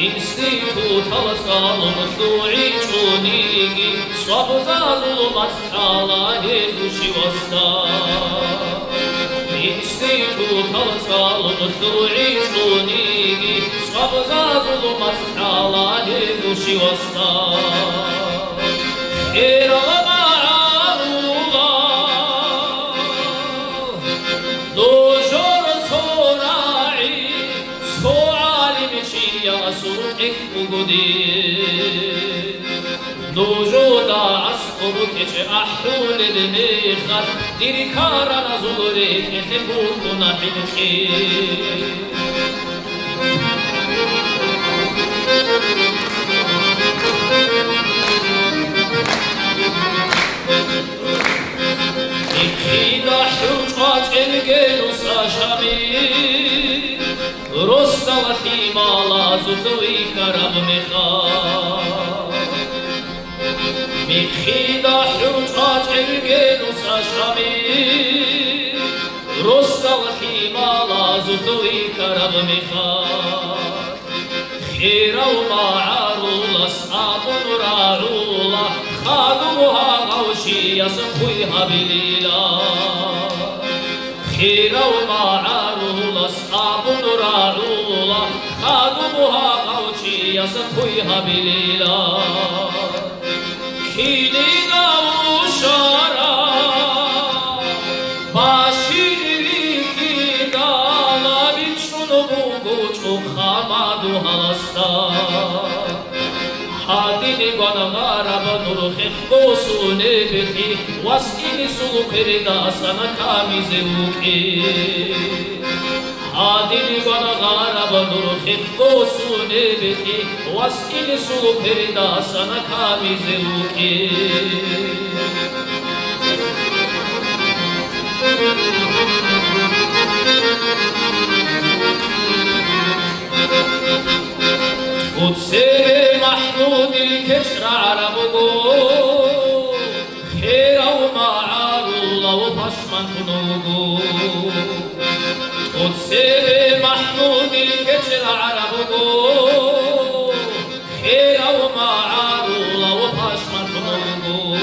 Институтал цӀалун лъугӀичӀониги, цӀвабзазул мацӀ кьала гьезул щивасда. Институтал цӀалун лъугӀичӀониги, цӀвабзазул мацӀ кьала гьезул щивасда. ХӀерала магӀарулал нужер цо рагӀи, цо гӀалим чиясул тӀехь бугоди. Нужуда аскӀоб кечӀ ахӀулел мехалъ, дир караназул рекӀелъе букӀуна хӀинкъи. Нихъида хӀурчӀа чӀергел уса Шамил, росдал лъималазул вихьараб мехалъ. Михъида хӀурчӀа чӀергел уса Шамил, росдал лъималазул вихьараб мехалъ. Хирав магӀарулас абун рагӀула, хадуб гьагъав щив Ясухъуй гьабилила, хирав магӀарулас абун рагӀула, хадуб гьагъав чиясухъуй гьабилила. Кинигав ушара, башир вихьидала, бичӀчӀун буго чӀухъа мадугьаласда. Гьадин гван гъараб нур хехго сунеб бихьи, вас инсул хирдасан камизе вукӀи. Гьадин гван гъараб нур хехго сунеб бихьи, вас инсул хирдасан камизе вукӀи. ТӀоцебе МахӀмудил кечӀ рагӀараб буго, херав магӀарулав пашманлъун вуго. ТӀоцебе МахӀмудил кечӀ рагӀараб буго, херав магӀарулав пашманлъун вуго.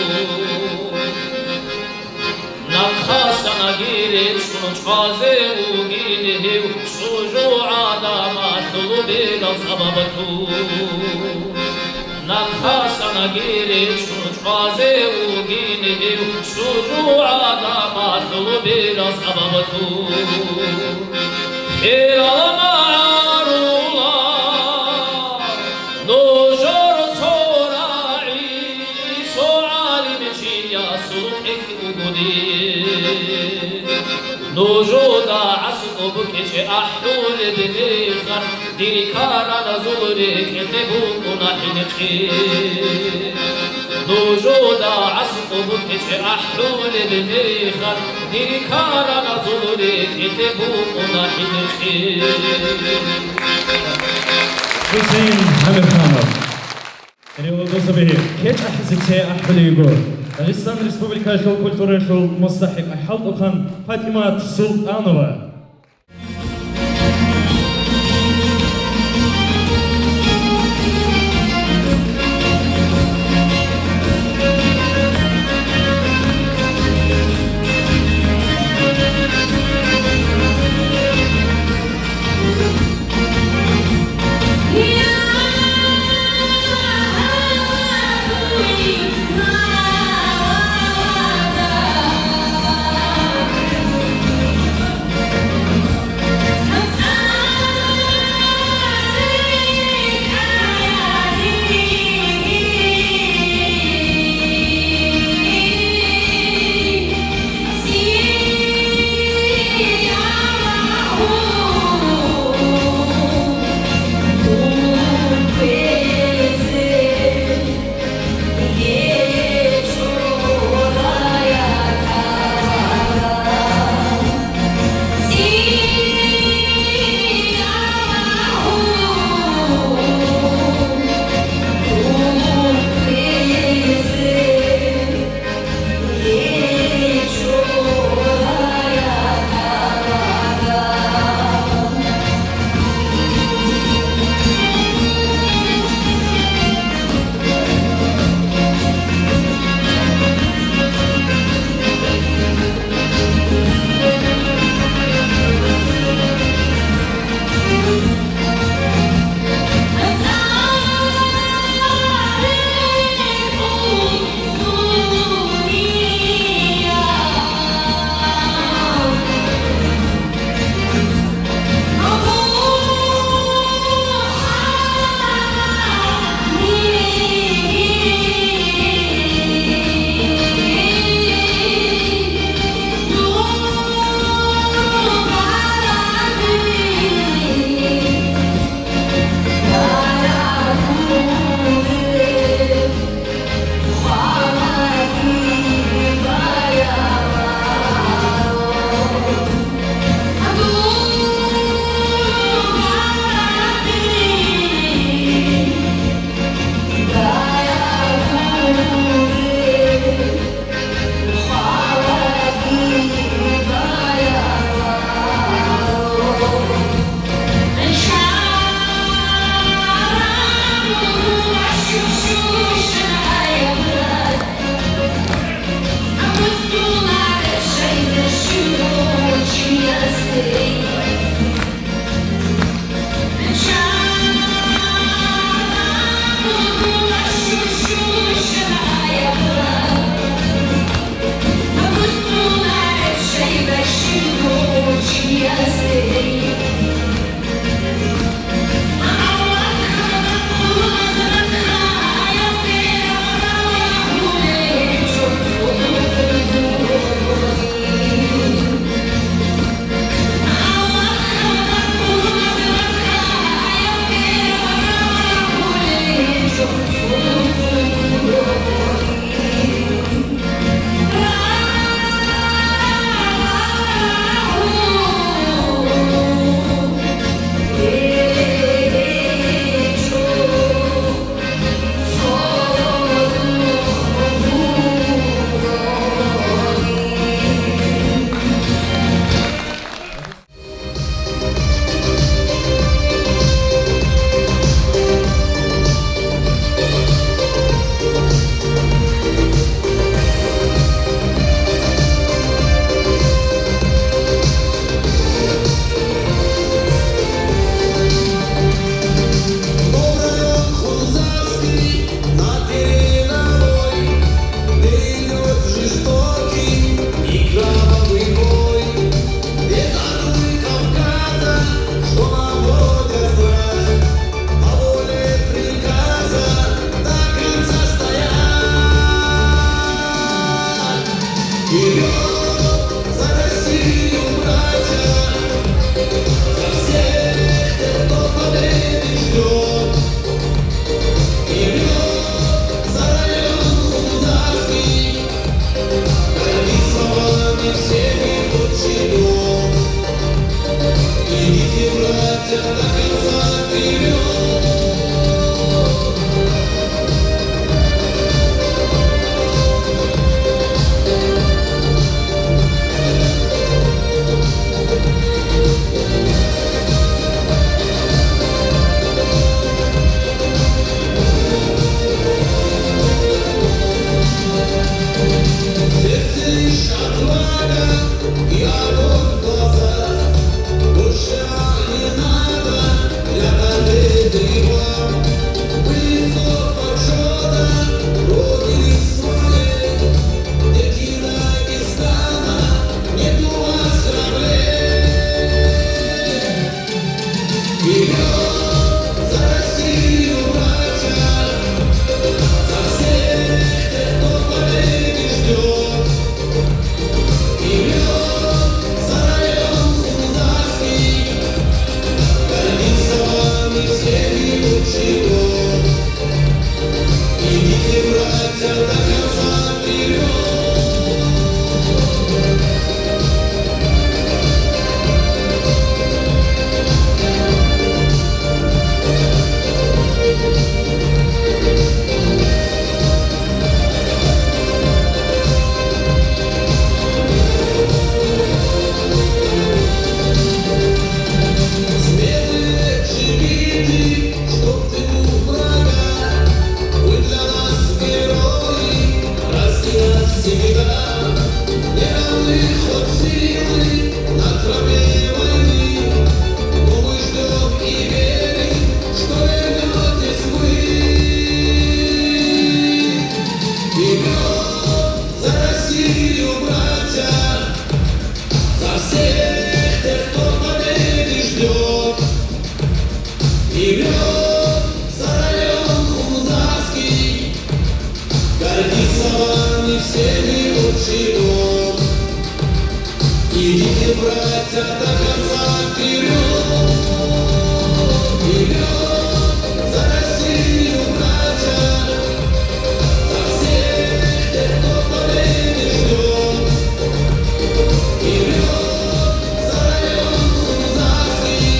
Нахъасан гьаги речӀчӀун чӀвазе вугин гьев чӀужугӀадан малъулеб берал сабаблъун. Нахъасан гьаги речӀчӀун чӀвазе вугин гьев чӀужугӀадан малъулеб берал сабаблъун. Херал магӀарулав нужер цо рагӀи, цо гӀалимчиясул тӀехь бугони. Нужеда гӀаскӀоб кечӀ ахӀулеб мехалъ, дир караназул рекӀелъе букӀуна хӀинкъи. Нужеда гӀаскӀоб кечӀ ахӀулеб мехалъ, дир караназул рекӀелъе букӀуна хӀинкъи. ХӀусейн Амирханов. Гьале, досабе, кечӀ ахӀизе цо ахӀулеб буго. Дагъистан Республикалъул культураялъул мустахӀикъа хӀалтӀухъан ПатӀимат Султанова. Я вот глаза, больше не надо, я победила. Вызов почёта, Родины своей, дети Дагестана, нет у вас храбрее. Вперёд за Россию, братья, за всех тех, кто победы ждёт. Вперёд за район Хунзарский, гордится вами всеми отчий дом. Идите, братья, до конца вперёд. Смелые джигиты, чтоб ты врага, вы для нас герои, раз и навсегда. Неравных от силы на тропе войны, но мы ждём и верим, что вернётесь вы. Вперёд за Россию, братья, за всех тех, кто победы ждёт. Вперёд за район Хунзарский, гордится вами всеми отчий дом. Идите, братья, до конца вперёд. Вперёд за Россию, братья, за всех тех, кто победы ждёт. Вперёд за район Хунзарский,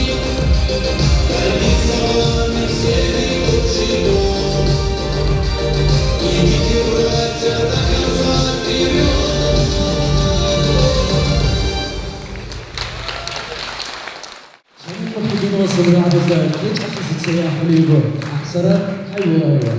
гордится вами всеми отчий дом. Идите, братья, до конца вперёд. Шамил Мухьудинова Сабрагьазда кьечӀ ахӀизе цере ахӀулеб буго, ахӀсараб Хайбулаева.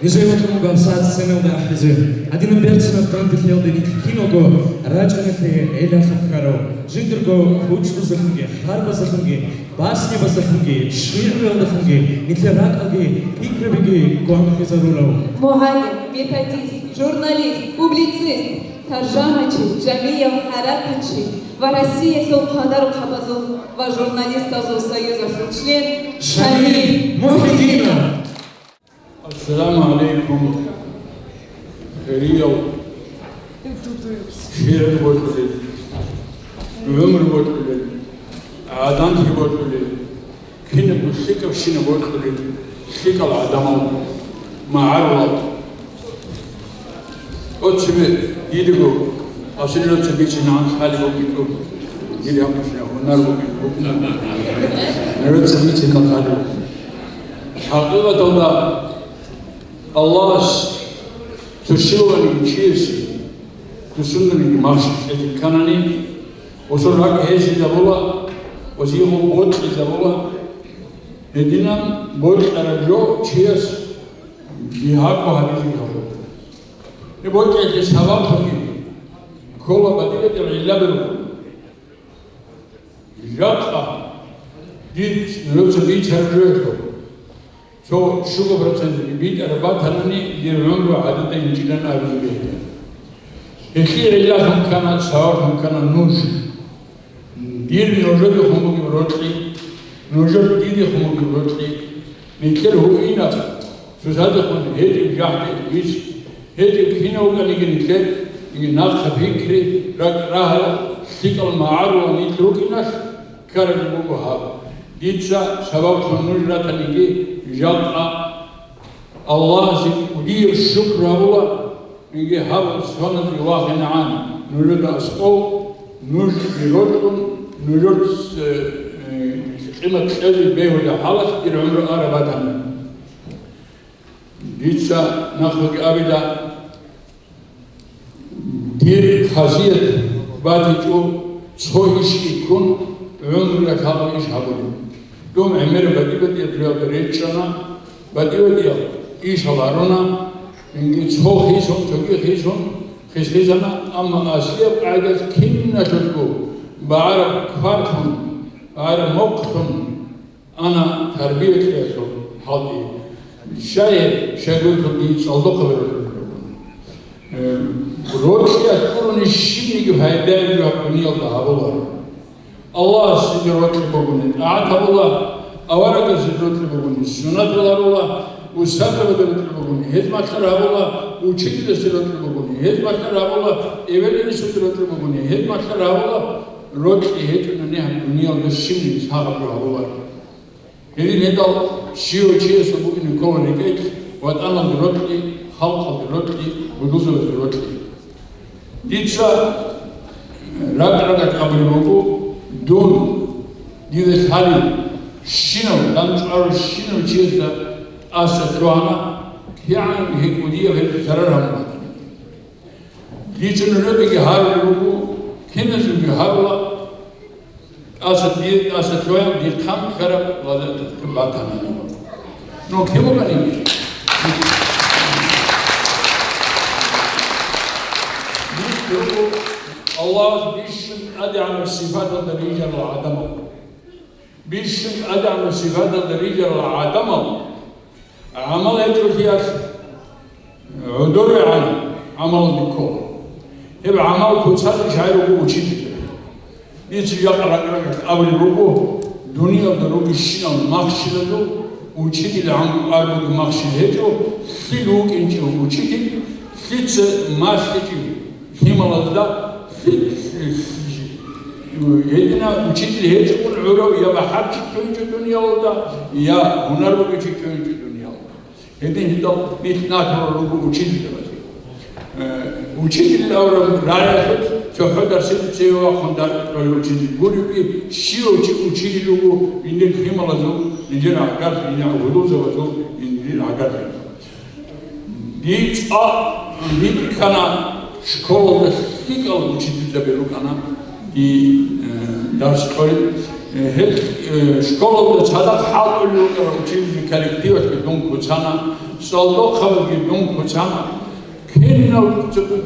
Нижер вукӀун буго гьабсагӀат сценалда ахӀизе. Гьадинаб берцинаб къантӀилъиялде нилъ киналго рачӀиналъе гӀелалъухъ ккарав, жиндирго хучдузалъунги, хъарбаздалъунги, баснибаздалъунги, шигӀруялдалъунги нилъер ракӀалги пикрабиги гвангъизарурав. МугӀалим, методист, журналист, публицист, таржамачи, жамигӀиял хӀаракатчи ва Россиялъул хъадарухъабазул ва журналистазул союзалъул член Шамил Шамил Мухьидинов. Мухьидинов. Ассаламу гӀалайкум, хириял шигӀр бокьулел, гӀумру бокьулел, гӀаданлъи бокьулел, кинабго лъикӀабщинаб бокьулел лъикӀал гӀадамал, магӀарулал. Оцебе дидего асилироца бицинагӀан хъали бугитӀу, дир гьабушина гьунар бугин букӀун. Нироца бицина хъали. ХӀакъикъаталда Аллагьас цо щивалги чиясе, цо сунданиги махщел кканани, осул ракӀ гьезизабула, озиего бокьизабула. Гьединан бокьараб жо чияс бигьаго гьабизе гьабула. Гьеб бокьалъе сабаблъунги ккола батӀи-батӀиял гӀиллаби руго. Жакъа дир нуца бицараб жоялъул цо щуго процент битӀараб батанани, дир гӀумру гӀадада инчӀилан абизе бегьила. Гьелъие гӀиллалъун ккана, сабаблъун ккана нуж. Дир нужеде хъун бугеб рокьи, нужер диде хъун бугеб рокьи, нилъер гьуинаб цоцазехун гьечӀеб жагьги вич, гьечӀеб кинав вукӀаниги нилъер, нахъа пикри, ракӀ-рагьал, лъикӀал магӀарулал нилъ рукӀиналъ ккараб буго гьаб. Дица сабаблъун нуж ратаниги жакъа Аллагьасе кӀудияб шукру гьабула. Инги гьаб соназе вагъинегӀан нужеда аскӀов, нуж рокьун, нужер, э, э, къимат кьезе бегьулеб хӀалалъ дир гӀумру араб батани. Дица нахъеги абила, Дир хасият батичӀо цо иш ккун, гӀумруялъ гьабун иш гьабулеб. Дун гӀемер батӀи-батӀияб жоялда речӀчӀана, батӀи-батӀияб ишал гьаруна, инги цо хисун, цоги хисун, хис-хисана, амма аслияб къагӀидалъ киналъулъго багӀараб кварлъун, багӀараб мухълъун, ана тарбиялъиялъул хӀалтӀи. Щай, щайгурелъул дие цӀалдохъаб рокьи бугун. Э, рокьиялъ гурони щибниги пайдаяб жо гьаб дуниялда гьабуларо. Аллагьасде рокьи бугони, тӀагӀат гьабула, аварагасде рокьи бугони, суннат гьарула, устарзабазда рокьи бугони, гьез малъар гьабула, учителасде рокьи бугони, гьез малъар гьабула, эбел-инсуде рокьи бугони, гьез малъар гьабула, рокьи гьечӀони гьаб дуниялда щибниги гьабуларо. Гьедин гьедал щивав чиясул букӀине ккола рекӀелъ, ватӀаналде рокьи, халкъалде рокьи, гьудулзабазде рокьи. Дица ракӀ-ракӀалъ абулеб буго, дун, дида лъалеб, щинав, дандчӀварав щинав чиясда тӀаса лъугьана, кигӀан гьекӀудияб гьеб зарар гьабун батани. Дица нужедаги гьарулеб буго, киназеги гьарула, тӀаса дие, тӀаса лъугьаян дихъан ккараб ва батани. Ну, кин вукӀаниги? Аллагьас бищун тӀадегӀанаб сипаталда рижарал гӀадамал. Бищун тӀадегӀанаб сипаталда рижарал гӀадамал. ГӀамал гьечӀолъиялъ гӀодорегӀан гӀамалалде ккола. Гьеб гӀамал куцалъе щай руго учитель. Дица жакъа ракӀ-ракӀалъ абулеб буго, дуниялда ругищинал махщелазул учитель гӀанго арабги махщел гьечӀо, лъил вукӀинчӀев учитель, лъица малъичӀев лъималазда, лъи-, лъи-, гьедина учитель гьечӀогун гӀурав я бахӀарчи ккевинчӀо дуниялалда, я гьунар бугев чи ккевинчӀо дуниялалда. Гьедин гьитӀал бихьнатурал руго учительзабазе. Э, учитель авараг рагӀиялъулъ цохӀо дарсица цеве вахъун дарс кьолев учитель гуревги, щивав чи учитель вуго, гьенир лъималазул, гьенир гӀагарлъи, гьенир гьудулзабазул, гьенир гӀагарлъи. Дир цӀа-, дир ккана школалда лъикӀал учительзаби рукӀана, и, э, дарс кьолел. Э, гьел, э, школалда цадахъ хӀалтӀулел рукӀарал учительзабазул коллективалъе дун куцана, цӀалдохъабазги дун куцана, кинал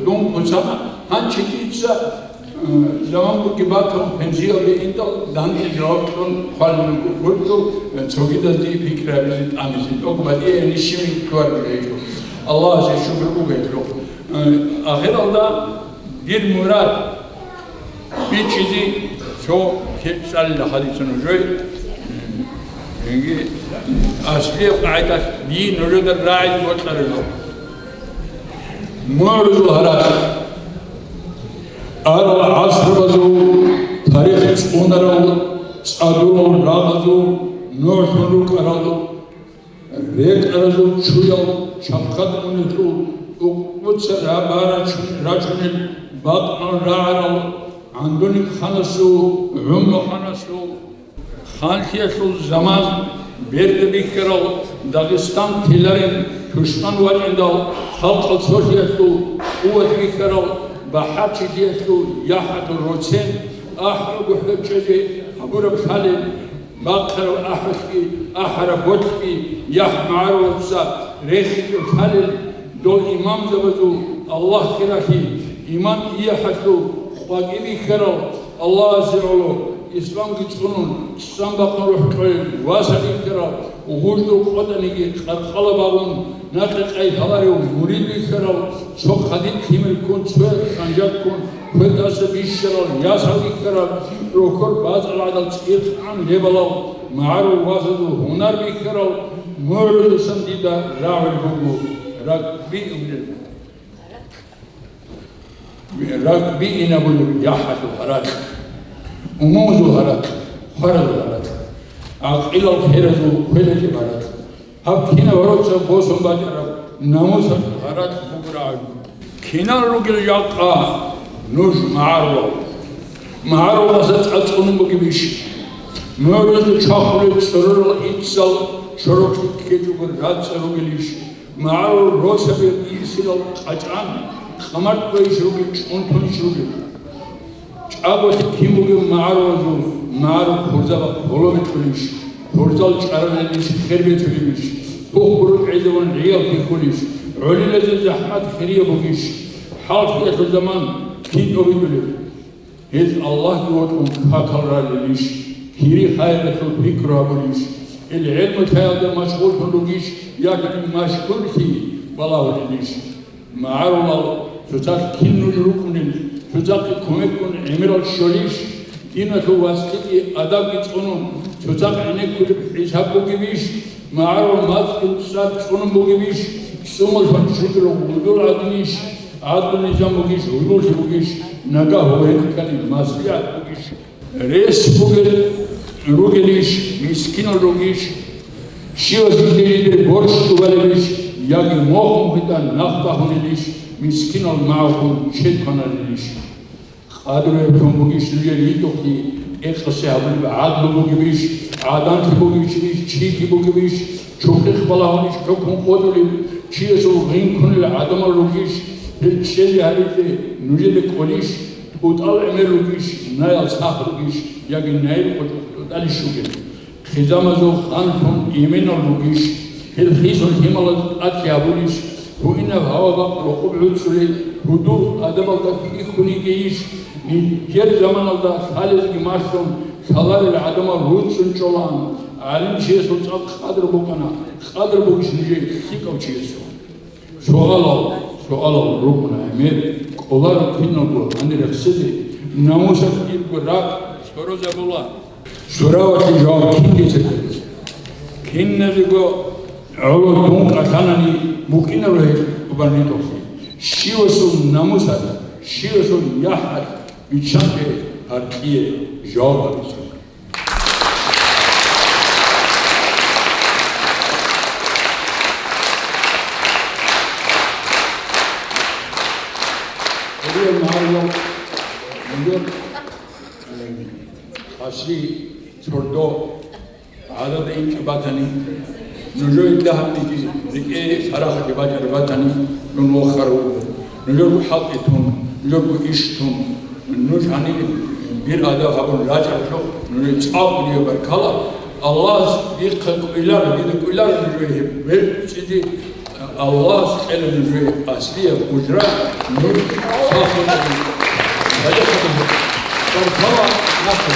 дун куцана, гьанчи дица Заман бугеб батун пенсиялде индал, данде жаваб кьун хъвалеб буго гуртӀу, цогидаз дие пикри гьабизе тӀамизе. ТӀокӀ батӀияб нищимги ккараб гьечӀо. Аллагьасе шукру буго гьелъухъ. Ахиралда дир мурад бичӀчӀизе цо кечӀ цӀалила хадица нужее. Инги, аслияб къагӀидалъ дие нужеда рагӀи бокьараб жо. МугӀрузул гьаракь. Арал гӀасрабазул тарих цӀунарал цӀадулал рагъазул нугӀлъун рукӀарал рекӀаразул чуял чапхъад унелъул тӀукӀбуца рабарачун рачунел бакънал рагӀарал ГӀандуникъ ханасул, ГӀумму ханасул, Ханлъиялъул заман берда бихьарал Дагъистан теларин тушман вачӀиндал халкъал цолъиялъул къуват бихьарал БахӀарчилъиялъул яхӀалъул роцен ахӀуго хӀечӀезе гьабураб лъалел, бахъараб ахӀулъги, ахӀараб болъги яхӀ магӀарулаца рехичӀеб лъалел, дол имамзабазул Аллагь хиралъи, иман иехӀалъул къвакӀи бихьарал, Аллагьасе гӀоло исламги цӀунун, сан бахъун рухӀ кьолел васал бихьарал, гъуждул къотӀаниги къаркъала багъун, накъи-къай лъаларев мурид бихьарал, цо хъадид лъимер ккун, цояз ханжар ккун, квер тӀаса бищарал ясал бихьарал, рохьор бацӀал гӀадал цӀикӀкӀун лебалал магӀарул васазул гьунар бихьарал, мугӀрузасан дида рагӀул буго, ракӀби унел. РакӀби инабулеб яхӀалъул гьаракь, умумузул гьаракь, хваразул гьаракь, гӀакъилал херазул хвелалъул гьаракь. Гьаб кинаб гьорцӀа босун бачӀараб намусалъул гьаракь буго рагӀул. Кинал ругел жакъа нуж магӀарулал? МагӀаруласа цӀацӀунун бугебищ? МугӀрузул чвахулел цӀорорал иццал чорохъ ккечӀого рацӀцӀа ругелищ? МагӀарул росаби ирсилал къачӀан, Къамарт кквейищ ругел, чӀунтунищ ругел? ЧӀаголъи кин бугев магӀарулазул, магӀарул хурзаба холо бетӀулищ, хурзал чӀарарилищ хер бетулебищ, бух-буруд гӀезаван гӀиял хихьулищ, гӀолилазе захӀмат хирияб бугищ, хӀалхьиялъул заман кин тӀобитӀулеб? Гьез Аллагьги вокьун какал ралилищ, кири-хайралъул пикру гьабулищ, ил гӀелму лъаялда машгъуллъун ругищ, яги машгьурлъи балагьулилищ? МагӀарулал, цоцалъ кин нуж рукӀунел, цоцахъе кумекгун гӀемерал щолищ? Диналъул вацлъиги адабги цӀунун, цоцахъ гӀенеккулеб хӀисаб бугебищ? МагӀарул мацӀги цӀад цӀунун бугебищ? ЦӀумалъун щугел гъудул гӀадинищ? ГӀадлу-низам бугищ, гьудуллъи бугищ, нагагь гьугьинкани маслигӀат бугищ? Рес бугел ругелищ, мискинал ругищ, щивас жиде-жидер борщ тӀубалебищ, яги мохун хитӀан нах бахунелищ, мискинал магӀухъун чед кваналелищ? Къадру гьеб тун бугищ нужер ритӀухълъи, тӀекъасе гьабулеб гӀадлу бугебищ, гӀаданлъи бугебищ, чиги бугебищ, чурхихъ балагьунищ хӀукму къотӀулеб, чиясул гъинкунел гӀадамал ругищ, гьел чӀезе гьарилъе нужеда кӀолищ, тӀутӀал гӀемер ругищ, наял сах ругищ, яги найил къочӀ тӀутӀалищ ругел? Хизамазул ханлъун именал ругищ, гьел хисун лъималаз тӀадлъи гьабулищ, гьуинаб гьава-бакъ рокъоб гӀуцӀулел, гьудул адабалда хьихьун йигейищ, нилъер заманалда лъалезеги малъун лъаларел гӀадамал руцӀцӀун чӀолаан, гӀалимчиясул цӀакъ къадр букӀана, къадр бугищ нужее лъикӀав чиясул? Суалал, суалал рукӀуна гӀемер, кӀоларо киналго гьанир рехсезе, намусалъ ирго ракӀ сорозабула. Суравалъе жаваб кинги цебе? Киназего гӀоло дун кӀалъанани букӀинаро гьеб тӀубан ритӀухълъи. Щивасул намусалъ, щивасул яхӀалъ биччанте гьаркьие жаваб гьабизе. Гьединал магӀарулал, гьединал, э, къаси, цордо, гӀадада инчӀеб батани, нужее дагьабниги рекӀее сарахъги бачӀараб батани, дун вохарав вуго. Нужерго хӀалтӀи тун, нужерго иш тун, нуж гьаниб бир адаб гьабун рачӀаралъухъ, нужее цӀакъ дие баркала. Аллагьас дихъа кӀвелар, дида кӀвелар нужее гьеб берцӀизе. Аллагьас кьела нужее аслияб ужра, нуж сахлъун. Баркала нахъе.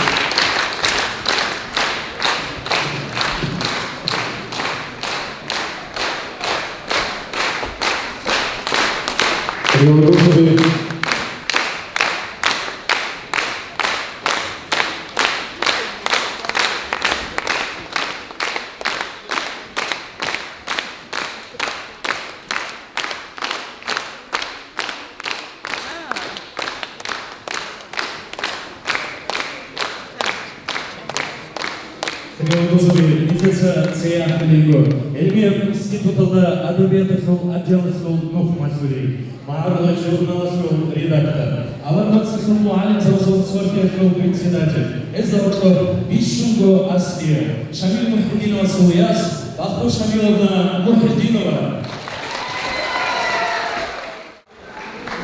Нилъеца цеяхъ ккелиго, гӀелмияб институталда адабияталъул отделалъул нухмалъулей, магӀарулай журналалъул редактор, аварагасул мугӀалимзабазул цолъиялъул председатель, гьезда гьоркьоб бищунго аслияб Шамил МухӀидиновасул яс Баху Шамиловна МухӀидинова.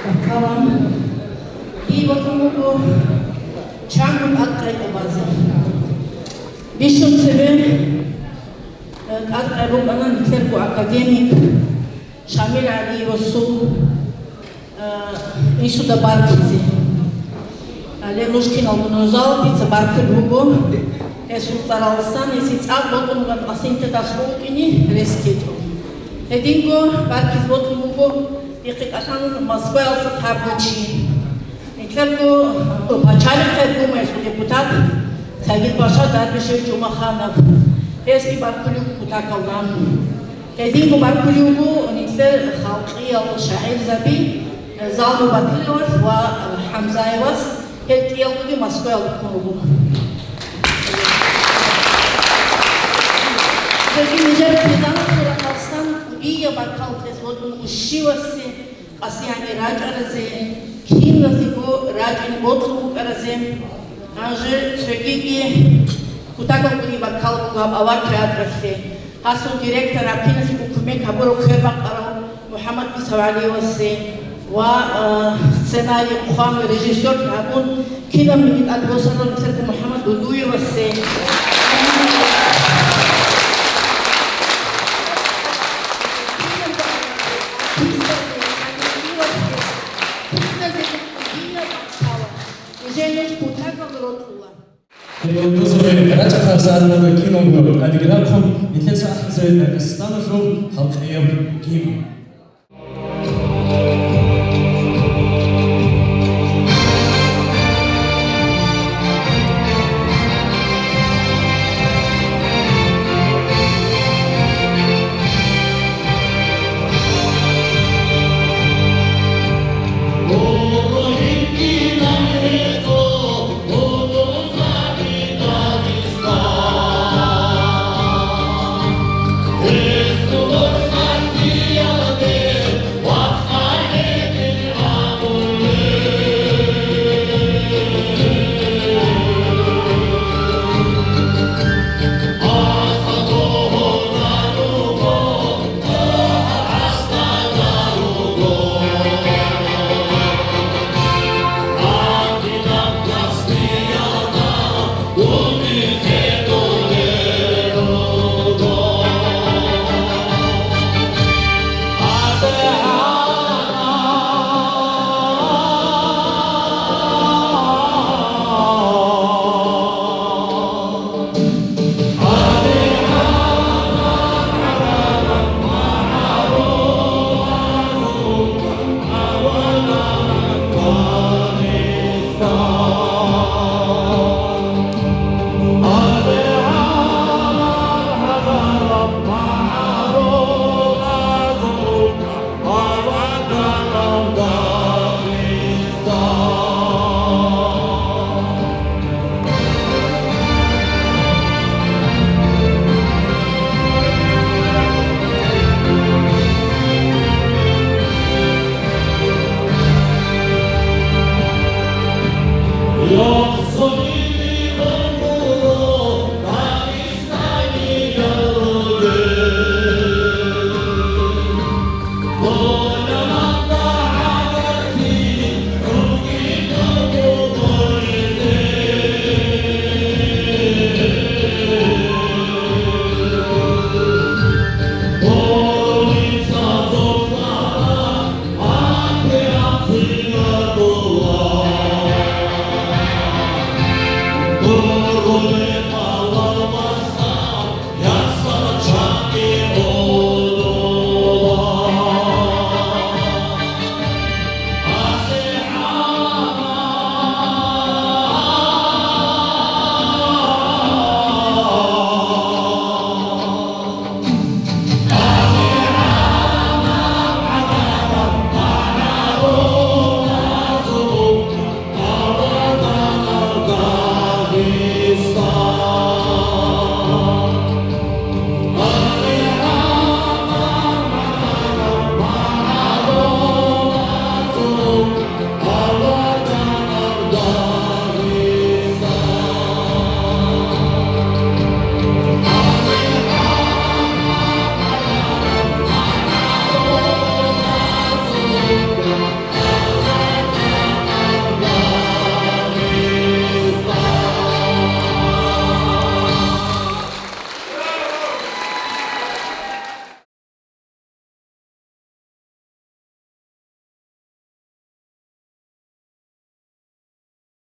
Баркала. Дие бокьун буго чанго тӀадкъай тӀубазе. Бищун цебе, э, тӀадкъай букӀана нилъерго академик Шамил ГӀалиевасул, э, институталда баркизе. Гьале нуж киналго нужал дица баркулеб буго. Гьесул цӀаралдасан, гьесие цӀакъ бокьун бугеб къасимлъи дас букӀине рес ккечӀо. Гьединго баркиз бокьун буго дихъе кӀалъана Москваялдаса тӀадбучи. Нилъерго пачалихъе Гумаялъул депутат Сагид-паша Дарбишев ЖумахӀанов. Гьесги баркулев вуго кутакалда. Гьединго баркулев вуго нилъер халкъиял шагӀирзаби, Залму Батыровас ва ХӀамзаевас. Гьел кӀиялгоги Москваялда ккун руго. Цоги нижер хъизан хъураталсан кӀудияб баркал кьезе бокьун буго щивасе, къасияне рачӀаразе, киназего рачӀине бокьун букӀаразе. Гьанже цогиги кутакалгоги баркал буго гьаб авар театралъе, гьасул директор гьаб киназего кумек гьабурав квербакъарав МухӀаммад ГӀисагӀалиевасе. Ва, э, сценарий хъван, режиссер гьабун, кинабниги тӀадбосарав нилъер МухӀаммад Дудуевасе. Нижее нуж кутакаб рокьула. Гьеб бусурбаби рачӀахъаб загьирлъиялда киного тӀадеги рахъун, нилъеца ахӀизабе Дагъистаналъул халкъияб гимн.